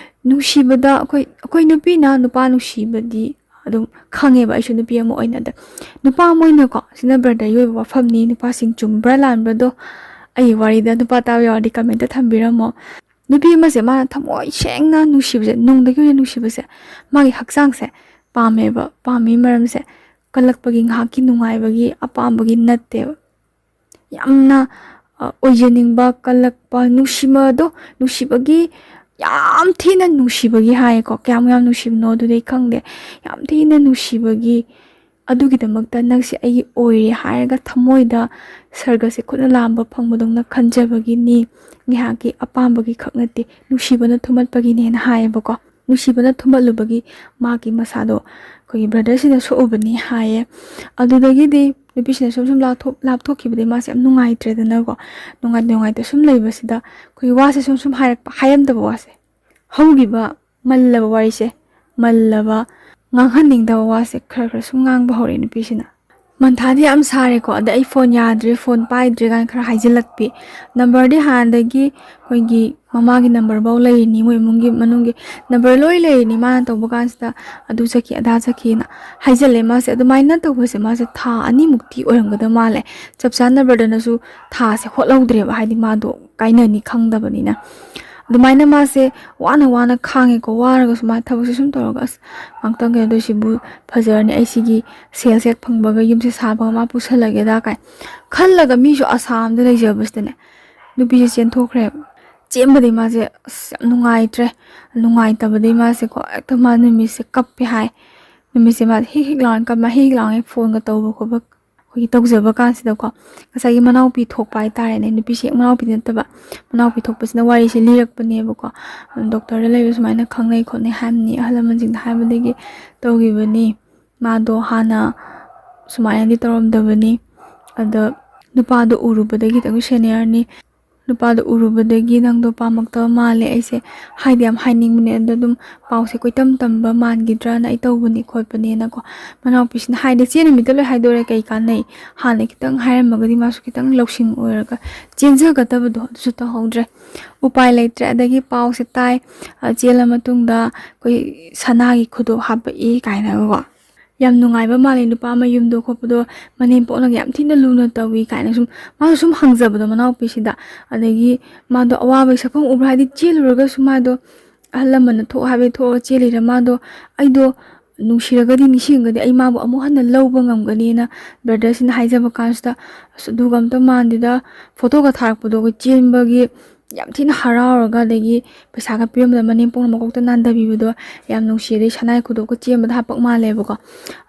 ꯅꯨꯡꯁꯤꯕꯗ ꯑꯩꯈꯣꯏ, ꯑꯩꯈꯣꯏ ꯅꯨꯄꯤꯅ ꯅꯨꯄꯥ ꯅꯨꯡꯁꯤꯕꯗꯤ ꯑꯗꯨꯝ ꯈꯪꯉꯦꯕ, ꯑꯩꯁꯨ ꯅꯨꯄꯤ ꯑꯃ ꯑꯣꯏꯅ꯫ ꯑꯗ ꯅꯨꯄꯥ ꯑꯃ ꯑꯣꯏꯅꯀꯣ, ꯁꯤꯅ ꯕ꯭ꯔꯗꯔꯒꯤ ꯑꯣꯏꯕ ꯋꯥꯐꯝꯅꯤ꯫ ꯅꯨꯄꯥꯁꯤꯡ ꯆꯨꯝꯕ꯭ꯔꯥ ꯂꯥꯟꯕ꯭ꯔꯥꯗꯣ ꯑꯩꯒꯤ ꯋꯥꯔꯤꯗ ꯅꯨꯄꯥ ꯇꯥꯕ ꯌꯥꯎꯔꯗꯤ ꯀꯃꯦꯟꯇ ꯊꯝꯕꯤꯔꯝꯃꯣ꯫ ꯅꯨꯄꯤ ꯑꯃꯁꯦ ꯃꯥꯅ ꯊꯃꯣꯏ ꯁꯦꯡꯅ ꯅꯨꯡꯁꯤꯕꯁꯦ, ꯅꯨꯡꯗꯒꯤ ꯑꯣꯏꯅ ꯅꯨꯡꯁꯤꯕꯁꯦ, ꯃꯥꯒꯤ ꯍꯛꯆꯥꯡꯁꯦ ꯄꯥꯝꯃꯦꯕ꯫ ꯄꯥꯝꯃꯤ ꯃꯔꯝꯁꯦ ꯀꯜꯂꯛꯄꯒꯤ, ꯉꯥꯏꯍꯥꯛꯀꯤ ꯅꯨꯡꯉꯥꯏꯕꯒꯤ, ꯑꯄꯥꯝꯕꯒꯤ ꯅꯠꯇꯦꯕ꯫ ꯌꯥꯝꯅ, ꯑ, ꯑꯣꯏꯖꯅꯤꯡꯕ, ꯀꯜꯂꯛꯄ, ꯅꯨꯡꯁꯤꯕꯗꯣ, ꯅꯨꯡꯁꯤꯕꯒꯤ, ꯌꯥꯝ ꯊꯤꯅ ꯅꯨꯡꯁꯤꯕꯒꯤ ꯍꯥꯏꯌꯦꯀꯣ꯫ ꯀꯌꯥꯝ ꯌꯥꯝ ꯅꯨꯡꯁꯤꯕꯅꯣ ꯑꯗꯨꯗꯤ ꯑꯩ ꯈꯪꯗꯦ꯫ ꯌꯥꯝ ꯊꯤꯅ ꯅꯨꯡꯁꯤꯕꯒꯤ, ꯑꯗꯨꯒꯤꯗꯃꯛꯇ ꯅꯪꯁꯦ ꯑꯩꯒꯤ ꯑꯣꯏꯔꯦ ꯍꯥꯏꯔꯒ ꯊꯃꯣꯏꯗ ꯁꯔꯒꯁꯦ ꯈꯨꯠꯅ ꯂꯥꯝꯕ ꯐꯪꯕꯗꯧꯅ ꯈꯟꯖꯕꯒꯤꯅꯤ꯫ ꯉꯥꯏꯍꯥꯛꯀꯤ ꯑꯄꯥꯝꯕꯒꯤ ꯈꯛ ꯅꯠꯇꯦ, ꯅꯨꯡꯁꯤꯕꯅ ꯊꯨꯝꯍꯠꯄꯒꯤꯅꯦꯅ ꯍꯥꯏꯌꯦꯕꯀꯣ꯫ ꯅꯨꯡꯁꯤꯕꯅ ꯊꯨꯝꯍꯠꯂꯨꯕꯒꯤ ꯃꯥꯒꯤ ꯃꯁꯥꯗꯣ ꯑꯩꯈꯣꯏꯒꯤ ꯕ꯭ꯔꯗꯔꯁꯤꯅ ꯁꯣꯛꯎꯕꯅꯤ ꯍꯥꯏꯌꯦ꯫ ꯑꯗꯨꯗꯒꯤꯗꯤ ꯅꯨꯄꯤꯁꯤꯅ ꯁꯨꯝ ꯁꯨꯝ ꯂꯥꯞꯊꯣꯛ-, ꯂꯥꯞꯊꯣꯛꯈꯤꯕꯗꯒꯤ ꯃꯥꯁꯦ ꯌꯥꯝ ꯅꯨꯡꯉꯥꯏꯇ꯭ꯔꯦꯗꯅꯀꯣ꯫ ꯅꯨꯡꯉꯥꯏꯇ ꯅꯨꯡꯉꯥꯏꯇ ꯁꯨꯝ ꯂꯩꯕꯁꯤꯗ ꯑꯩꯈꯣꯏꯒꯤ ꯋꯥꯁꯦ ꯁꯨꯝ ꯁꯨꯝ ꯍꯥꯏꯔꯛꯄ, ꯍꯥꯏꯔꯝꯗꯕ ꯋꯥꯁꯦ, ꯍꯧꯈꯤꯕ ꯃꯜꯂꯕ ꯋꯥꯔꯤꯁꯦ, ꯃꯜꯂꯕ, ꯉꯥꯡꯍꯟꯅꯤꯡꯗꯕ ꯋꯥꯁꯦ ꯈꯔ ꯈꯔ ꯁꯨꯝ ꯉꯥꯡꯕ ꯍꯧꯔꯛꯑꯦ ꯅꯨꯄꯤꯁꯤꯅ꯫ ꯃꯟꯊꯥꯗꯤ ꯌꯥꯝ ꯁꯥꯔꯦꯀꯣ꯫ ꯑꯗ ꯑꯩ ꯐꯣꯟ ꯌꯥꯗ꯭ꯔꯦ, ꯐꯣꯟ ꯄꯥꯏꯗ꯭ꯔꯦ ꯀꯥꯏꯅ ꯈꯔ ꯍꯥꯏꯖꯤꯜꯂꯛꯄꯤ꯫ ꯅꯝꯕꯔꯗꯤ ꯍꯥꯟꯅꯗꯒꯤ ꯑꯩꯈꯣꯏꯒꯤ ꯃꯃꯥꯒꯤ ꯅꯝꯕꯔꯐꯧ ꯂꯩꯔꯤꯅꯤ, ꯃꯣꯏ ꯏꯃꯨꯡꯒꯤ ꯃꯅꯨꯡꯒꯤ ꯅꯝꯕꯔ ꯂꯣꯏ ꯂꯩꯔꯤꯅꯤ꯫ ꯃꯥꯅ ꯇꯧꯕ ꯀꯥꯟꯁꯤꯗ ꯑꯗꯨ ꯆꯠꯈꯤ, ꯑꯗꯥ ꯆꯠꯈꯤꯅ ꯍꯥꯏꯖꯜꯂꯦ ꯃꯥꯁꯦ꯫ ꯑꯗꯨꯃꯥꯏꯅ ꯇꯧꯕꯁꯦ ꯃꯥꯁꯦ ꯊꯥ ꯑꯅꯤꯃꯨꯛꯇꯤ ꯑꯣꯏꯔꯝꯒꯗꯕ ꯃꯥꯜꯂꯦ꯫ ꯆꯞ ꯆꯥꯅ ꯕ꯭ꯔꯗꯔꯅꯁꯨ ꯊꯥꯁꯦ ꯍꯣꯠꯍꯧꯗ꯭ꯔꯦꯕ, ꯍꯥꯏꯗꯤ ꯃꯥꯗꯣ ꯀꯥꯏꯅꯅꯤ ꯈꯪꯗꯕꯅꯤꯅ꯫ ꯑꯗꯨꯃꯥꯏꯅ ꯃꯥꯁꯦ ꯋꯥꯅ ꯋꯥꯅ ꯈꯥꯡꯉꯦꯀꯣ꯫ ꯋꯥꯔꯒꯁꯨ ꯃꯥ ꯊꯕꯛꯁꯦ ꯁꯨꯝ ꯇꯧꯔꯒ, "ꯑꯁ, ꯉꯥꯛꯇꯪ ꯀꯩꯅꯣ ꯇꯧꯁꯤꯕꯨ, ꯐꯖꯔꯅꯤ, ꯑꯩ ꯁꯤꯒꯤ ꯁꯦꯜꯁꯦ ꯍꯦꯛ ꯐꯪꯕꯒ ꯌꯨꯝꯁꯦ ꯁꯥꯕꯒ ꯃꯥ ꯄꯨꯁꯜꯂꯒꯦꯗ" ꯀꯥꯏ ꯈꯜꯂꯒ, ꯃꯤꯁꯨ ꯑꯁꯥ ꯑꯝꯗ ꯂꯩꯖꯕꯁꯤꯗꯅꯦ, ꯅꯨꯄꯤꯁꯦ ꯆꯦꯟꯊꯣꯛꯈ꯭ꯔꯦꯕ꯫ ꯆꯦꯟꯕꯗꯩ ꯃꯥꯁꯦ ꯑꯁ ꯌꯥꯝ ꯅꯨꯡꯉꯥꯏꯇ꯭ꯔꯦ꯫ ꯅꯨꯡꯉꯥꯏꯇꯕꯗꯩ ꯃꯥꯁꯦꯀꯣ ꯍꯦꯛꯇ ꯃꯥ ꯅꯨꯃꯤꯠꯁꯦ ꯀꯞꯄꯦ ꯍꯥꯏ꯫ ꯅꯨꯃꯤꯠꯁꯦ ꯃꯥꯁꯦ ꯍꯤꯛ ꯍꯤꯛ ꯂꯥꯎꯔ ꯀꯞ-, ꯃꯥ ꯍꯤꯛ ꯍꯤꯛ ꯂꯥꯎꯔ ꯐꯣꯟꯒ ꯇꯧꯕ ꯈꯣꯠꯄ ꯑꯩꯈꯣꯏꯒꯤ ꯇꯧꯖꯕ ꯀꯥꯟꯁꯤꯗꯀꯣ, ꯉꯁꯥꯏꯒꯤ ꯃꯅꯥꯎꯄꯤ ꯊꯣꯛꯄ ꯍꯥꯏꯇꯥꯔꯦꯅꯦ, ꯅꯨꯄꯤꯁꯦ ꯍꯦꯛ ꯃꯅꯥꯎꯄꯤꯗꯤ ꯅꯠꯇꯕ, ꯃꯅꯥꯎꯄꯤ ꯊꯣꯛꯄꯁꯤꯅ ꯋꯥꯔꯤꯁꯦ ꯂꯤꯔꯛꯄꯅꯦꯕꯀꯣ꯫ ꯗꯣꯛꯇꯔꯗ ꯂꯩꯕ ꯁꯨꯃꯥꯏꯅ ꯈꯪꯅꯩ ꯈꯣꯠꯅꯩ ꯍꯥꯏꯕꯅꯤ, ꯑꯍꯜ ꯂꯃꯟꯁꯤꯡꯗ ꯍꯥꯏꯕꯗꯒꯤ ꯇꯧꯈꯤꯕꯅꯤ꯫ ꯃꯥꯗꯣ ꯍꯥꯟꯅ ꯁꯨꯃꯥꯏꯅꯗꯤ ꯇꯧꯔꯝꯗꯕꯅꯤ꯫ ꯑꯗ ꯅꯨꯄꯥꯗꯣ ꯎꯔꯨꯕꯗꯒꯤ, ꯈꯤꯇꯪ ꯁꯦꯅꯤꯌꯔꯅꯤ, ꯅꯨꯄꯥꯗꯣ ꯎꯔꯨꯕꯗꯒꯤ ꯅꯪꯗꯣ ꯄꯥꯝꯃꯛꯇꯕ ꯃꯥꯜꯂꯦ꯫ ꯑꯩꯁꯦ ꯍꯥꯏꯗꯤ ꯌꯥꯝ ꯍꯥꯏꯅꯤꯡꯕꯅꯦ, ꯑꯗꯣ ꯑꯗꯨꯝ ꯄꯥꯎꯁꯦ ꯀꯣꯏꯇꯝ ꯇꯝꯕ ꯃꯥꯟꯈꯤꯗ꯭ꯔꯅ ꯑꯩ ꯇꯧꯕꯅꯤ ꯈꯣꯠꯄꯅꯦꯅꯀꯣ꯫ ꯃꯅꯥꯎꯄꯤꯁꯤꯅ ꯍꯥꯏꯗꯤ ꯆꯦ ꯅꯨꯃꯤꯠꯇ ꯂꯣꯏ ꯍꯥꯏꯗꯣꯔꯦ, ꯀꯩ ꯀꯥꯟꯅꯩ? ꯍꯥꯟꯅ ꯈꯤꯇꯪ ꯍꯥꯏꯔꯝꯃꯒꯗꯤ ꯃꯥꯁꯨ ꯈꯤꯇꯪ ꯂꯧꯁꯤꯡ ꯑꯣꯏꯔꯒ ꯆꯦꯟꯖꯒꯗꯕꯗꯣ, ꯑꯗꯨꯁꯨ ꯇꯧꯍꯧꯗ꯭ꯔꯦ꯫ ꯎꯄꯥꯏ ꯂꯩꯇ꯭ꯔꯦ꯫ ꯑꯗꯒꯤ ꯄꯥꯎꯁꯦ ꯇꯥꯏ, ꯑ, ꯆꯦꯜꯂ ꯃꯇꯨꯡꯗ ꯑꯩꯈꯣꯏ ꯁꯅꯥꯒꯤ ꯈꯨꯗꯣꯞ ꯍꯥꯞꯄꯛꯏ ꯀꯥꯏꯅꯒꯀꯣ꯫ ꯌꯥꯝ ꯅꯨꯡꯉꯥꯏꯕ ꯃꯥꯜꯂꯦ, ꯅꯨꯄꯥ ꯃꯌꯨꯝꯗꯣ ꯈꯣꯠꯄꯗꯣ, ꯃꯅꯦꯝꯄꯣꯛꯅꯒ ꯌꯥꯝ ꯊꯤꯅ ꯂꯨꯅ ꯇꯧꯏ ꯀꯥꯏꯅ ꯁꯨꯝ, ꯃꯥꯁꯨ ꯁꯨꯝ ꯍꯪꯖꯕꯗꯣ ꯃꯅꯥꯎꯄꯤꯁꯤꯗ꯫ ꯑꯗꯒꯤ ꯃꯥꯗꯣ ꯑꯋꯥꯕꯒꯤ ꯁꯛꯐꯝ ꯎꯕ꯭ꯔꯥ? ꯍꯥꯏꯗꯤ ꯆꯦꯜꯂꯨꯔꯒꯁꯨ ꯃꯥꯗꯣ ꯑꯍꯜ ꯂꯃꯟꯅ ꯊꯣꯛ ꯍꯥꯏꯕꯒꯤ ꯊꯣꯛꯑꯒ ꯆꯦꯜꯂꯤꯔ? ꯃꯥꯗꯣ, "ꯑꯩꯗꯣ ꯅꯨꯡꯁꯤꯔꯒꯗꯤ, ꯅꯤꯡꯁꯤꯡꯉꯒꯗꯤ ꯑꯩ ꯃꯥꯕꯨ ꯑꯃꯨꯛ ꯍꯟꯅ ꯂꯧꯕ ꯉꯝꯒꯅꯤꯅ brotherꯁꯤꯅ ꯍꯥꯏꯖꯕ ꯀꯥꯟꯁꯤꯗ, ꯑꯁ, ꯑꯗꯨꯒ ꯑꯝꯇ ꯃꯥꯟꯗꯦꯗ, ꯐꯣꯇꯣꯒ ꯊꯥꯔꯛꯄꯗꯣ ꯑꯩꯈꯣꯏ ꯆꯦꯟꯕꯒꯤ ꯌꯥꯝ ꯊꯤꯅ ꯍꯔꯥꯎꯔꯒ, ꯑꯗꯒꯤ ꯄꯩꯁꯥꯒ ꯄꯤꯔꯝꯕꯗ ꯃꯅꯦꯝꯄꯣꯛꯅ ꯃꯀꯣꯛꯇ ꯅꯥꯟꯗꯕꯤꯕꯗꯣ ꯌꯥꯝ ꯅꯨꯡꯁꯤ꯫ ꯑꯗꯩ ꯁꯅꯥꯏ ꯈꯨꯗꯣꯞꯀ ꯆꯦꯟꯕꯗ ꯍꯥꯞꯄꯛ ꯃꯥꯜꯂꯦꯕꯀꯣ꯫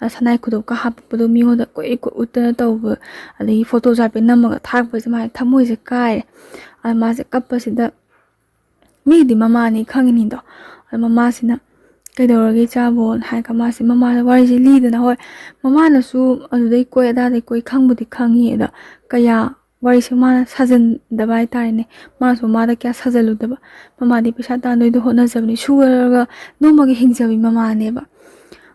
ꯑ, ꯁꯅꯥꯏ ꯈꯨꯗꯣꯞꯀ ꯍꯥꯞꯄꯛꯄꯗꯣ ꯃꯤꯉꯣꯟꯗ ꯀꯣꯏ ꯀꯣꯏ ꯎꯠꯇꯅ ꯇꯧꯕ, ꯑꯗꯒꯤ ꯐꯣꯇꯣꯁꯨ ꯍꯥꯏꯐꯦꯠ ꯅꯝꯃꯒ ꯊꯥꯔꯛꯄꯁꯦ ꯃꯥꯒꯤ ꯊꯃꯣꯏꯁꯦ ꯀꯥꯏꯔꯦ꯫ ꯑꯗ ꯃꯥꯁꯦ ꯀꯞꯄꯁꯤꯗ ꯃꯤꯒꯤꯗꯤ ꯃꯃꯥꯅꯤ ꯈꯪꯉꯤꯅꯤꯗꯣ꯫ ꯑꯗ ꯃꯃꯥꯁꯤꯅ "ꯀꯩꯗꯧꯔꯒꯦ ꯏꯆꯥꯕꯣꯅ?" ꯍꯥꯏꯔꯒ ꯃꯥꯁꯦ ꯃꯃꯥꯗ ꯋꯥꯔꯤꯁꯦ ꯂꯤꯗꯅ, ꯍꯣꯏ, ꯃꯃꯥꯅꯁꯨ ꯑꯗꯨꯗꯩ ꯀꯣꯏ ꯑꯗꯥꯗꯩ ꯀꯣꯏ ꯈꯪꯕꯨꯗꯤ ꯈꯪꯉꯤ, ꯑꯗ ꯀꯌꯥ ꯋꯥꯔꯤꯁꯦ ꯃꯥꯅ ꯁꯥꯖꯟꯗꯕ ꯍꯥꯏꯇꯥꯔꯦꯅꯦ꯫ ꯃꯥꯅꯁꯨ ꯃꯃꯥꯗ ꯀꯌꯥ ꯁꯥꯖꯜꯂꯨꯗꯕ꯫ ꯃꯃꯥꯗꯤ ꯄꯩꯁꯥ ꯇꯥꯟꯗꯣꯏꯗꯣ ꯍꯣꯠꯅꯖꯕꯅꯤ, ꯁꯨꯔꯒ ꯅꯣꯡꯃꯒꯤ ꯍꯤꯡꯖꯕꯤ ꯃꯃꯥꯅꯦꯕ꯫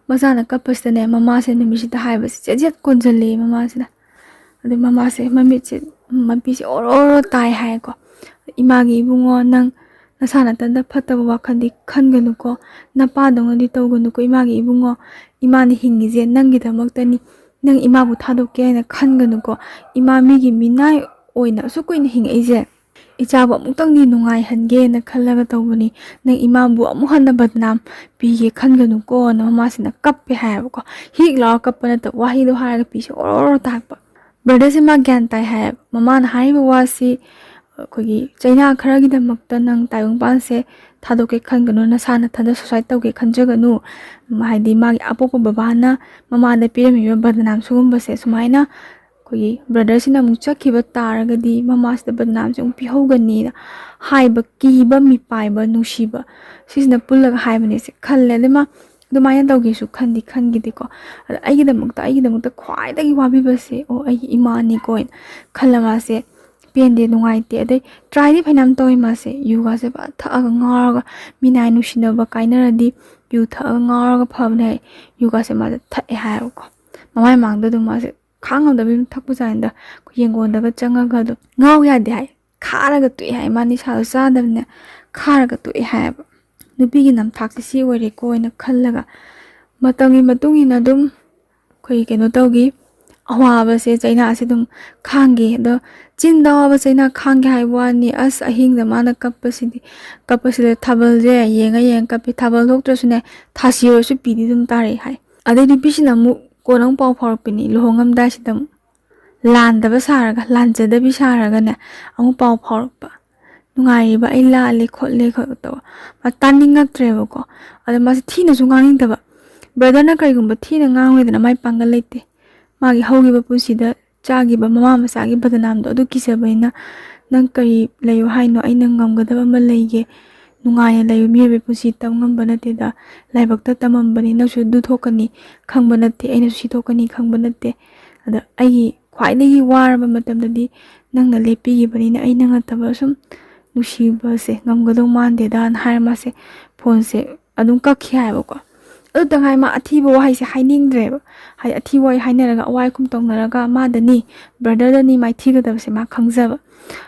ꯃꯆꯥꯅ ꯀꯞꯄꯁꯤꯗꯅꯦ, ꯃꯃꯥꯁꯦ ꯅꯨꯃꯤꯠꯁꯤꯗ ꯍꯥꯏꯕꯁꯦ ꯆꯦꯠ ꯆꯦꯠ ꯀꯣꯟꯁꯤꯜꯂꯦ ꯃꯃꯥꯁꯤꯅ꯫ ꯑꯗꯩ ꯃꯃꯥꯁꯦ ꯃꯃꯤꯠꯁꯦ, ꯃꯄꯤꯁꯦ ꯑꯣꯔꯣ ꯑꯣꯔꯣ ꯇꯥꯏ ꯍꯥꯏꯀꯣ꯫ "ꯏꯃꯥꯒꯤ ꯏꯕꯨꯡꯉꯣ, ꯅꯪ ꯅꯁꯥ ꯅꯥꯇꯟꯗ ꯐꯠꯇꯕ ꯋꯥꯈꯜꯗꯤ ꯈꯟꯒꯅꯨꯀꯣ, ꯅꯄꯥꯗꯧꯅꯗꯤ ꯇꯧꯒꯅꯨꯀꯣ ꯏꯃꯥꯒꯤ ꯏꯕꯨꯡꯉꯣ꯫ ꯏꯃꯥꯅ ꯍꯤꯡꯉꯤꯁꯦ ꯅꯪꯒꯤꯗꯃꯛꯇꯅꯤ꯫ ꯅꯪ ꯏꯃꯥꯕꯨ ꯊꯥꯗꯣꯛꯀꯦ ꯍꯥꯏꯅ ꯈꯟꯒꯅꯨꯀꯣ꯫ ꯏꯃꯥ ꯃꯤꯒꯤ ꯃꯤꯅꯥꯏ ꯑꯣꯏꯅ ꯑꯁꯨꯛ ꯀꯨꯏꯅ ꯍꯤꯡꯉꯛꯏꯁꯦ, ꯏꯆꯥꯕꯨ ꯑꯃꯨꯛꯇꯪꯗꯤ ꯅꯨꯡꯉꯥꯏꯍꯟꯒꯦꯅ ꯈꯜꯂꯒ ꯇꯧꯕꯅꯤ꯫ ꯅꯪ ꯏꯃꯥꯕꯨ ꯑꯃꯨꯛ ꯍꯟꯅ ꯕꯗꯅꯥꯝ ꯄꯤꯒꯦ ꯈꯟꯒꯅꯨꯀꯣꯅ" ꯃꯃꯥꯁꯤꯅ ꯀꯞꯄꯦ ꯍꯥꯏꯌꯦꯕꯀꯣ꯫ ꯍꯤꯛ ꯂꯥꯎꯔ ꯀꯞꯄ ꯅꯠꯇꯕ, ꯋꯥꯍꯩꯗꯣ ꯍꯥꯏꯔꯒ ꯄꯤꯁꯦ ꯑꯣꯔꯣ ꯑꯣꯔꯣ ꯇꯥꯔꯛꯄ꯫ Brotherꯁꯦ ꯃꯥ ꯒ꯭ꯌꯥꯟ ꯇꯥꯏ ꯍꯥꯏꯌꯦꯕ꯫ ꯃꯃꯥꯅ ꯍꯥꯏꯔꯤꯕ ꯋꯥꯁꯤ ꯑꯩꯈꯣꯏꯒꯤ ꯆꯩꯅꯥ ꯈꯔꯒꯤꯗꯃꯛꯇ ꯅꯪ ꯇꯥꯏꯕꯪꯄꯥꯟꯁꯦ ꯊꯥꯗꯣꯛꯀꯦ ꯈꯟꯒꯅꯨ, ꯅꯁꯥ ꯅꯊꯟꯗ suicide ꯇꯧꯒꯦ ꯈꯟꯖꯒꯅꯨ꯫ ꯍꯥꯏꯗꯤ ꯃꯥꯒꯤ ꯑꯄꯣꯛꯄ ꯕꯕꯥꯅ ꯃꯃꯥꯗ ꯄꯤꯔꯝꯃꯤꯕ ꯕꯗꯅꯥꯝ ꯁꯤꯒꯨꯝꯕꯁꯦ ꯁꯨꯃꯥꯏꯅ ꯑꯩꯈꯣꯏꯒꯤ brotherꯁꯤꯅ ꯑꯃꯨꯛ ꯆꯠꯈꯤꯕ ꯇꯥꯔꯒꯗꯤ ꯃꯃꯥꯁꯤꯗ ꯕꯗꯅꯥꯝꯁꯦ ꯑꯃꯨꯛ ꯄꯤꯍꯧꯒꯅꯤꯅ ꯍꯥꯏꯕ ꯀꯤꯕ, ꯃꯤꯄꯥꯏꯕ, ꯅꯨꯡꯁꯤꯕ, ꯁꯤꯁꯤꯅ ꯄꯨꯜꯂꯒ ꯍꯥꯏꯕꯅꯦꯁꯦ ꯈꯜꯂꯦ꯫ ꯑꯗꯩ ꯃꯥ ꯑꯗꯨꯃꯥꯏꯅ ꯇꯧꯒꯦꯁꯨ ꯈꯟꯗꯤ ꯈꯟꯈꯤꯗꯦꯀꯣ꯫ ꯑꯗ ꯑꯩꯒꯤꯗꯃꯛꯇ, ꯑꯩꯒꯤꯗꯃꯛꯇ ꯈ꯭ꯋꯥꯏꯗꯒꯤ ꯋꯥꯕꯤꯕꯁꯦ, "ꯑꯣ, ꯑꯩꯒꯤ ꯏꯃꯥꯅꯤꯀꯣ" ꯍꯥꯏꯅ ꯈꯜꯂ ꯃꯥꯁꯦ ꯄꯦꯟꯗꯦ, ꯅꯨꯡꯉꯥꯏꯇꯦ꯫ ꯑꯗꯩ tryꯗꯤ ꯐꯅꯌꯥꯝ ꯇꯧꯋꯤ ꯃꯥꯁꯦ꯫ ꯌꯨꯒꯥꯁꯦ ꯐꯖꯅ ꯊꯛꯑꯒ ꯉꯥꯎꯔꯒ, ꯃꯤꯅꯥꯏ ꯅꯨꯡꯁꯤꯅꯕ ꯀꯥꯏꯅꯔꯗꯤ ꯌꯨ ꯊꯛꯑꯒ ꯉꯥꯎꯔꯒ ꯐꯕꯅꯦ ꯍꯥꯏ꯫ ꯌꯨꯒꯥꯁꯦ ꯃꯥꯁꯦ ꯊꯛꯑꯦ ꯍꯥꯏꯌꯦꯕꯀꯣ꯫ ꯃꯃꯥꯏ ꯃꯃꯥꯡꯗ ꯑꯗꯨꯝ ꯃꯥꯁꯦ ꯈꯥꯡꯉꯝꯗꯕꯤ ꯑꯗꯨꯝ ꯊꯛꯄꯖꯥꯠꯅꯤꯗ꯫ ꯑꯩꯈꯣꯏ ꯌꯦꯡꯒꯣꯟꯗꯒ ꯆꯪꯉꯒ ꯑꯗꯨꯝ ꯉꯥꯎ ꯌꯥꯗꯦ ꯍꯥꯏ꯫ ꯈꯥꯔꯒ ꯇꯣꯛꯑꯦ ꯍꯥꯏ꯫ ꯃꯥ ꯅꯤꯁꯥꯗꯣ ꯆꯥꯗꯕꯅꯤꯅ ꯈꯥꯔꯒ ꯇꯣꯛꯑꯦ ꯍꯥꯏꯌꯦꯕ꯫ ꯅꯨꯄꯤꯒꯤ ꯅꯝꯊꯥꯛꯁꯦ ꯁꯤ ꯑꯣꯏꯔꯦꯀꯣ ꯍꯥꯏꯅ ꯈꯜꯂꯒ ꯃꯇꯝꯒꯤ ꯃꯇꯨꯡ ꯏꯟꯅ ꯑꯗꯨꯝ ꯑꯩꯈꯣꯏ ꯀꯩꯅꯣ ꯇꯧꯈꯤ꯫ ꯑꯋꯥꯕꯁꯦ, ꯆꯩꯅꯥꯁꯦ ꯑꯗꯨꯝ ꯈꯥꯡꯈꯤ꯫ ꯑꯗꯣ ꯆꯤꯟꯗ ꯍꯥꯎꯕ ꯆꯩꯅꯥ ꯈꯥꯡꯒꯦ ꯍꯥꯏꯕ ꯋꯥꯅꯤ꯫ ꯑꯁ, ꯑꯍꯤꯡꯗ ꯃꯥꯅ ꯀꯞꯄꯁꯤꯗꯤ, ꯀꯞꯄꯁꯤꯗ ꯊꯥꯕꯜꯁꯦ ꯌꯦꯡꯉ ꯌꯦꯡꯉ ꯀꯞꯄꯤ꯫ ꯊꯥꯕꯜ ꯊꯣꯛꯇ꯭ꯔꯁꯨꯅꯦ, ꯊꯥꯁꯤ ꯑꯣꯏꯔꯁꯨ ꯄꯤꯗꯤ ꯑꯗꯨꯝ ꯇꯥꯔꯛꯑꯦ ꯍꯥꯏ꯫ ꯑꯗꯩ ꯅꯨꯄꯤꯁꯤꯅ ꯑꯃꯨꯛ ꯀꯣꯟꯅ ꯑꯃꯨꯛ ꯄꯥꯎ ꯐꯥꯎꯔꯛꯄꯤꯅꯤ, ꯂꯨꯍꯣꯡꯉꯝꯗꯥꯏꯁꯤꯗ ꯑꯃꯨꯛ꯫ ꯂꯥꯟꯗꯕ ꯁꯥꯔꯒ, ꯂꯥꯟꯖꯗꯕꯤ ꯁꯥꯔꯒꯅꯦ, ꯑꯃꯨꯛ ꯄꯥꯎ ꯐꯥꯎꯔꯛꯄ꯫ "ꯅꯨꯡꯉꯥꯏꯔꯤꯕ, ꯑꯩ ꯂꯥꯜꯂꯦ ꯈꯣꯠꯂꯦ" ꯈꯣꯠ ꯇꯧꯕ꯫ ꯃꯥ ꯇꯥꯅꯤꯡꯉꯛꯇ꯭ꯔꯦꯕꯀꯣ꯫ ꯑꯗ ꯃꯥꯁꯦ ꯊꯤꯅꯁꯨ ꯉꯥꯡꯅꯤꯡꯗꯕ꯫ ꯕ꯭ꯔꯗꯔꯅ ꯀꯔꯤꯒꯨꯝꯕ ꯊꯤꯅ ꯉꯥꯡꯉꯨꯔꯦꯗꯅ, ꯃꯥꯏ ꯄꯥꯡꯒꯜ ꯂꯩꯇꯦ꯫ ꯃꯥꯒꯤ ꯍꯧꯈꯤꯕ ꯄꯨꯟꯁꯤꯗ ꯆꯥꯈꯤꯕ ꯃꯃꯥ ꯃꯆꯥꯒꯤ ꯕꯗꯅꯥꯝꯗꯣ ꯑꯗꯨ ꯀꯤꯖꯕꯅꯤꯅ, "ꯅꯪ ꯀꯔꯤ ꯂꯩꯌꯨ ꯍꯥꯏꯅꯣ? ꯑꯩꯅ ꯉꯝꯒꯗꯕ ꯑꯃ ꯂꯩꯒꯦ꯫ ꯅꯨꯡꯉꯥꯏꯅ ꯂꯩꯌꯨ, ꯃꯤꯑꯣꯏꯕꯒꯤ ꯄꯨꯟꯁꯤ ꯇꯝ ꯉꯝꯕ ꯅꯠꯇꯦꯗ꯫ ꯂꯥꯏꯕꯛꯇ ꯇꯝꯃꯝꯕꯅꯤ, ꯅꯪꯁꯨ ꯑꯗꯨ ꯊꯣꯛꯀꯅꯤ ꯈꯪꯕ ꯅꯠꯇꯦ, ꯑꯩꯅꯁꯨ ꯁꯤ ꯊꯣꯛꯀꯅꯤ ꯈꯪꯕ ꯅꯠꯇꯦ꯫ ꯑꯗ ꯑꯩꯒꯤ ꯈ꯭ꯋꯥꯏꯗꯒꯤ ꯋꯥꯔꯕ ꯃꯇꯝꯗꯗꯤ ꯅꯪꯅ ꯂꯦꯞꯄꯤꯈꯤꯕꯅꯤꯅ, ꯑꯩꯅ ꯅꯠꯇꯕ ꯁꯨꯝ ꯅꯨꯡꯁꯤꯕꯁꯦ ꯉꯝꯒꯗꯧ ꯃꯥꯟꯗꯦꯗꯅ" ꯍꯥꯏꯔ ꯃꯥꯁꯦ ꯐꯣꯟꯁꯦ ꯑꯗꯨꯝ ꯀꯛꯈꯤ ꯍꯥꯏꯕꯀꯣ꯫ ꯑꯗꯨꯇ ꯉꯥꯏ, ꯃꯥ ꯑꯊꯤꯕ ꯋꯥꯍꯩꯁꯦ ꯍꯥꯏꯅꯤꯡꯗ꯭ꯔꯦꯕ꯫ ꯍꯥꯏꯗꯤ ꯑꯊꯤꯕ ꯋꯥꯍꯩ ꯍꯥꯏꯅꯔꯒ ꯑꯋꯥꯏ ꯈꯨꯝ ꯇꯧꯅꯔꯒ ꯃꯥꯗꯅꯤ, ꯕ꯭ꯔꯗꯔꯗꯅꯤ ꯃꯥꯏꯊꯤꯒꯗꯕꯁꯦ ꯃꯥ ꯈꯪꯖꯕ꯫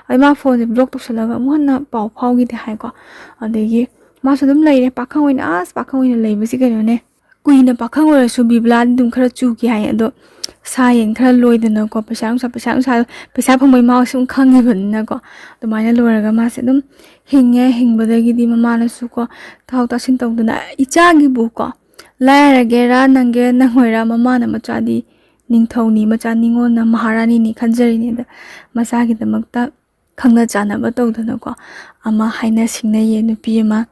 ꯑꯗꯩ ꯃꯥ ꯐꯣꯟꯁꯦ ꯕ꯭ꯂꯣꯛ ꯇꯧꯁꯜꯂꯒ ꯑꯃꯨꯛ ꯍꯟꯅ ꯄꯥꯎ ꯐꯥꯎꯈꯤꯗꯦ ꯍꯥꯏꯀꯣ꯫ ꯑꯗꯒꯤ ꯃꯥꯁꯨ ꯑꯗꯨꯝ ꯂꯩꯔꯦ ꯄꯥꯈꯪ ꯑꯣꯏꯅ, ꯑꯁ, ꯄꯥꯈꯪ ꯑꯣꯏꯅ ꯂꯩꯕꯁꯤ ꯀꯩꯅꯣꯅꯦ꯫ ꯀꯨꯏꯅ ꯄꯥꯈꯪ ꯑꯣꯏꯔꯁꯨ ꯕꯤꯕꯨꯂꯥꯗꯤ ꯑꯗꯨꯝ ꯈꯔ ꯆꯨꯈꯤ ꯍꯥꯏ꯫ ꯑꯗꯣ ꯁꯥ ꯌꯦꯟ ꯈꯔ ꯂꯣꯏꯗꯅꯀꯣ, ꯄꯩꯁꯥ ꯅꯨꯡꯁꯥ, ꯄꯩꯁꯥ ꯅꯨꯡꯁꯥ, ꯄꯩꯁꯥ ꯐꯪꯕꯒꯤ ꯃꯍꯥꯎꯁꯦ ꯑꯗꯨꯝ ꯈꯪꯉꯤꯕꯅꯤꯅꯀꯣ, ꯑꯗꯨꯃꯥꯏꯅ ꯂꯣꯏꯔꯒ ꯃꯥꯁꯦ ꯑꯗꯨꯝ ꯍꯤꯡꯉꯦ꯫ ꯍꯤꯡꯕꯗꯒꯤꯗꯤ ꯃꯃꯥꯅꯁꯨꯀꯣ ꯊꯥꯎ ꯇꯥꯁꯤꯟ ꯇꯧꯗꯅ, ꯏꯆꯥꯒꯤꯕꯨꯀꯣ, ꯂꯥꯏꯔꯒꯦꯔꯥ ꯅꯪꯒꯦ ꯅꯪꯉꯣꯏꯔꯥ, ꯃꯃꯥꯅ ꯃꯆꯥꯗꯤ ꯅꯤꯡꯊꯧꯅꯤ, ꯃꯆꯥ ꯅꯤꯉꯣꯜꯅ ꯃꯍꯥꯔꯥꯅꯤꯅꯤ ꯈꯟꯖꯔꯤꯅꯦ꯫ ꯑꯗ ꯃꯆꯥꯒꯤꯗꯃꯛꯇ ꯈꯪꯅ ꯆꯥꯟꯅꯕ ꯇꯧꯗꯅꯀꯣ, ꯑꯃ ꯍꯥꯏꯅ ꯁꯤꯡꯅꯩꯌꯦ ꯅꯨꯄꯤ ꯑꯃ꯫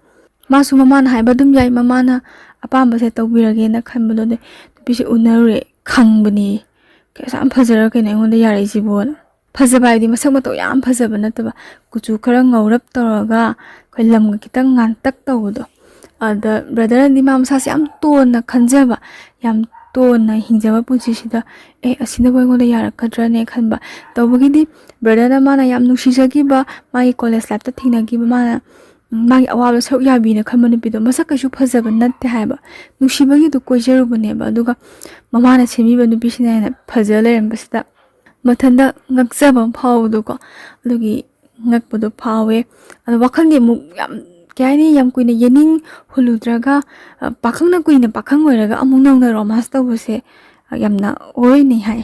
ꯃꯥꯁꯨ ꯃꯃꯥꯅ ꯍꯥꯏꯕ ꯑꯗꯨꯝ ꯌꯥꯏ, ꯃꯃꯥꯅ ꯑꯄꯥꯝꯕꯁꯦ ꯇꯧꯕꯤꯔꯒꯦꯅ ꯈꯟꯕꯗꯣ꯫ ꯑꯗꯩ ꯅꯨꯄꯤꯁꯦ ꯎꯅꯔꯨꯔꯦ, ꯈꯪꯕꯅꯦ꯫ "ꯀꯩꯁꯨ ꯌꯥꯝ ꯐꯖꯔ ꯀꯩꯅꯣ ꯑꯩꯉꯣꯟꯗ ꯌꯥꯔꯛꯏꯁꯤꯕꯣꯅ?" ꯐꯖꯕ ꯍꯥꯏꯗꯤ ꯃꯁꯛ ꯃꯇꯧ ꯌꯥꯝ ꯐꯖꯕ ꯅꯠꯇꯕ, ꯀꯨꯆꯨ ꯈꯔ ꯉꯧꯔꯞ ꯇꯧꯔꯒ ꯑꯩꯈꯣꯏ ꯂꯝꯒ ꯈꯤꯇꯪ ꯉꯥꯟꯇꯛ ꯇꯧꯕꯗꯣ꯫ ꯑꯗ ꯕ꯭ꯔꯗꯔꯅꯗꯤ ꯃꯥ ꯃꯁꯥꯁꯦ ꯌꯥꯝ ꯇꯣꯟꯅ ꯈꯟꯖꯕ, ꯌꯥꯝ ꯇꯣꯟꯅ ꯍꯤꯡꯖꯕ ꯄꯨꯟꯁꯤꯁꯤꯗ, "ꯑꯦ, ꯑꯁꯤꯅꯕꯨ ꯑꯩꯉꯣꯟꯗ ꯌꯥꯔꯛꯀꯗ꯭ꯔꯅꯦ?" ꯈꯟꯕ꯫ ꯇꯧꯕꯒꯤꯗꯤ ꯕ꯭ꯔꯗꯔꯅ ꯃꯥꯅ ꯌꯥꯝ ꯅꯨꯡꯁꯤꯖꯈꯤꯕ, ꯃꯥꯒꯤ ꯀꯣꯂꯦꯖ ꯂꯥꯏꯐꯇ ꯊꯦꯡꯅꯈꯤꯕ, ꯃꯥꯅ, ꯎꯝ, ꯃꯥꯒꯤ ꯑꯋꯥꯕ ꯁꯔꯨꯛ ꯌꯥꯕꯤꯅ ꯈꯟꯕ ꯅꯨꯄꯤꯗꯣ ꯃꯁꯛ ꯀꯩꯁꯨ ꯐꯖꯕ ꯅꯠꯇꯦ ꯍꯥꯏꯕ꯫ ꯅꯨꯡꯁꯤꯕꯒꯤ ꯑꯗꯨ ꯀꯣꯏꯖꯔꯨꯕꯅꯦꯕ꯫ ꯑꯗꯨꯒ ꯃꯃꯥꯅ ꯁꯦꯝꯕꯤꯕ ꯅꯨꯄꯤꯁꯤꯅ ꯍꯦꯟꯅ ꯐꯖ ꯂꯩꯔꯝꯕꯁꯤꯗ ꯃꯊꯟꯇ ꯉꯛꯆꯕ ꯑꯃ ꯐꯥꯎꯕꯗꯣꯀꯣ꯫ ꯑꯗꯨꯒꯤ ꯉꯛꯄꯗꯣ ꯐꯥꯎꯋꯦ꯫ ꯑꯗꯣ ꯋꯥꯈꯜꯗꯤ ꯑꯃꯨꯛ ꯌꯥꯝ, ꯀꯩ ꯍꯥꯏꯅꯤ, ꯌꯥꯝ ꯀꯨꯏꯅ ꯌꯦꯅꯤꯡ ꯍꯨꯜꯂꯨꯗ꯭ꯔꯒ, ꯑ, ꯄꯥꯈꯪꯅ ꯀꯨꯏꯅ ꯄꯥꯈꯪ ꯑꯣꯏꯔꯒ ꯑꯃꯨꯛ ꯅꯧꯅ ꯔꯣꯃꯥꯟꯁ ꯇꯧꯕꯁꯦ, ꯑ, ꯌꯥꯝꯅ ꯑꯣꯏꯅꯩ ꯍꯥꯏ꯫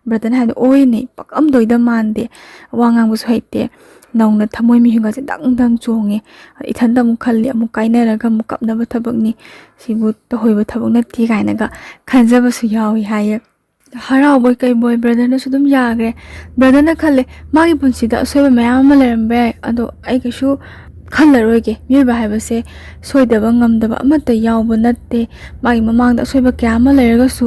ꯕ꯭ꯔꯗꯔꯅ ꯍꯥꯏꯕꯗꯣ ꯑꯣꯏꯅꯦ, ꯄꯛꯑꯝꯗꯣꯏꯗ ꯃꯥꯟꯗꯦ, ꯋꯥ ꯉꯥꯡꯕꯁꯨ ꯍꯩꯇꯦ, ꯅꯧꯅ ꯊꯃꯣꯏ ꯃꯤꯍꯨꯟꯒꯁꯦ ꯗꯪ ꯗꯪ ꯆꯣꯡꯉꯦ, ꯏꯊꯟꯗ ꯑꯃꯨꯛ ꯈꯜꯂꯤ, ꯑꯃꯨꯛ ꯀꯥꯏꯅꯔꯒ ꯑꯃꯨꯛ ꯀꯞꯅꯕ ꯊꯕꯛꯅꯤ, ꯁꯤꯕꯨ ꯇꯧꯍꯩꯕ ꯊꯕꯛ ꯅꯠꯇꯦ ꯀꯥꯏꯅꯒ ꯈꯟꯖꯕꯁꯨ ꯌꯥꯎꯏ ꯍꯥꯏꯌꯦ꯫ ꯍꯔꯥꯎꯕꯣꯏ ꯀꯩꯕꯣꯏ ꯕ꯭ꯔꯗꯔꯅꯁꯨ ꯑꯗꯨꯝ ꯌꯥꯈ꯭ꯔꯦ꯫ ꯕ꯭ꯔꯗꯔꯅ ꯈꯜꯂꯦ, ꯃꯥꯒꯤ ꯄꯨꯟꯁꯤꯗ ꯑꯁꯣꯏꯕ ꯃꯌꯥꯝ ꯑꯃ ꯂꯩꯔꯝꯕ ꯌꯥꯏ, ꯑꯗꯣ ꯑꯩ ꯀꯩꯁꯨ ꯈꯜꯂꯔꯣꯏꯒꯦ꯫ ꯃꯤꯑꯣꯏꯕ ꯍꯥꯏꯕꯁꯦ ꯁꯣꯏꯗꯕ ꯉꯝꯗꯕ ꯑꯃꯠꯇ ꯌꯥꯎꯕ ꯅꯠꯇꯦ꯫ ꯃꯥꯒꯤ ꯃꯃꯥꯡꯗ ꯑꯁꯣꯏꯕ ꯀꯌꯥ ꯑꯃ ꯂꯩꯔꯒꯁꯨ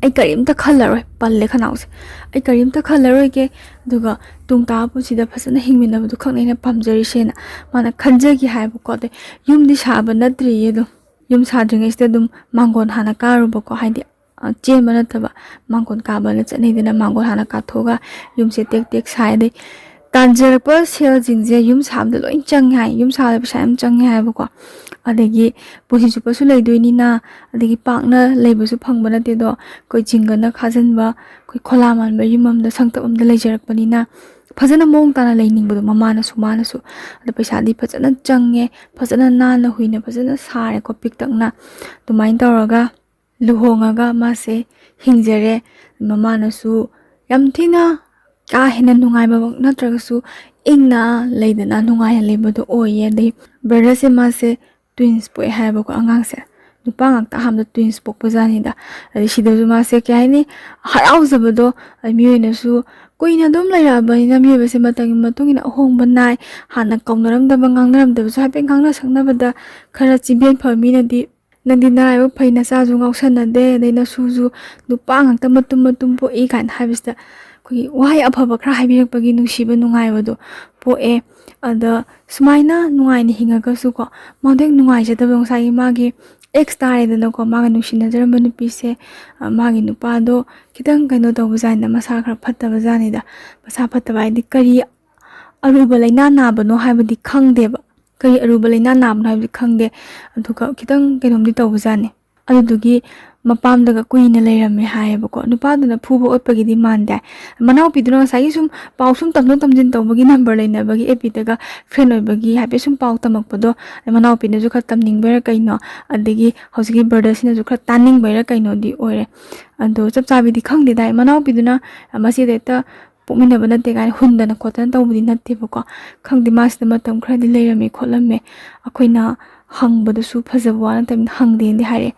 ꯑꯩ ꯀꯔꯤꯝꯇ ꯈꯜꯂꯔꯣꯏ꯫ ꯄꯜꯂꯦ ꯈꯅꯥꯎꯁꯦ꯫ ꯑꯩ ꯀꯔꯤꯝꯇ ꯈꯜꯂꯔꯣꯏꯒꯦ, ꯑꯗꯨꯒ ꯇꯨꯡ ꯇꯥꯕ ꯄꯨꯟꯁꯤꯗ ꯐꯖꯅ ꯍꯤꯡꯃꯤꯟꯅꯕꯗꯨ ꯈꯛꯅꯦ ꯑꯩꯅ ꯄꯥꯝꯖꯔꯤꯁꯦꯅ ꯃꯥꯅ ꯈꯟꯖꯈꯤ ꯍꯥꯏꯕꯀꯣ꯫ ꯑꯗꯩ ꯌꯨꯝꯗꯤ ꯁꯥꯕ ꯅꯠꯇ꯭ꯔꯤꯌꯦ ꯑꯗꯨꯝ꯫ ꯌꯨꯝ ꯁꯥꯗ꯭ꯔꯤꯉꯩꯁꯤꯗ ꯑꯗꯨꯝ ꯃꯥꯡꯒꯣꯟ ꯍꯥꯟꯅ ꯀꯥꯔꯨꯕꯀꯣ, ꯍꯥꯏꯗꯤ, ꯑ, ꯆꯦꯟꯕ ꯅꯠꯇꯕ, ꯃꯥꯡꯒꯣꯟ ꯀꯥꯕꯅ ꯆꯠꯅꯩꯗꯅ, ꯃꯥꯡꯒꯣꯟ ꯍꯥꯟꯅ ꯀꯥꯊꯣꯛꯑꯒ ꯌꯨꯝꯁꯦ ꯇꯦꯛ ꯇꯦꯛ ꯁꯥꯏ꯫ ꯑꯗꯩ ꯇꯥꯟꯖꯔꯛꯄ ꯁꯦꯜꯁꯤꯡꯁꯦ ꯌꯨꯝ ꯁꯥꯕꯗ ꯂꯣꯏ ꯆꯪꯉꯦ ꯍꯥꯏ, ꯌꯨꯝ ꯁꯥꯕꯗ ꯄꯩꯁꯥ ꯌꯥꯝ ꯆꯪꯉꯦ ꯍꯥꯏꯕꯀꯣ꯫ ꯑꯗꯒꯤ ꯄꯨꯟꯁꯤ ꯆꯨꯞꯄꯁꯨ ꯂꯩꯗꯣꯏꯅꯤꯅ, ꯑꯗꯒꯤ ꯄꯥꯛꯅ ꯂꯩꯕꯁꯨ ꯐꯪꯕ ꯅꯠꯇꯦꯗꯣ, ꯑꯩꯈꯣꯏ ꯖꯤꯡꯒꯅ ꯈꯥꯖꯤꯟꯕ, ꯑꯩꯈꯣꯏ ꯈꯣꯂꯥ ꯃꯥꯟꯕ ꯌꯨꯝ ꯑꯃꯗ, ꯁꯪꯇꯞ ꯑꯃꯗ ꯂꯩꯖꯔꯛꯄꯅꯤꯅ ꯐꯖꯅ ꯃꯑꯣꯡ ꯇꯥꯅ ꯂꯩꯅꯤꯡꯕꯗꯣ ꯃꯃꯥꯅꯁꯨ ꯃꯥꯅꯁꯨ꯫ ꯑꯗꯣ ꯄꯩꯁꯥꯗꯤ ꯐꯖꯅ ꯆꯪꯉꯦ, ꯐꯖꯅ ꯅꯥꯟꯅ ꯍꯨꯏꯅ ꯐꯖꯅ ꯁꯥꯔꯦꯀꯣ, ꯄꯤꯛꯇꯛꯅ꯫ ꯑꯗꯨꯃꯥꯏꯅ ꯇꯧꯔꯒ ꯂꯨꯍꯣꯡꯉꯒ ꯃꯥꯁꯦ ꯍꯤꯡꯖꯔꯦ꯫ ꯃꯃꯥꯅꯁꯨ ꯌꯥꯝ ꯊꯤꯅ ꯀꯥ ꯍꯦꯟꯅ ꯅꯨꯡꯉꯥꯏꯕꯃꯛ ꯅꯠꯇ꯭ꯔꯒꯁꯨ ꯏꯪꯅ ꯂꯩꯗꯅ ꯅꯨꯡꯉꯥꯏꯅ ꯂꯩꯕꯗꯣ ꯑꯣꯏꯌꯦ꯫ ꯑꯗꯩ ꯕ꯭ꯔꯗꯔꯁꯦ ꯃꯥꯁꯦ ꯇ꯭ꯋꯤꯟꯁ ꯄꯣꯛꯑꯦ ꯍꯥꯏꯌꯦꯕꯀꯣ, ꯑꯉꯥꯡꯁꯦ꯫ ꯅꯨꯄꯥ ꯉꯥꯛꯇ ꯑꯍꯥꯟꯕꯗ ꯇ꯭ꯋꯤꯟꯁ ꯄꯣꯛꯄ ꯖꯥꯠꯅꯤꯗ꯫ ꯑꯗꯩ ꯁꯤꯗꯁꯨ ꯃꯥꯁꯦ ꯀꯩ ꯍꯥꯏꯅꯤ, ꯍꯔꯥꯎꯖꯕꯗꯣ꯫ ꯑꯗꯩ ꯃꯤꯑꯣꯏꯅꯁꯨ ꯀꯨꯏꯅ ꯑꯗꯨꯝ ꯂꯩꯔꯛꯑꯕꯅꯤꯅ ꯃꯤꯑꯣꯏꯕꯁꯦ ꯃꯇꯝꯒꯤ ꯃꯇꯨꯡ ꯏꯟꯅ ꯑꯍꯣꯡꯕ ꯅꯥꯏ꯫ ꯍꯥꯟꯅ ꯀꯧꯅꯔꯝꯗꯕ, ꯉꯥꯡꯅꯔꯝꯗꯕꯁꯨ ꯍꯥꯏꯐꯦꯠ ꯉꯥꯡꯅ ꯁꯛꯅꯕꯗ ꯈꯔ ꯆꯤꯡꯕꯦꯟ ꯐꯕ ꯃꯤꯅꯗꯤ "ꯅꯪꯗꯤ ꯅꯔꯥꯏꯕꯛ ꯐꯩ, ꯅꯆꯥꯁꯨ ꯉꯥꯎꯁꯟꯅꯗꯦ, ꯑꯗꯩ ꯅꯁꯨꯁꯨ ꯅꯨꯄꯥ ꯉꯥꯛꯇ ꯃꯇꯨꯝ ꯃꯇꯨꯝ ꯄꯣꯛꯏ" ꯀꯥꯏꯅ ꯍꯥꯏꯕꯁꯤꯗ ꯑꯩꯈꯣꯏꯒꯤ ꯋꯥꯍꯩ ꯑꯐꯕ ꯈꯔ ꯍꯥꯏꯕꯤꯔꯛꯄꯒꯤ ꯅꯨꯡꯁꯤꯕ ꯅꯨꯡꯉꯥꯏꯕꯗꯣ ꯄꯣꯛꯑꯦ꯫ ꯑꯗ ꯁꯨꯃꯥꯏꯅ ꯅꯨꯡꯉꯥꯏꯅ ꯍꯤꯡꯉꯒꯁꯨꯀꯣ, ꯃꯥꯗꯣ ꯍꯦꯛ ꯅꯨꯡꯉꯥꯏꯖꯗꯕꯗꯣ, ꯉꯁꯥꯏꯒꯤ ꯃꯥꯒꯤ ꯑꯦꯛꯁ ꯇꯥꯔꯦꯗꯅꯀꯣ, ꯃꯥꯒ ꯅꯨꯡꯁꯤꯅꯖꯔꯝꯕ ꯅꯨꯄꯤꯁꯦ, ꯑ, ꯃꯥꯒꯤ ꯅꯨꯄꯥꯗꯣ ꯈꯤꯇꯪ ꯀꯩꯅꯣ ꯇꯧꯕꯖꯥꯠꯅꯤꯗ, ꯃꯁꯥ ꯈꯔ ꯐꯠꯇꯕꯖꯥꯠꯅꯤꯗ꯫ ꯃꯁꯥ ꯐꯠꯇꯕ ꯍꯥꯏꯗꯤ ꯀꯔꯤ ꯑꯔꯨꯕ ꯂꯥꯏꯅꯥ ꯅꯥꯕꯅꯣ ꯍꯥꯏꯕꯗꯤ ꯈꯪꯗꯦꯕ, ꯀꯔꯤ ꯑꯔꯨꯕ ꯂꯥꯏꯅꯥ ꯅꯥꯕꯅꯣ ꯍꯥꯏꯕꯗꯤ ꯈꯪꯗꯦ꯫ ꯑꯗꯨꯒ ꯈꯤꯇꯪ ꯀꯩꯅꯣꯝꯗꯤ ꯇꯧꯕꯖꯥꯠꯅꯤ꯫ ꯑꯗꯨꯗꯨꯒꯤ ꯃꯄꯥꯝꯗꯒ ꯀꯨꯏꯅ ꯂꯩꯔꯝꯃꯦ ꯍꯥꯏꯌꯦꯕꯀꯣ꯫ ꯅꯨꯄꯥꯗꯨꯅ ꯐꯨꯕ ꯑꯣꯠꯄꯒꯤꯗꯤ ꯃꯥꯟꯗꯦ꯫ ꯃꯅꯥꯎꯄꯤꯗꯨꯅ ꯉꯁꯥꯏꯒꯤ ꯁꯨꯝ ꯄꯥꯎ ꯁꯨꯝ ꯇꯝꯊꯣꯛ ꯇꯝꯁꯤꯟ ꯇꯧꯕꯒꯤ, ꯅꯝꯕꯔ ꯂꯩꯅꯕꯒꯤ, ꯑꯦꯐ ꯕꯤꯗꯒ ꯐ꯭ꯔꯦꯟ ꯑꯣꯏꯕꯒꯤ ꯍꯥꯏꯐꯦꯠ ꯁꯨꯝ ꯄꯥꯎ ꯇꯝꯃꯛꯄꯗꯣ, ꯃꯅꯥꯎꯄꯤꯅꯁꯨ ꯈꯔ ꯇꯝꯅꯤꯡꯕꯩꯔꯥ ꯀꯩꯅꯣ, ꯑꯗꯒꯤ ꯍꯧꯖꯤꯛꯀꯤ ꯕ꯭ꯔꯗꯔꯁꯤꯅꯁꯨ ꯈꯔ ꯇꯥꯅꯤꯡꯕꯩꯔꯥ ꯀꯩꯅꯣꯗꯤ ꯑꯣꯏꯔꯦ꯫ ꯑꯗꯣ ꯆꯞ ꯆꯥꯕꯤꯗꯤ ꯈꯪꯗꯦꯗ꯫ ꯃꯅꯥꯎꯄꯤꯗꯨꯅ ꯃꯆꯦꯗ ꯍꯦꯛꯇ ꯄꯣꯛꯃꯤꯟꯅꯕ ꯅꯠꯇꯦ ꯀꯥꯏꯅ ꯍꯨꯟꯗꯅ ꯈꯣꯠꯇꯅ ꯇꯧꯕꯗꯤ ꯅꯠꯇꯦꯕꯀꯣ꯫ ꯈꯪꯗꯦ, ꯃꯥꯁꯤꯗ ꯃꯇꯝ ꯈꯔꯗꯤ ꯂꯩꯔꯝꯃꯦ ꯈꯣꯠꯂꯝꯃꯦ, ꯑꯩꯈꯣꯏꯅ ꯍꯪꯕꯗꯁꯨ ꯐꯖꯕ ꯋꯥ ꯅꯠꯇꯕꯅꯤꯅ ꯍꯪꯗꯦꯅꯗꯤ ꯍꯥꯏꯔꯛꯑꯦ꯫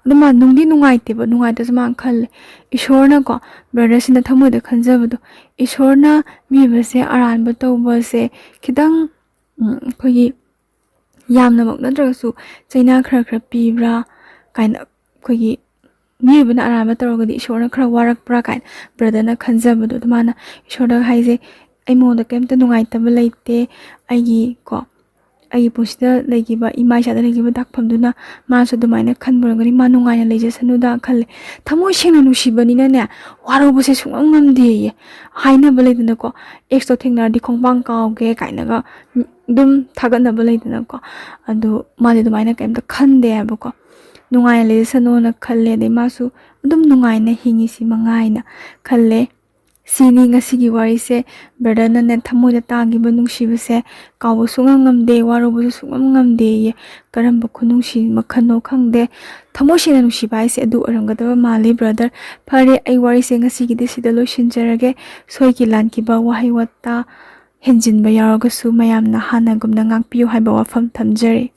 ꯑꯗꯨ ꯃꯥ ꯅꯨꯡꯗꯤ ꯅꯨꯡꯉꯥꯏꯇꯦꯕ, ꯅꯨꯡꯉꯥꯏꯇ꯭ꯔꯁꯨ ꯃꯥꯅ ꯈꯜꯂꯦ, ꯏꯁꯣꯔꯅꯀꯣ, ꯕ꯭ꯔꯗꯔꯁꯤꯅ ꯊꯃꯣꯏꯗ ꯈꯟꯖꯕꯗꯣ, ꯏꯁꯣꯔꯅ ꯃꯤꯑꯣꯏꯕꯁꯦ ꯑꯔꯥꯟꯕ ꯇꯧꯕꯁꯦ ꯈꯤꯇꯪ, ꯎꯝ, ꯑꯩꯈꯣꯏꯒꯤ ꯌꯥꯝꯅꯃꯛ ꯅꯠꯇ꯭ꯔꯒꯁꯨ ꯆꯩꯅꯥ ꯈꯔ ꯈꯔ ꯄꯤꯕ꯭ꯔꯥ ꯀꯥꯏꯅ, ꯑꯩꯈꯣꯏꯒꯤ ꯃꯤꯑꯣꯏꯕꯅ ꯑꯔꯥꯟꯕ ꯇꯧꯔꯒꯗꯤ ꯏꯁꯣꯔꯅ ꯈꯔ ꯋꯥꯔꯛꯄ꯭ꯔꯥ ꯀꯥꯏꯅ ꯕ꯭ꯔꯗꯔꯅ ꯈꯟꯖꯕꯗꯣ, ꯑꯗꯨ ꯃꯥꯅ ꯏꯁꯣꯔꯗ ꯍꯥꯏꯁꯦ, "ꯑꯩ ꯃꯉꯣꯟꯗ ꯀꯩꯝꯇ ꯅꯨꯡꯉꯥꯏꯇꯕ ꯂꯩꯇꯦ, ꯑꯩꯒꯤ ꯀꯣ, ꯑꯩꯒꯤ ꯄꯨꯟꯁꯤꯗ ꯂꯩꯈꯤꯕ, ꯏꯃꯥ ꯏꯆꯥꯗ ꯂꯩꯈꯤꯕ ꯇꯥꯛꯐꯝꯗꯨꯅ ꯃꯥꯁꯨ ꯑꯗꯨꯃꯥꯏꯅ ꯈꯟꯕ ꯑꯣꯏꯔꯝꯒꯅꯤ, ꯃꯥ ꯅꯨꯡꯉꯥꯏꯅ ꯂꯩꯖꯁꯅꯨꯗ" ꯈꯜꯂꯦ꯫ ꯊꯃꯣꯏ ꯁꯦꯡꯅ ꯅꯨꯡꯁꯤꯕꯅꯤꯅꯅꯦ, ꯋꯥꯔꯧꯕꯁꯦ ꯁꯨꯡꯉꯝ ꯉꯝꯗꯦꯌꯦ꯫ ꯍꯥꯏꯅꯕ ꯂꯩꯗꯅꯀꯣ, "ꯑꯦꯛꯁꯇꯣ ꯊꯦꯡꯅꯔꯗꯤ ꯈꯣꯡꯄꯥꯡ ꯀꯥꯎꯒꯦ" ꯀꯥꯏꯅꯒ ꯑꯗꯨꯝ ꯊꯥꯒꯠꯅꯕ ꯂꯩꯗꯅꯀꯣ꯫ ꯑꯗꯨ ꯃꯥꯗꯤ ꯑꯗꯨꯃꯥꯏꯅ ꯀꯩꯝꯇ ꯈꯟꯗꯦ ꯍꯥꯏꯕꯀꯣ꯫ ꯅꯨꯡꯉꯥꯏꯅ ꯂꯩꯖꯁꯅꯨꯅ ꯈꯜꯂꯦ, ꯑꯗꯩ ꯃꯥꯁꯨ ꯑꯗꯨꯝ ꯅꯨꯡꯉꯥꯏꯅ ꯍꯤꯡꯉꯤ, ꯁꯤ ꯃꯉꯥꯏꯅ ꯈꯜꯂꯦ꯫ ꯁꯤꯅꯤ ꯉꯁꯤꯒꯤ ꯋꯥꯔꯤꯁꯦ꯫ ꯕ꯭ꯔꯗꯔꯅꯅꯦ ꯊꯃꯣꯏꯗ ꯇꯥꯈꯤꯕ ꯅꯨꯡꯁꯤꯕꯁꯦ ꯀꯥꯎꯕ ꯁꯨꯡꯉꯝ ꯉꯝꯗꯦ, ꯋꯥꯔꯧꯕꯁꯨ ꯁꯨꯡꯉꯝ ꯉꯝꯗꯦꯌꯦ꯫ ꯀꯔꯝꯕ ꯈꯨꯅꯨꯡꯁꯤ ꯃꯈꯜꯅꯣ ꯈꯪꯗꯦ꯫ ꯊꯃꯣꯏ ꯁꯦꯡꯅ ꯅꯨꯡꯁꯤꯕ ꯍꯥꯏꯁꯦ ꯑꯗꯨ ꯑꯣꯏꯔꯝꯒꯗꯕ ꯃꯥꯜꯂꯤ, ꯕ꯭ꯔꯗꯔ꯫ ꯐꯔꯦ, ꯑꯩ ꯋꯥꯔꯤꯁꯦ ꯉꯁꯤꯒꯤꯗꯤ ꯁꯤꯗ ꯂꯣꯏꯁꯤꯟꯖꯔꯒꯦ꯫ ꯁꯣꯏꯈꯤ ꯂꯥꯟꯈꯤꯕ ꯋꯥꯍꯩ ꯋꯥꯇꯥ ꯍꯦꯟꯖꯤꯟꯕ ꯌꯥꯎꯔꯒꯁꯨ ꯃꯌꯥꯝꯅ ꯍꯥꯟꯅꯒꯨꯝꯅ ꯉꯥꯛꯄꯤꯌꯨ ꯍꯥꯏꯕ ꯋꯥꯐꯝ ꯊꯝꯖꯔꯤ꯫